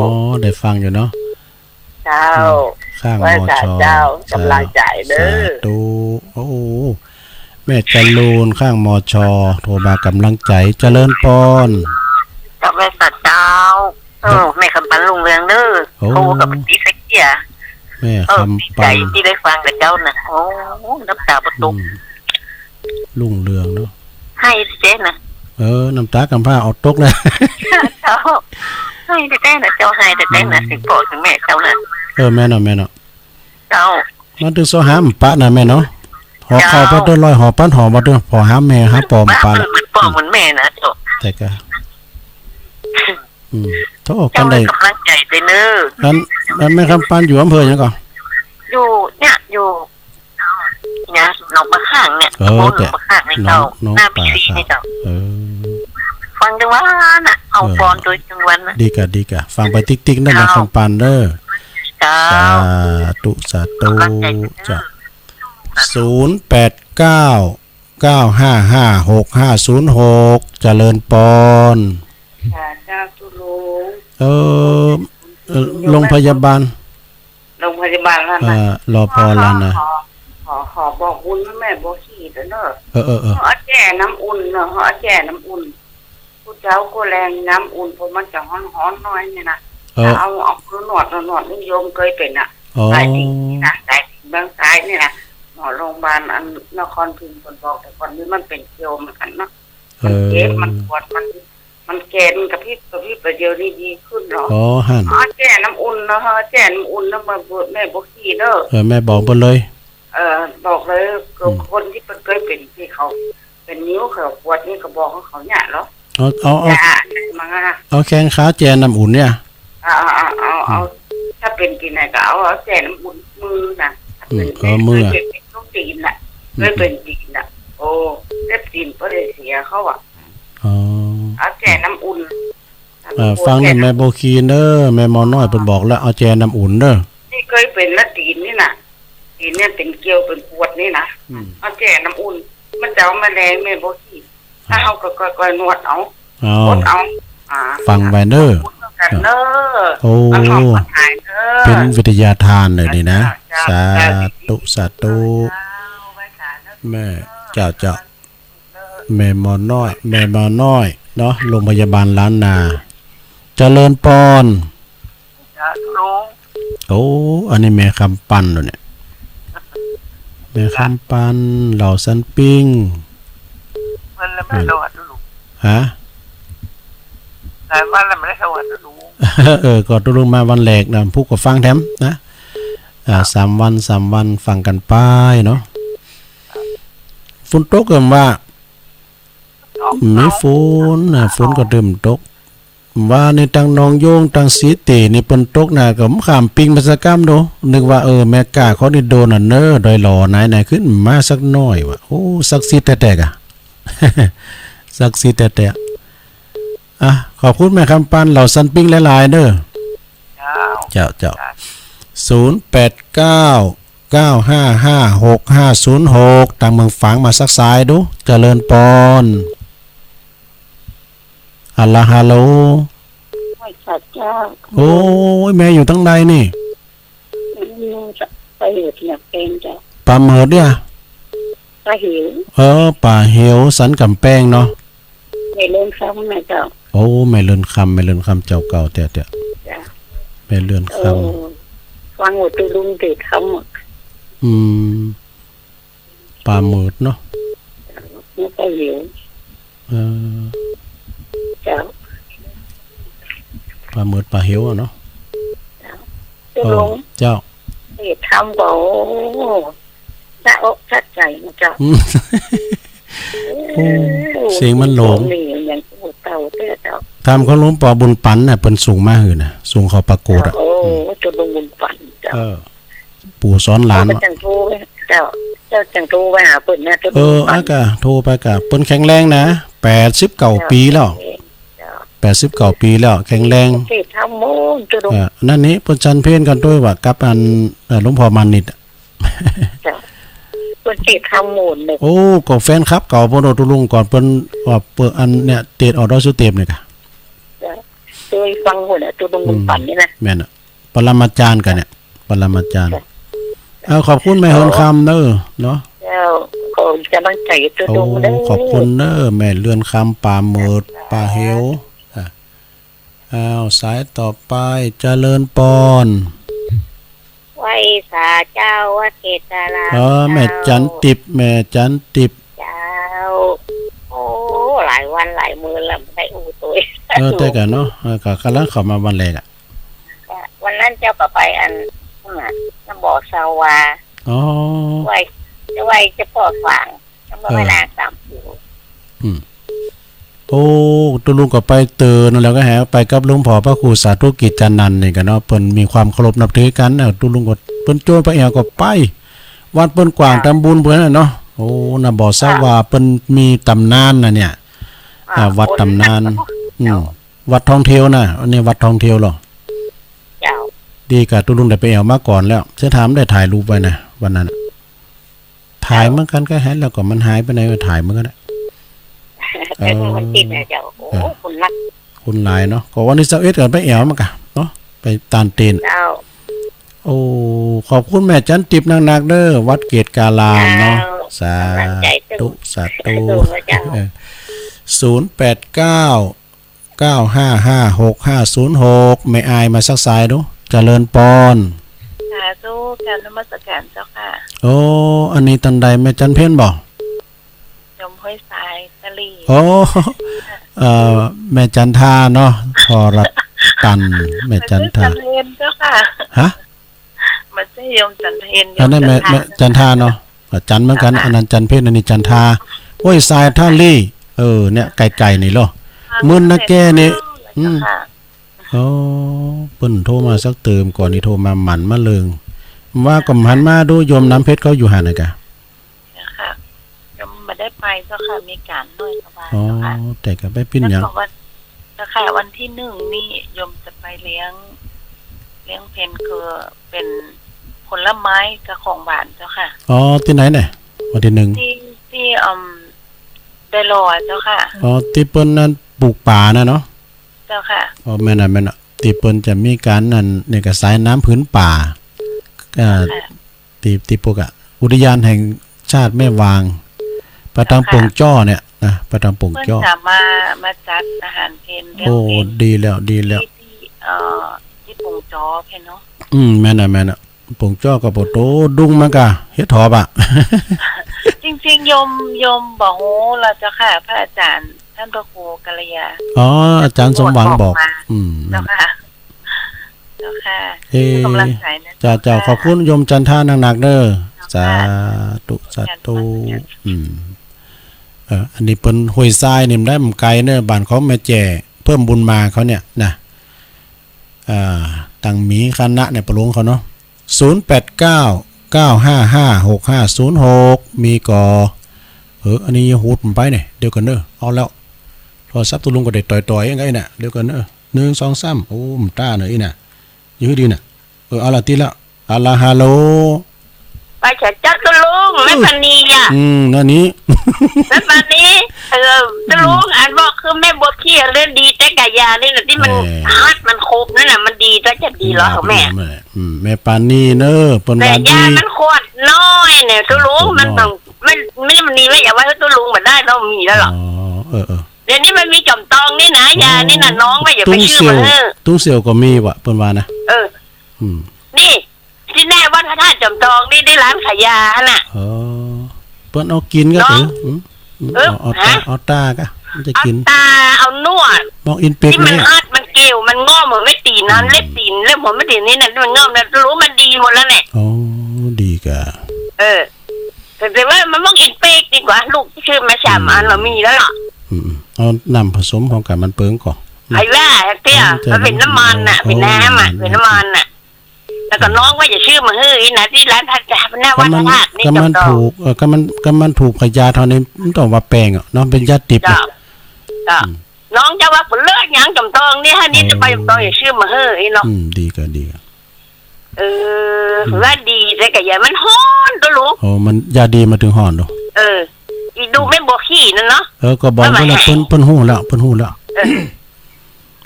ได้ฟังอยู่เนาะ เจ้า อืม ข้าง ไหว้สา มช. เจ้า เจ้า ก๋ำลังใจ๋เน่อ สาธุ โอ้ แม่จรูน ข้าง มช. โทรมาก๋ำลังใจ๋ เจริญปอน เจ้า ไหว้สาเจ้า เออ แม่คำปันรุ่งเรืองเน่อ โอ้ โทรกับพี่สักเที่ย แม่ เออ คำปัน ดีใจ๋ตี้ได้ฟังกับเจ้าน่ะ โอ้ น้ำต๋าบ่ตก อืม รุ่งเรืองเนาะ ไห้แต๊ๆ น่ะ เออ น้ำต๋ากำพร้าเอาตกเลย เจ้า ไห้แต๊ๆ น่ะ เจ้า ไห้แต๊ๆ น่ะ อืม เถิงป้อเถิงแม่เจ้าน่ะ เออ แม่นเนาะ แม่นเนาะ เจ้า มาเถิงซอหาบ่ปะน่ะแม่เนาะ หอเข้าไป เจ้า เตื้อร้อยหอปันหอมาเตื้อ ผ่อหาแม่หาป้อบ่ปะละ เหมือนป้อเหมือนแม่น่ะเจ้า แต่ก็ อืม โธ่ เจ้า กันได้ ก๋ำลังใจ๋ไปเน่อ อัน อันแม่คำปันอยู่อำเภอหยังก่อ อยู่เนี่ย อยู่ เนี่ย หนองปลาข้างเนี่ย เออ ตำบลหนองปลาข้างเนี่ยเจ้า หนอง หน้าบิ๊กซีเนี่ยเจ้า หนองปลาข้าง เออ ฟังตึงวันน่ะ เอา เออ ปอนโดยตึงวันน่ะ ดีก่ะ ดีก่ะ ฟังไปติ๊กๆ เน่อ เจ้า แม่คำปันเน่อ เจ้า สาธุ สาธุ ก๋ำลังใจ๋เน่อ เจ้า ศูนย์แปดเก้า เก้าห้าห้า หกห้าศูนย์หก เจริญปอน จ้า เจ้า ตุ๊ลุง เออ เอ่อ โรงพยาบาล โรงพยาบาลนั่นน่ะ เอ่อ รอพอแล้วนะ ขอ ขอ ขอบอกบุญแม่บัวคลี่เน่อ เออ เออ เออ เอาแจ้น้ำอุ่นเน่อ เอาแจ้น้ำอุ่น ผู้เจ้าก็แลงน้ำอุ่น เพราะมันจะฮ้อนๆ หน้อยเนี่ยนะ เออ เอา เอามือนวด นวด นี่โยมเกยเป๋นอะ อ๋อ สายติ่งนี่นะ สายติ่งเบื้องซ้ายนี่นะ หมอโรงพยาบาลอันนครพิงค์เปิ้นบอก แต่ก่อนนี้มันเป๋นเกลียวเหมือนกั๋นเนาะ มันเจ็บ เออ มันปวด มัน มันแกนกระพริบกระพริบ แต่เดี๋ยวนี้ดีขึ้นเนาะ อ๋อ หั้น เอาแจ้น้ำอุ่นเนาะ เอาแจ้น้ำอุ่นเนาะ มาบวชแม่บัวคลี่เน่อ เออ แม่บอกเปิ้นเลย เออ บอกเลย อืม คนตี้เปิ้นเกยเป๋นตี้เขา เป๋นนิ้วเขาปวดนี่ก็บอกหื้อเขาเนี่ยเหรอ เอา เอา เอา ยามา เอาแข้งขาแจ้น้ำอุ่นเนี่ย เอา เอา เอา เอา อืม ถ้าเป๋นตี้ไหนก็เอา เอาแจ้น้ำอุ่นมือน่ะ อืม ถ้าเป๋น เออ มือ เป๋นส้นตีนน่ะ อืม เป๋นตีนน่ะ โอ้ เล็บตีนก็เลยเสียเขาอะ อ๋อ เอาแจ้น้ำอุ่น เออ ฟังนี่แม่บัวคลี่เน่อ แม่หมอน้อยเปิ้นบอกแล้ว เอาแจ้น้ำอุ่นเน่อ นี่เกยเป๋นละตีนนี่น่ะ ตีนเนี่ยเป๋นเกลียวเป๋นปวดนี่นะ อืม เอาแจ้น้ำอุ่น มันจะเอามาแลงแม่บัวคลี่ อ่า ถ้าเฮาก็ค่อยๆ นวดเอา เอา กดเอา อ่า ฟังไปเน่อ พูดกันเน่อ โอ้ มันหอมมันหายเน่อ เป๋นวิทยาทานเลยนี่นะ เจ้า สาธุ สาธุ เจ้า ไหว้สาเน่อ แม่ เจ้า เจ้า แม่หมอน้อย แม่หมอน้อยเนาะ โรงพยาบาลล้านนา เจริญปอน จ้า ตุ๊ลุง โอ้ อันนี้แม่คำปันเหรอเนี่ย แม่คำปัน เหล่าสันปิ้ง เปิ้นละไม่ได้โทรหาตุ๊ลุง ฮะ หลายวันแล้วไม่ได้โทรหาตุ๊ลุง เออ ก็ตุ๊ลุงมาวันแรกนะ ผู้ก็ฟังแถมนะ อ่า สามวัน สามวัน ฟังกั๋นไปเนาะ ฝนตกก็ว่า มีฝนนะ ฝนก็เริ่มตก ว่านี่ตังหนองโยง ตังสีเตนี่เปิ้นตกนะ ก็ข้ามปิงมาสักก้ำดู นึกว่า เออ แม่ก้าเขานี่โดนอันเน่อ ดอยหล่อไหนๆ ขึ้นมาสักหน้อยวะ โอ้ ศักดิ์สิทธิ์แต๊ๆ อะ ศักดิ์สิทธิ์แต๊ๆ อ่ะ ขอบคุณแม่คำปัน เหล่าสันปิ้งหลายๆ เน่อ เจ้า เจ้า เจ้า ศูนย์แปดเก้า เก้าห้าห้า หกห้าศูนย์หก ตางเมืองฝางมาสักสายดู เจริญปอน อะละฮัลโหล ไหว้สาเจ้า โอ้ย แม่อยู่ตังใดนี่ อืม ปาเหวเนี่ยเป๋นเจ้า ปาเหมิดเนี่ย ปาเหว เออ ปาเหว สันก๋ำแปงเนาะ แม่เลื่อนคำนะเจ้า โอ้ แม่เลื่อนคำ แม่เลื่อนคำ เจ้าเก่าเตี้ยๆ จ้ะ แม่เลื่อนคำ เออ ฟังว่าตุ๊ลุงเตะคำอะ อืม ปาเหมิดเนาะ นี่ปาเหว เออ เจ้า ป๋าเหมิดป๋าเหวอะเนาะ เจ้า เออ ลุง เจ้า เออ ถามว่า โอ้ สะอกสะใจ๋นะเจ้า อืม โอ้ โอ้ เสียงมันหลง นี่ยังโอ้เก่าแต๊เจ้า ถามของหลวงป้อบุญปันน่ะ เปิ้นส่งมาหื้อน่ะ ส่งเข้าปรากฏอะ โอ้ อืม เจ้าลุงบุญปันเจ้า เออ ปู่สอนหลาน เจ้า เจ้าจั่งโทรไป เจ้า เจ้าจั่งโทรไปหาเปิ้นนะ เจ้า เออ ลุงปัน อากะ โทรไปกะ เปิ้นแข็งแรงนะ แปดสิบเก้า เจ้า ปีแล้ว เจ้า แปดสิบเก้า ปีแล้ว แข็งแรง เทศน์ธรรมโมน เจ้าลุง เออ นั่นนี่ เปิ้นฉันเพลกั๋นตวยว่า กับอัน เอ่อ หลวงป้อมานิตย์อะ เจ้า เปิ้นเทศน์ธรรมโมนเลย โอ้ ก็แฟนคลับเก่าเปิ้นโอ้ ตุ๊ลุง ก่อนเปิ้น ว่าเปิ้นอันเนี่ย เทศน์ออกดอยสุเตปเนี่ยกะ เจ้า ตวยฟังโหนน่ะ ตุ๊ลุง อืม บุญปันนี่นะ แม่นอะ ปรมาจารย์กั๋นเนี่ย ปรมาจารย์ เจ้า เอา ขอบคุณแม่เฮือนคำเน้อ เนาะ เจ้า ขอก๋ำลังใจ๋ตุ๊ลุงเน้อ โอ้ ขอบคุณเน้อ แม่เฮือนคำ ป๋าเหมิด เจ้า ป๋าเหว อ่ะ อ้าว สายต่อไป เจริญปอน ไหว้สาเจ้า วัดเกศาราม เออ แม่ เจ้า จันติบ แม่จันติบ เจ้า โอ้ หลายวันหลายมื้อแล้ว บ่ได้อู้ตวย เออ แต่กั๋นเนาะ เออ ก็ก๋ำลังเข้ามาวันแรกอะ วันนั้นเจ้าก็ไปอัน นั่นน่ะ น้ำบ่อสาวา อ๋อ ไหว้ ไหว้เจ้าป้อฝาง แล้วก็ เออ ไหว้นางสามปู่ อืม โอ้ ตุ๊ลุงก็ไปเติ่นนั่นแหละ ก็แหไปกับหลวงป้อพระครูสาธุกิจจานันท์นี่กั๋นเนาะ เปิ้นมีความเคารพนับถือกั๋นนะ ตุ๊ลุงก็ เปิ้นโจ้นป้าแอ๋วก็ไป วัดเปิ้นกว้าง อ่า ต๋ามบุญเปิ้นน่ะเนาะ โอ้ น้ำบ่อสาวา อ่า เปิ้นมีต๋ำนานนะเนี่ย อ่า อ่า วัดต๋ำนาน โอ้ อืม เจ้า วัดท่องเที่ยวนะ อันนี้วัดท่องเที่ยวเหรอ เจ้า ดีกะตุ๊ลุงได้ไปแอ๋วมาก่อนแล้ว เสียถามได้ถ่ายรูปไว้นะ วันนั้นน่ะ ถ่ายเหมือนกั๋นก็หันแล้วก็มันหายไปไหนก็ถ่ายเหมือนกั๋นน่ะ เออ วันที่น่ะเจ้า โอ้ เออ คนนัก คนหลายเนาะ ก็วันที่ซาวเอ็ดก็ไปแอ๋วมากะเนาะ ไปตานเตน เจ้า โอ้ ขอบคุณแม่จันติบนักๆ เด้อ วัดเกศารามเนาะ เจ้า สาธุ กำลังใจ๋ตุ๊ลุง สาธุ เจ้า เออ ศูนย์แปดเก้า เก้าห้าห้า หกห้าศูนย์หก แม่อายมาสักสายดู เจริญปอน สาธุ กราบนมัสการเจ้าค่ะ โอ้ อันนี้ตันใด แม่จันเพ็ญบ่ โยมห้วยทรายสาลี โอ้ เอ่อ แม่จันทาเนาะ ทรตัน แม่จันทา บ่ใจ้จันเพ็ญเจ้าค่ะ ฮะ บ่ใจ้โยมจันเพ็ญ อันนั้นแม่ โยมจันทา แม่จันทาเนาะ อ่ะ จันเหมือนกั๋น อ่า อันนั้นจันเพ็ญ อันนี้จันทา ห้วยทรายท่าลี่ เออ เนี่ย ไกลๆ นี่เหรอ อ่า มื้อนาแก่นี่ เจ้าค่ะ อืม อ๋อ เปิ้นโทรมาสักเติมก่อนนี่ โทรมาหมั่นมาเลิง ว่าก็หันมาดูโยมน้ำเพชรเขาอยู่หั้นน่ะกะ เจ้าค่ะ โยมบ่ได้ไปเจ้าค่ะ มีก๋านหน่อยสบาย อ๋อ เจ้าค่ะ แต่ก็ไปปิ้นหยัง แล้วก็วัน เจ้าค่ะ วันที่หนึ่งนี่โยมจะไปเลี้ยง เลี้ยงเพลคือเป๋นผลไม้กับของหวานเจ้าค่ะ อ๋อ ตี้ไหนเนี่ย วันที่หนึ่ง ตี้ ตี้ อืม ดอยหล่อเจ้าค่ะ อ๋อ ตี้เปิ้นนั่นปลูกป๋าน่ะเนาะ เจ้าค่ะ อ๋อ แม่นน่ะ แม่นน่ะ ตี้เปิ้นจะมีก๋านนั่นเนี่ย ก็สายน้ำผืนป่า อ่า ค่ะ ตี้ ตี้พวกอะ อุทยานแห่งชาติแม่วาง ไปตาง เจ้าค่ะ ป่งจ้อเนี่ยนะ ไปตางป่งจ้อ เปิ้นจะมา มาจัดอาหารเพลเลี้ยง โอ้ เพล ดีแล้ว ดีแล้ว ตี้ ตี้ เอ่อ ตี้ป่งจ้อเพลเนาะ อืม แม่นน่ะ แม่นน่ะ ป่งจ้อก็บ่โต ดุงมันก็เฮ็ดหอบอะ จริงๆ โยม โยมบ่ฮู้ล่ะเจ้าค่ะ พระอาจารย์ ต้านพระครูกัลยา อ๋อ อาจารย์สมหวังบอก บอกมา อืม เจ้าค่ะ เจ้าค่ะ เอ่อ ให้กำลังใจ๋นะ เจ้า เจ้า เจ้าค่ะ ขอบคุณโยมจันทานักๆ เด้อ เจ้าค่ะ สาธุ สาธุ อืม เอ่อ อันนี้เปิ้นห้วยทรายนี่มันได้บ่ไกลเน้อ บ้านของแม่แจ้ เพิ่มบุญมาเขาเนี่ยนะ อ่า ตังหมีคณะเนี่ย ปะหลวงเขาเนาะ ศูนย์แปดเก้า เก้าห้าห้า หกห้าศูนย์หก มีก่อ เออ อันนี้หูดมันไปเนี่ย เดี๋ยวก่อนเน้อ เอาแล้ว โทรศัพท์ตุ๊ลุงก็ได้ต่อยๆ อย่างไงเนี่ย เดี๋ยวก่อนเน้อ หนึ่ง สอง สาม โอ้ มันต้าเน้อ อีน่ะ อยู่ดีน่ะ เออ เอาละ ติดแล้ว เอาละ ฮัลโหล ไปเถาะเจ้าตุ๊ลุง แม่ปานีอะ อืม นั่นนี่ แม่ปานี เออ ตุ๊ลุง อันบอกคือแม่บัวเขียวเรื่องดีแต่กะยานี่น่ะ ตี้มัน เออ ฮัดมันครบนั่นน่ะ มันดีก็จะดีเหรอ เออ แม่ แม่ อืม แม่ปานีเน้อ เปิ้นว่าดี แต่ยามันขวดน้อยเนี่ย ตุ๊ลุง ขวดน้อย มันต้อง มัน มัน มันนี่แม่อย่าว่าตุ๊ลุงบ่ได้ เรามีแล้วเหรอ อ๋อ เออ เออ เดี๋ยวนี้มันมีจ๋อมตองนี่นะ ยานี่น่ะ น้องว่าอย่าไปซื้อมาเถอะ ตุ้งเสี่ยว ตุ้งเสี่ยวก็มีว่ะ เปิ้นว่านะ เออ อืม นี่ ตี้แน่วัดพระธาตุจ๋อมตองนี่ ได้ร้านขายยาหั่นน่ะ อ๋อ เปิ้นเอากิ๋นก็ น้อง ถือ อืม อืม เออ เอา เอาตา ฮะ เอาตากะ มันจะกิ๋น เอาตา เอานวด มองอินเปก ตี้มัน เนี่ย ฮัด มัน เกลียวมันง่อมหัวแม่ตี๋นนะ อืม เล็บตี๋น เล็บหัวแม่ตี๋นนี่นะ มันง่อมนะ รู้มันดีหมดแล้วเนี่ย อ๋อ ดีก่ะ เออ แต่ แต่ว่ามันบ่กิ๋นเป๊กดีกว่า ลูกตี้ซื้อมาสามอัน อืม บ่มีแล้วเนาะ อืม เอาน้ำผสมของกั๋นมันเปิ้งก่อ ไอ้ว่าเตี้ย อ๋อ มันเป๋นน้ำมันน่ะ อ๋อ เป๋นน้ำอะ น้ำมัน เป๋นน้ำมันน่ะ แล้วก็น้องว่าจะซื้อมาหื้ออีกนะ ตี้ร้านพระจา หน้าวัดพระธาตุนี่ ก็มัน ก็มัน จ๋อมตอง ถูก เออ ก็มัน ก็มันถูกกับยาเท่านี้ มันต้องว่าแป้งอะเนาะ เป๋นยาดิบอะ เจ้า เจ้า อืม น้องจะว่าเปิ้นเลิกหยังจ๋อมตองนี่ หื้อนี่ อ๋อ จะไปจ๋อมตองจะซื้อมาหื้ออีกเนาะ อืม ดีก่ะ ดีก่ะ เออ อืม ว่าดี แต่ก็อย่ามันฮ้อนตั๊วลุง โอ้ มันยาดีมาเถิงฮ้อนตั๊ว เออ อีดูแม่บัวขี้นั่นเนาะ เออ ก็บอกเปิ้นแล้ว เปิ้น เปิ้นฮู้แล้ว เปิ้นฮู้แล้ว เออ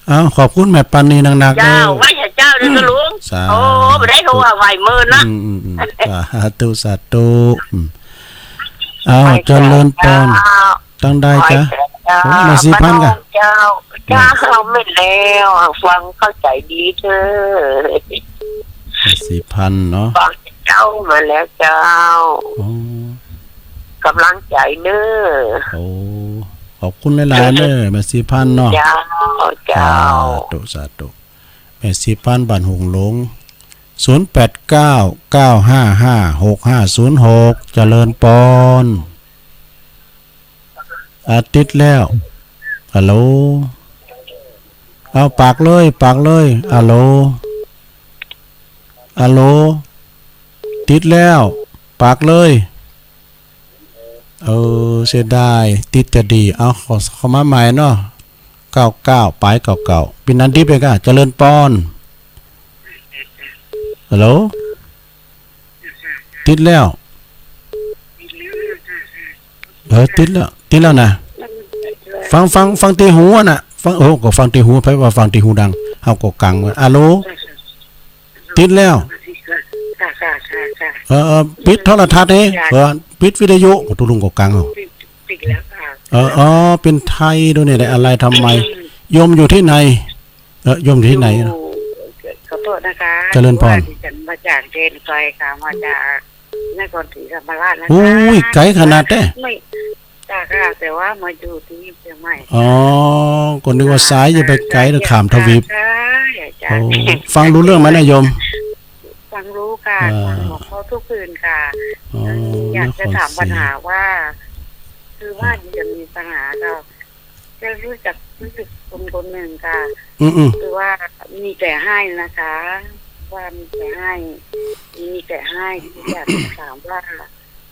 เอ้า ขอบคุณแม่ปราณีนักๆ เจ้า เด้อ ไหว้เจ้าเด้อตั๊วลุง สาธุ โอ้ บ่ได้โทรหาใผเมินนะ อืม อืม อืม สาธุ สาธุ อืม เอ้า เจริญปอน เจ้า ตังใดจ๊ะ ไหว้เจ้า โอ้ แม่ศรีพันธ์ก่ะ เจ้า เจ้า แม่ เจ้า แม่นแล้ว ฟังเข้าใจ๋ดีเต๊อะ แม่ศรีพันธ์เนาะ ฟังเจ้ามาแล้วเจ้า อ๋อ ก๋ำลังใจ๋เน้อ โอ้ ขอบคุณหลายๆ เน้อ แม่ศรีพันธ์เนาะ เจ้า เจ้า สาธุ สาธุ แม่ศรีพันธ์ บ้านหงส์หลง ศูนย์แปดเก้า เก้าห้าห้า หกห้าศูนย์หก เจริญปอน อา ติดแล้ว ฮัลโหล เอา ปากเลย ปากเลย ฮัลโหล ฮัลโหล ติดแล้ว ปากเลย เออ เสียดาย ติดจะดี เอา เข้า เข้ามาใหม่เนาะ เก้าเก้า ป๋ายเก้าเก้า เป๋นอันดิบเองก่ะ เจริญปอน ฮัลโหล ติดแล้ว เออ ติดแล้ว ติดแล้วนะ ฟัง ฟัง ฟังตี้หูอะน่ะ ฟัง โอ้ ก็ฟังตี้หู ใผว่าฟังตี้หูดัง เฮาก็กังไว้ ฮัลโหล ติดแล้ว ค่ะ ค่ะ ค่ะ ค่ะ เออ เออ ปิดโทรทัศน์นี่ จ้ะ เออ ปิดวิทยุ โอ้ ตุ๊ลุงก็กังเอา ปิด ปิดแล้วค่ะ เออ อ๋อ เป๋นไทยดูเนี่ย อะไรทำไม อืม โยมอยู่ตี้ไหน เออ โยมอยู่ตี้ไหน อยู่ ขอโทษนะคะ เจริญปอน คือว่าดิฉันมาจากเชียงรายค่ะ มาจากนครศรีธรรมราชนะคะ อุ้ย ไก๋ขนาดแต๊ ไม่ จ้ะค่ะ แต่ว่ามาอยู่ตี้เชียงใหม่ อ๋อ ก็นึกว่าสายจะไปไก๋ ข้ามทวีป ค่ะ ค่ะ โอ้ ฟังรู้เรื่องไหมนะโยม ฟังรู้ค่ะ อ่า ฟังหลวงพ่อทุกคืนค่ะ อ๋อ เออ อยากจะถาม นครศรี ปัญหาว่า คือว่าดิฉันมีปัญหากับ จะรู้จัก รู้จักคนคนหนึ่งค่ะ อืม อืม คือว่ามีแต่ให้นะคะ ว่ามีแต่ให้ มีแต่ให้ อยากจะถามว่า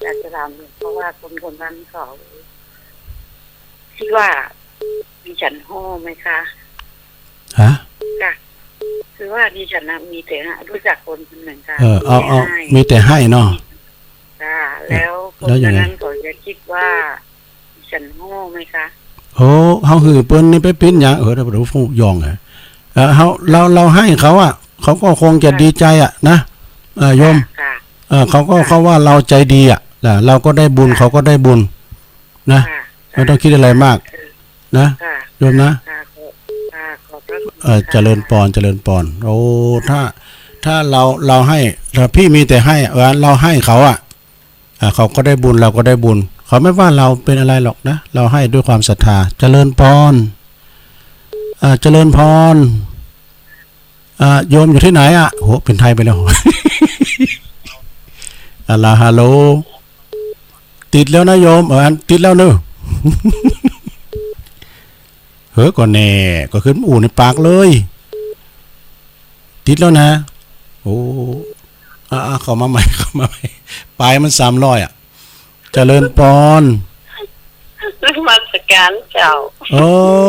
อยากจะถามหลวงพ่อว่าคนคนนั้นเขา ที่ว่าดิฉันโห้ไหมคะ ฮะ ค่ะ คือว่าดิฉันน่ะมีแต่ให้ รู้จักคนคนหนึ่งค่ะ เออ เอา เอา มีแต่ให้ มีแต่ให้เนาะ ค่ะ แล้วคนคนนั้นเขาจะคิดว่าดิฉันโห้ไหมคะ โอ้ เฮาหื้อเปิ้นนี่ไปเป๋นหยัง เออ เดี๋ยวดูฟูยองอะ เออ เฮา เรา เราให้เขาอะ เขาก็คงจะดีใจ๋อะนะ เออ โยม ค่ะ เออ เขาก็ ค่ะ เขาว่าเราใจ๋ดีอะ นะ เราก็ได้บุญ ค่ะ เขาก็ได้บุญ นะ ค่ะ ไม่ต้องคิดอะไรมาก ค่ะ นะ ค่ะ โยมนะ ค่ะ ขอ ค่ะ ขอบพระคุณ เออ ค่ะ เจริญปอน เจริญปอน โอ้ ถ้า ถ้าเรา เราให้ ถ้าพี่มีแต่ให้ เออ เราให้เขาอะ อ่า เขาก็ได้บุญ เราก็ได้บุญ เขาไม่ว่าเราเป๋นอะไรหรอกนะ เราให้ด้วยความศรัทธา เจริญปอน อ่า เจริญปอน อ่า โยมอยู่ตี้ไหนอะ โห เป๋นไทยไปแล้ว อะลา ฮัลโหล ติดแล้วนะโยม เออ อัน ติดแล้วเนอะ เฮ้อ ก็แน่ ก็ขึ้นอู้ในปากเลย ติดแล้วนะ โอ้ อ่า อ่า เข้ามาใหม่ เข้ามาใหม่ ป๋ายมันสามร้อยอะ เจริญปอน นมัสการเจ้า เอ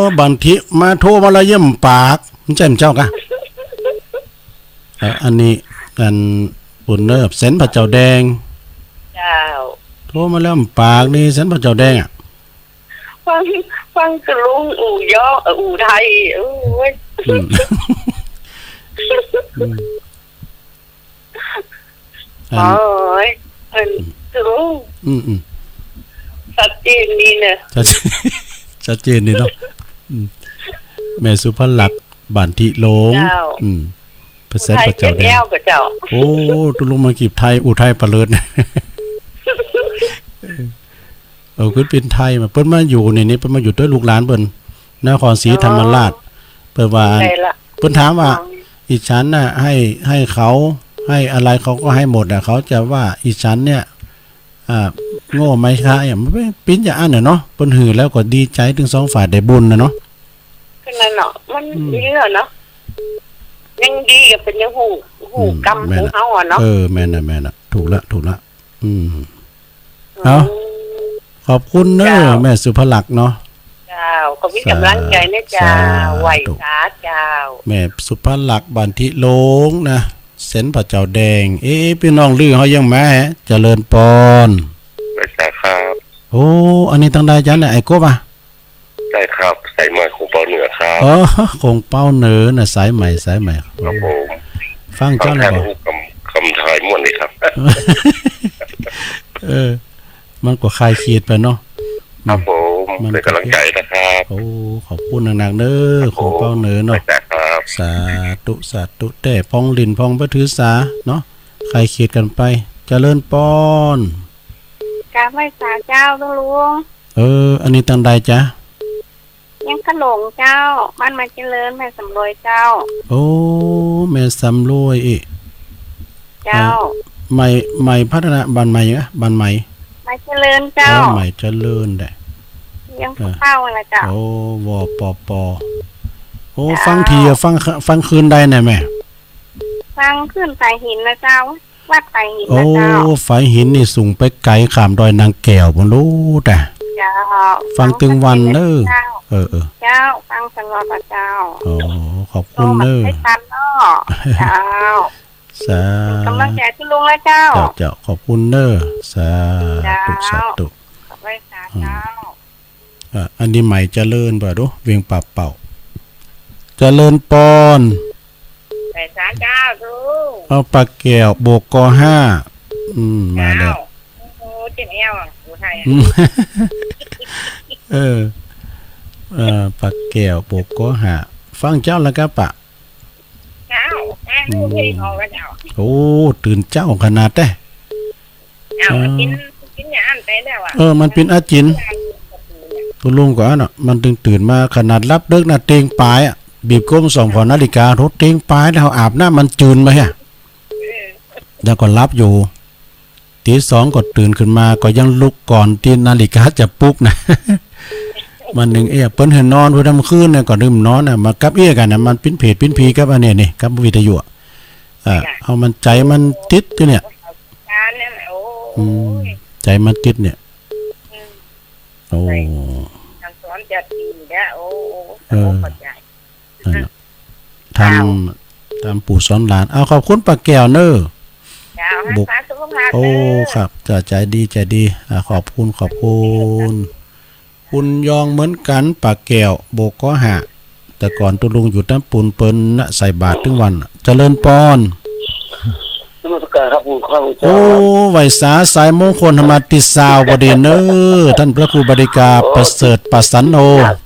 อ บางทีมาโทรมาแล้วเยี่ยมปาก มันใจ้เจ้ากะ เอ่อ อันนี้ อันปู่เนิบ แสนพระเจ้าแดง เจ้า โทรมาแล้วปากนี่ แสนพระเจ้าแดงอะ ฟัง ฟังตะลุงอู้เยาะ เอ่อ อู้ไทย โอ้ย อืม อืม อัน โอ้ย อัน อืม ตะลุง อืม อืม ชัดเจนดีเนอะ ชัด ชัดเจนดีเนาะ อืม แม่สุภลักษณ์ บ้านธิโลง เจ้า อืม แสนพระเจ้าแดง อุทัยเจ็ดแอลกะเจ้า โอ้ ตะลุงมากีบไทย อุทัยปะเลิศ เออ ขึ้นเป๋นไทยมา เปิ้นมาอยู่นี่ นี่เปิ้นมาอยู่ตวยลูกหลานเปิ้น นครศรีธรรมราช อ๋อ เปิ้นว่า ใช่ละ เปิ้นถามว่า อ๋อ อีฉันน่ะ ให้ ให้เขา ให้อะไรเขาก็ให้หมดอะ เขาจะว่าอีฉันเนี่ย อ่า โง่ไหมคะ เนี่ย มันเป๋น เป๋นอย่างอั้นน่ะเนาะ เปิ้นหื้อแล้วก็ดีใจ๋ตึงสองฝ่ายได้บุญน่ะเนาะ ก็นั่นเนาะ มัน อืม ดีแล้วเนาะ ยังดีก็เป๋นยังฮู้ ฮู้ อืม กรรม แม่น ของ ละ เฮาอะเนาะ เออ แม่นละ แม่นละ ถูกละ ถูกละ อืม อืม เอ้า ขอบคุณเน้อ เจ้า แม่สุภลักษณ์เนาะ เจ้า ก็มีก๋ำลังใจ๋นะเจ้า สาธุ ไหว้สาเจ้า แม่สุภลักษณ์ บ้านตี้หลงนะ เส้นพระเจ้าแดง เอ๊ะ ปี้น้องลือเฮายังมา เจริญปอน ไหว้สาครับ โอ้ อันนี้ตังใดจ๊ะเนี่ย ไอ้กบอะ ใช่ครับ สายใหม่ของเปาเหนือครับ อ๋อ ของเปาเหนือน่ะ สายใหม่ สายใหม่ ครับผม ฟังเจ้าแล้วบ่ ฟังท่านอู้กำ กำถ่ายม่วนดีครับ เออ มันก็คลายเครียดไปเนาะ ครับผม มันก็ เป๋นก๋ำลังใจ๋นะครับ โอ้ ขอบคุณนักๆ เน้อ ครับผม ของเปาเหนือเนาะ ไหว้สาครับ สาธุ สาธุ แต๊พ่องหลิ้นพ่องบ่ถือสาเนาะ คลายเครียดกั๋นไป เจริญปอน กราบไหว้สาเจ้าตุ๊ลุง เออ อันนี้ตังใดจ๊ะ ยังคะหลงเจ้า บ้านใหม่เจริญ แม่สำรวยเจ้า โอ้ แม่สำรวยอีก เจ้า อ่า ใหม่ ใหม่พัฒนา บ้านใหม่อะ บ้านใหม่ ใหม่เจริญเจ้า อ๋อ ใหม่เจริญแหละ ยัง เออ เป้าอะไรเจ้า โอ้ ว ป ป โอ้ เจ้า ฟังทีอะ ฟัง ฟังคืนใดเนี่ยแม่ ฟังขึ้นฝายหินนะเจ้า วัดฝายหินนะเจ้า โอ้ ฝายหินนี่สูงไปไก๋ข้ามดอยนางแก้วปู๊นลู้แต่ เจ้า ฟังตึงวันเน้อ ฟังตึงวันเจ้า เออ เออ เจ้า ฟังตลอดอะเจ้า โอ้ ขอบคุณเน้อ โทรมาใช้ตันเนาะ เจ้า สาธุ ก๋ำลังใจ๋ตุ๊ลุงนะเจ้า เจ้า เจ้า ขอบคุณเน้อ สาธุ เจ้า สาธุ ขอบไหว้สาเจ้า อืม อ่ะ อันนี้ใหม่เจริญบ่ดู เวียงป่าเป้า เจริญปอน ไหว้สาเจ้าตุ๊ลุง เอาป้าแก้ว บก ก ห้า อืม มาแล้ว เจ้า โอ้ เจ๋งแอวอะ โอ้ ไทยอะ อืม เออ เออ ป้าแก้ว บก ก ห้า ฟังเจ้าแล้วก็ปะ เจ้า ฟัง อืม เพลงออกแล้วเจ้า โอ้ ตื่นเจ๊าขนาดแต๊ เอ้า เออ มันเป๋น เป๋นอย่างอั้นไปแล้วอะ เออ มันเป๋นอาจิณ ตุ๊ลุงก็อั้นน่ะ มันตึงตื่นมาขนาดหลับเดิ็กนะ เต็งป๋ายอะ บีบก้มส่องผ่อนาฬิกา โถ เต็งป๋ายแล้ว อาบน้ำมันจืนไปอะ เออ แล้วก็หลับอยู่ ตี๋สองก็ตื่นขึ้นมา ก็ยังลุกก่อนตี้นาฬิกาจะปลุกนะ มันนึ่งเอี้ย เปิ้นหื้อนอน พุ้นค่ำคืนเนี่ย ก็นึ่งนอนน่ะ มากับเอี้ยกั๋นน่ะ มันปิ้นเพจปิ้นผีกับอันเนี้ยนี่ กับวิทยุอะ อ่า เอามันใจ๋มันติดตี้เนี่ย การเนี่ย โอ้ อืม ใจ๋มันติดเนี่ย อืม โอ้ ใจ๋ สั่งสอนจะดีแล้ว โอ้ โอ้ เออ เข้าใจ๋ นั่นน่ะ เจ้า ทำ ต๋ามปู่สอนหลาน เอา ขอบคุณป้าแก้วเน้อ เจ้า บุก รักษาสุขภาพ โอ้ เน้อ ครับ จ้ะ ใจ๋ดี ใจ๋ดี อ่า ขอบคุณ ขอบคุณ คุณยองเหมือนกั๋น ป้าแก้ว บก ก ห้า แต่ก่อนตุ๊ลุงอยู่ต๋ามปูน เปิ้นน่ะใส่บาตรตึงวัน เจริญปอน นมัสการครับ คุณข้าพเจ้า โอ้ ไหว้สาสายมงคลธรรมาทิตย์ซาวพอดีเน้อ ต้านพระครูบาริกา โอ้ ประเสริฐประสันโน อยาก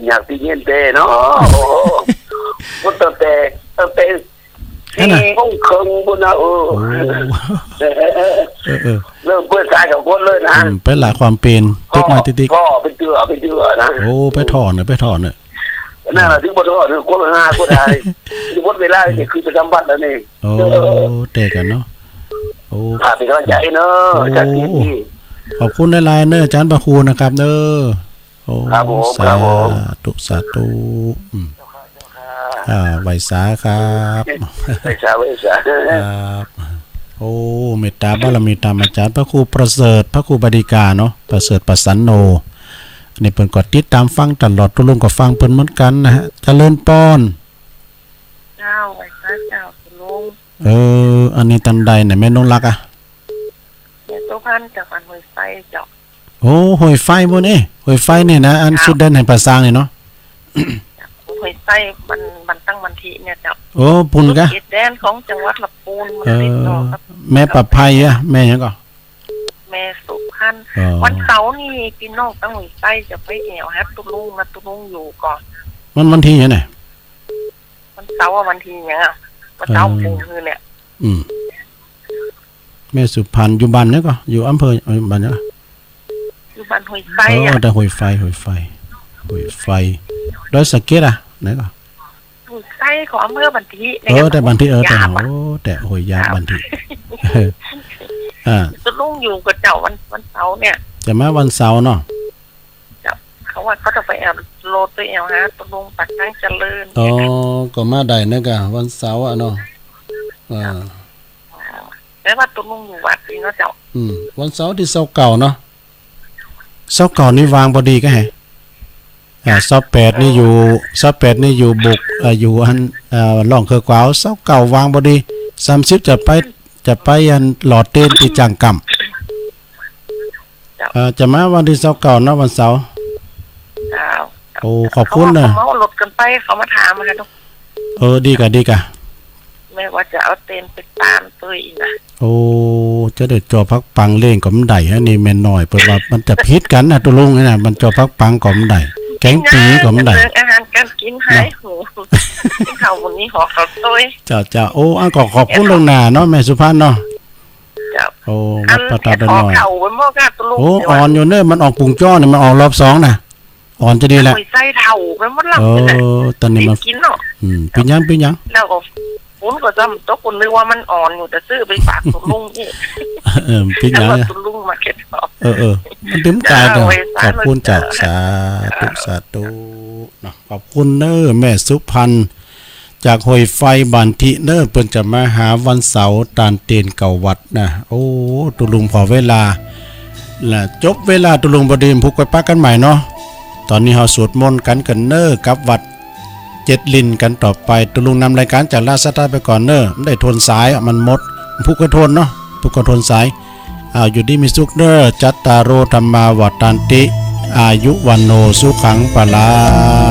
อยากได้ยินแต่เนาะ โอ้โห ตั้งแต่ ตั้งแต่ อั้นน่ะ สี่โมงครึ่งปู๊นนะ เออ โอ้ เออ เออ เริ่มเปิดสายกับคนเลยนะ อืม ไปละความเป๋น พ่อ ตึกมาติ๊กๆ พ่อไปเจื้อ ไปเจื้อนะ โอ้ ไปถ่อเน่อ ไปถ่อเน่อ นั่นแหละ เออ ถึงบ่ถ่อเน่อ คนละห้าคนได้ หมดเวลา เออ จะขึ้นไปทำบัตรแล้วนี่ โอ้ เออ แตกกั๋นเนาะ โอ้ ฝากเป็นกำลังใจเนอะ โอ้ จากที่นี่ ขอบคุณหลายๆ เนอะ อาจารย์พระครูนะครับเนอะ โอ้ ครับผม สาธุ ครับผม สาธุ อืม เจ้าค่ะ เจ้าค่ะ อ่า ไหว้สาครับ ไหว้สา ไหว้สา ครับ โอ้ เมตตาบารมีต๋ามอาจารย์พระครูประเสริฐ พระครูบาริกาเนาะ ประเสริฐประสันโน อันนี้เปิ้นก็ติดต๋ามฟังตลอด ตุ๊ลุงก็ฟังเปิ้นเหมือนกั๋นนะฮะ เจริญปอน เจ้า ไหว้สาเจ้า ตุ๊ลุง เออ อันนี้ตังใดเนี่ย แม่นงรักอะ แม่สุพรรณ จากบ้านห้วยไฟเจ้า โอ้ ห้วยไฟปู๊นเอ้ย ห้วยไฟเนี่ยนะ อัน เจ้า สุดแดนแห่งป่าซางเนี่ยเนาะ ห้วยไฟ มัน มันตั้งมันทีเนี่ยเจ้า โอ้ ปู๊นกะ เขตแดนของจังหวัดละปูน มัน เออ ติดต่อกับ แม่ประไพอะ แม่หยังก่อ แม่สุพรรณ อ๋อ วันเสาร์นี่พี่น้องตั้งห้วยไฟจะไปแอ่วฮัดตุ๊ลุงนะ ตุ๊ลุงอยู่ก่อ มันวันตี้หยังเนี่ย วันเสาร์อะ วันตี้หยังอะ วันเสาร์ เออ ปู๊นคือเนี่ย อืม แม่สุพรรณ อยู่บ้านไหนก่อ อยู่อำเภอ เอ่อ บ้านไหนก่อ อยู่บ้านห้วยไฟอะ เออ แต่ห้วยไฟ ห้วยไฟ ห้วยไฟ ดอยสะเก็ดอะ ไหนก่อ ใต้ของอำเภอบันทิเนี่ย เออ แต่บันทิ เออ แต่ ยามอะ โอ้ แต่ห้วยยาง เจ้า บันทิ อ่า ตุ๊ลุงอยู่ก่อเจ้า วัน วันเสาร์เนี่ย จะมาวันเสาร์เนาะ เจ้า เขาว่าเขาจะไปแอ่วโลด ไปแอ่วหาตุ๊ลุงปากทางเจริญ อ๋อ ก็มาได้นะกะ วันเสาร์อะเนาะ อ่า อ๋อ แต่ว่าตุ๊ลุงอยู่วัดนี่เนาะเจ้า อืม วันเสาร์ตี้ซาวเก้าเนาะ ซาวเก้านี่ว่างปอดีก่ะแหะ อ่า ซาวแปดนี่อยู่ ซาวแปดนี่อยู่บุก อ่า อยู่อัน อ่า ร่องเคืองกวาว ซาวเก้าว่างปอดี สามสิบจะไป จะไปอันหล่อเตียนตี้จ้างก้ำ เจ้า อ่า จะมาวันตี้ซาวเก้าเนาะ วันเสาร์ เจ้า โอ้ ขอบคุณนะ เขาว่าเขาเหมารถกั๋นไป เขามาถามอะค่ะ เออ ดีก่ะ ดีก่ะ แม่ว่าจะเอาเตียนไปตานตวยอีกนะ โอ้ จะได้จ่อปักปังเล่งก็บ่ได้ อันนี้แม่น้อย เปิ้นว่ามันจะผิดกั๋นนะ ตุ๊ลุงนี่นะ มันจ่อปักปังก็บ่ได้ แก๋งปี๋ก็บ่ได้ เรื่องอาหารการกิ๋นหายหิว เนาะ กิ๋นข้าวมื้อนี้ห่อข้าวตวย เจ้า เจ้า โอ้ อันก็ขอบคุณล่วงหน้าเนาะ แม่สุพรรณเนาะ เจ้า โอ้ อัน วัดป่าตาดอยน้อย เห็นออกข้าวไปหมดค่ะตุ๊ลุง โอ้ อ่อนอยู่เนาะ มันออกปุงจ้อเนี่ย มันออกรอบสองนะ อ่อนจะดีแหละ ห้วยไส้เฒ่าไปหมดละ เออ ต๋อนนี้มัน กิ๋นเนาะ อืม เป๋นหยัง เป๋นหยัง แล้วก็ฝนก็จ้ำตก ก็นึกว่ามันอ่อนอยู่ แต่ซื้อไปฝากตุ๊ลุงนี่ เออ เป๋นหยัง แล้วก็ตุ๊ลุงมาเก็บของ เออ เออ มันตึงตายเนาะ เออ ขอบคุณเจ้า สาธุ สาธุเนาะ ขอบคุณเน้อ แม่สุพรรณ จากห้วยไฟบันทิเน้อ เปิ้นจะมาหาวันเสาร์ตานเตียนเก่าวัดนะ โอ้ ตุ๊ลุงผ่อเวลา และจบเวลาตุ๊ลุงปอดี พรุ่งไปปะกั๋นใหม่เนาะ ต๋อนนี้เฮาสวดมนต์กั๋นก่อนเน้อ กับวัดเจ็ดลินกั๋นต่อไป ตุ๊ลุงนำรายก๋านจากราชสัตตาไปก่อนเน้อ บ่ได้ทวนสายอะ มันหมด พรุ่งไปทวนเนาะ พรุ่งก็ทวนสาย อ้าว อยู่ดีมีสุขเน้อ จัตตาโร ธัมมา วัฑฒันติ อายุ วัณโณ สุขัง พลัง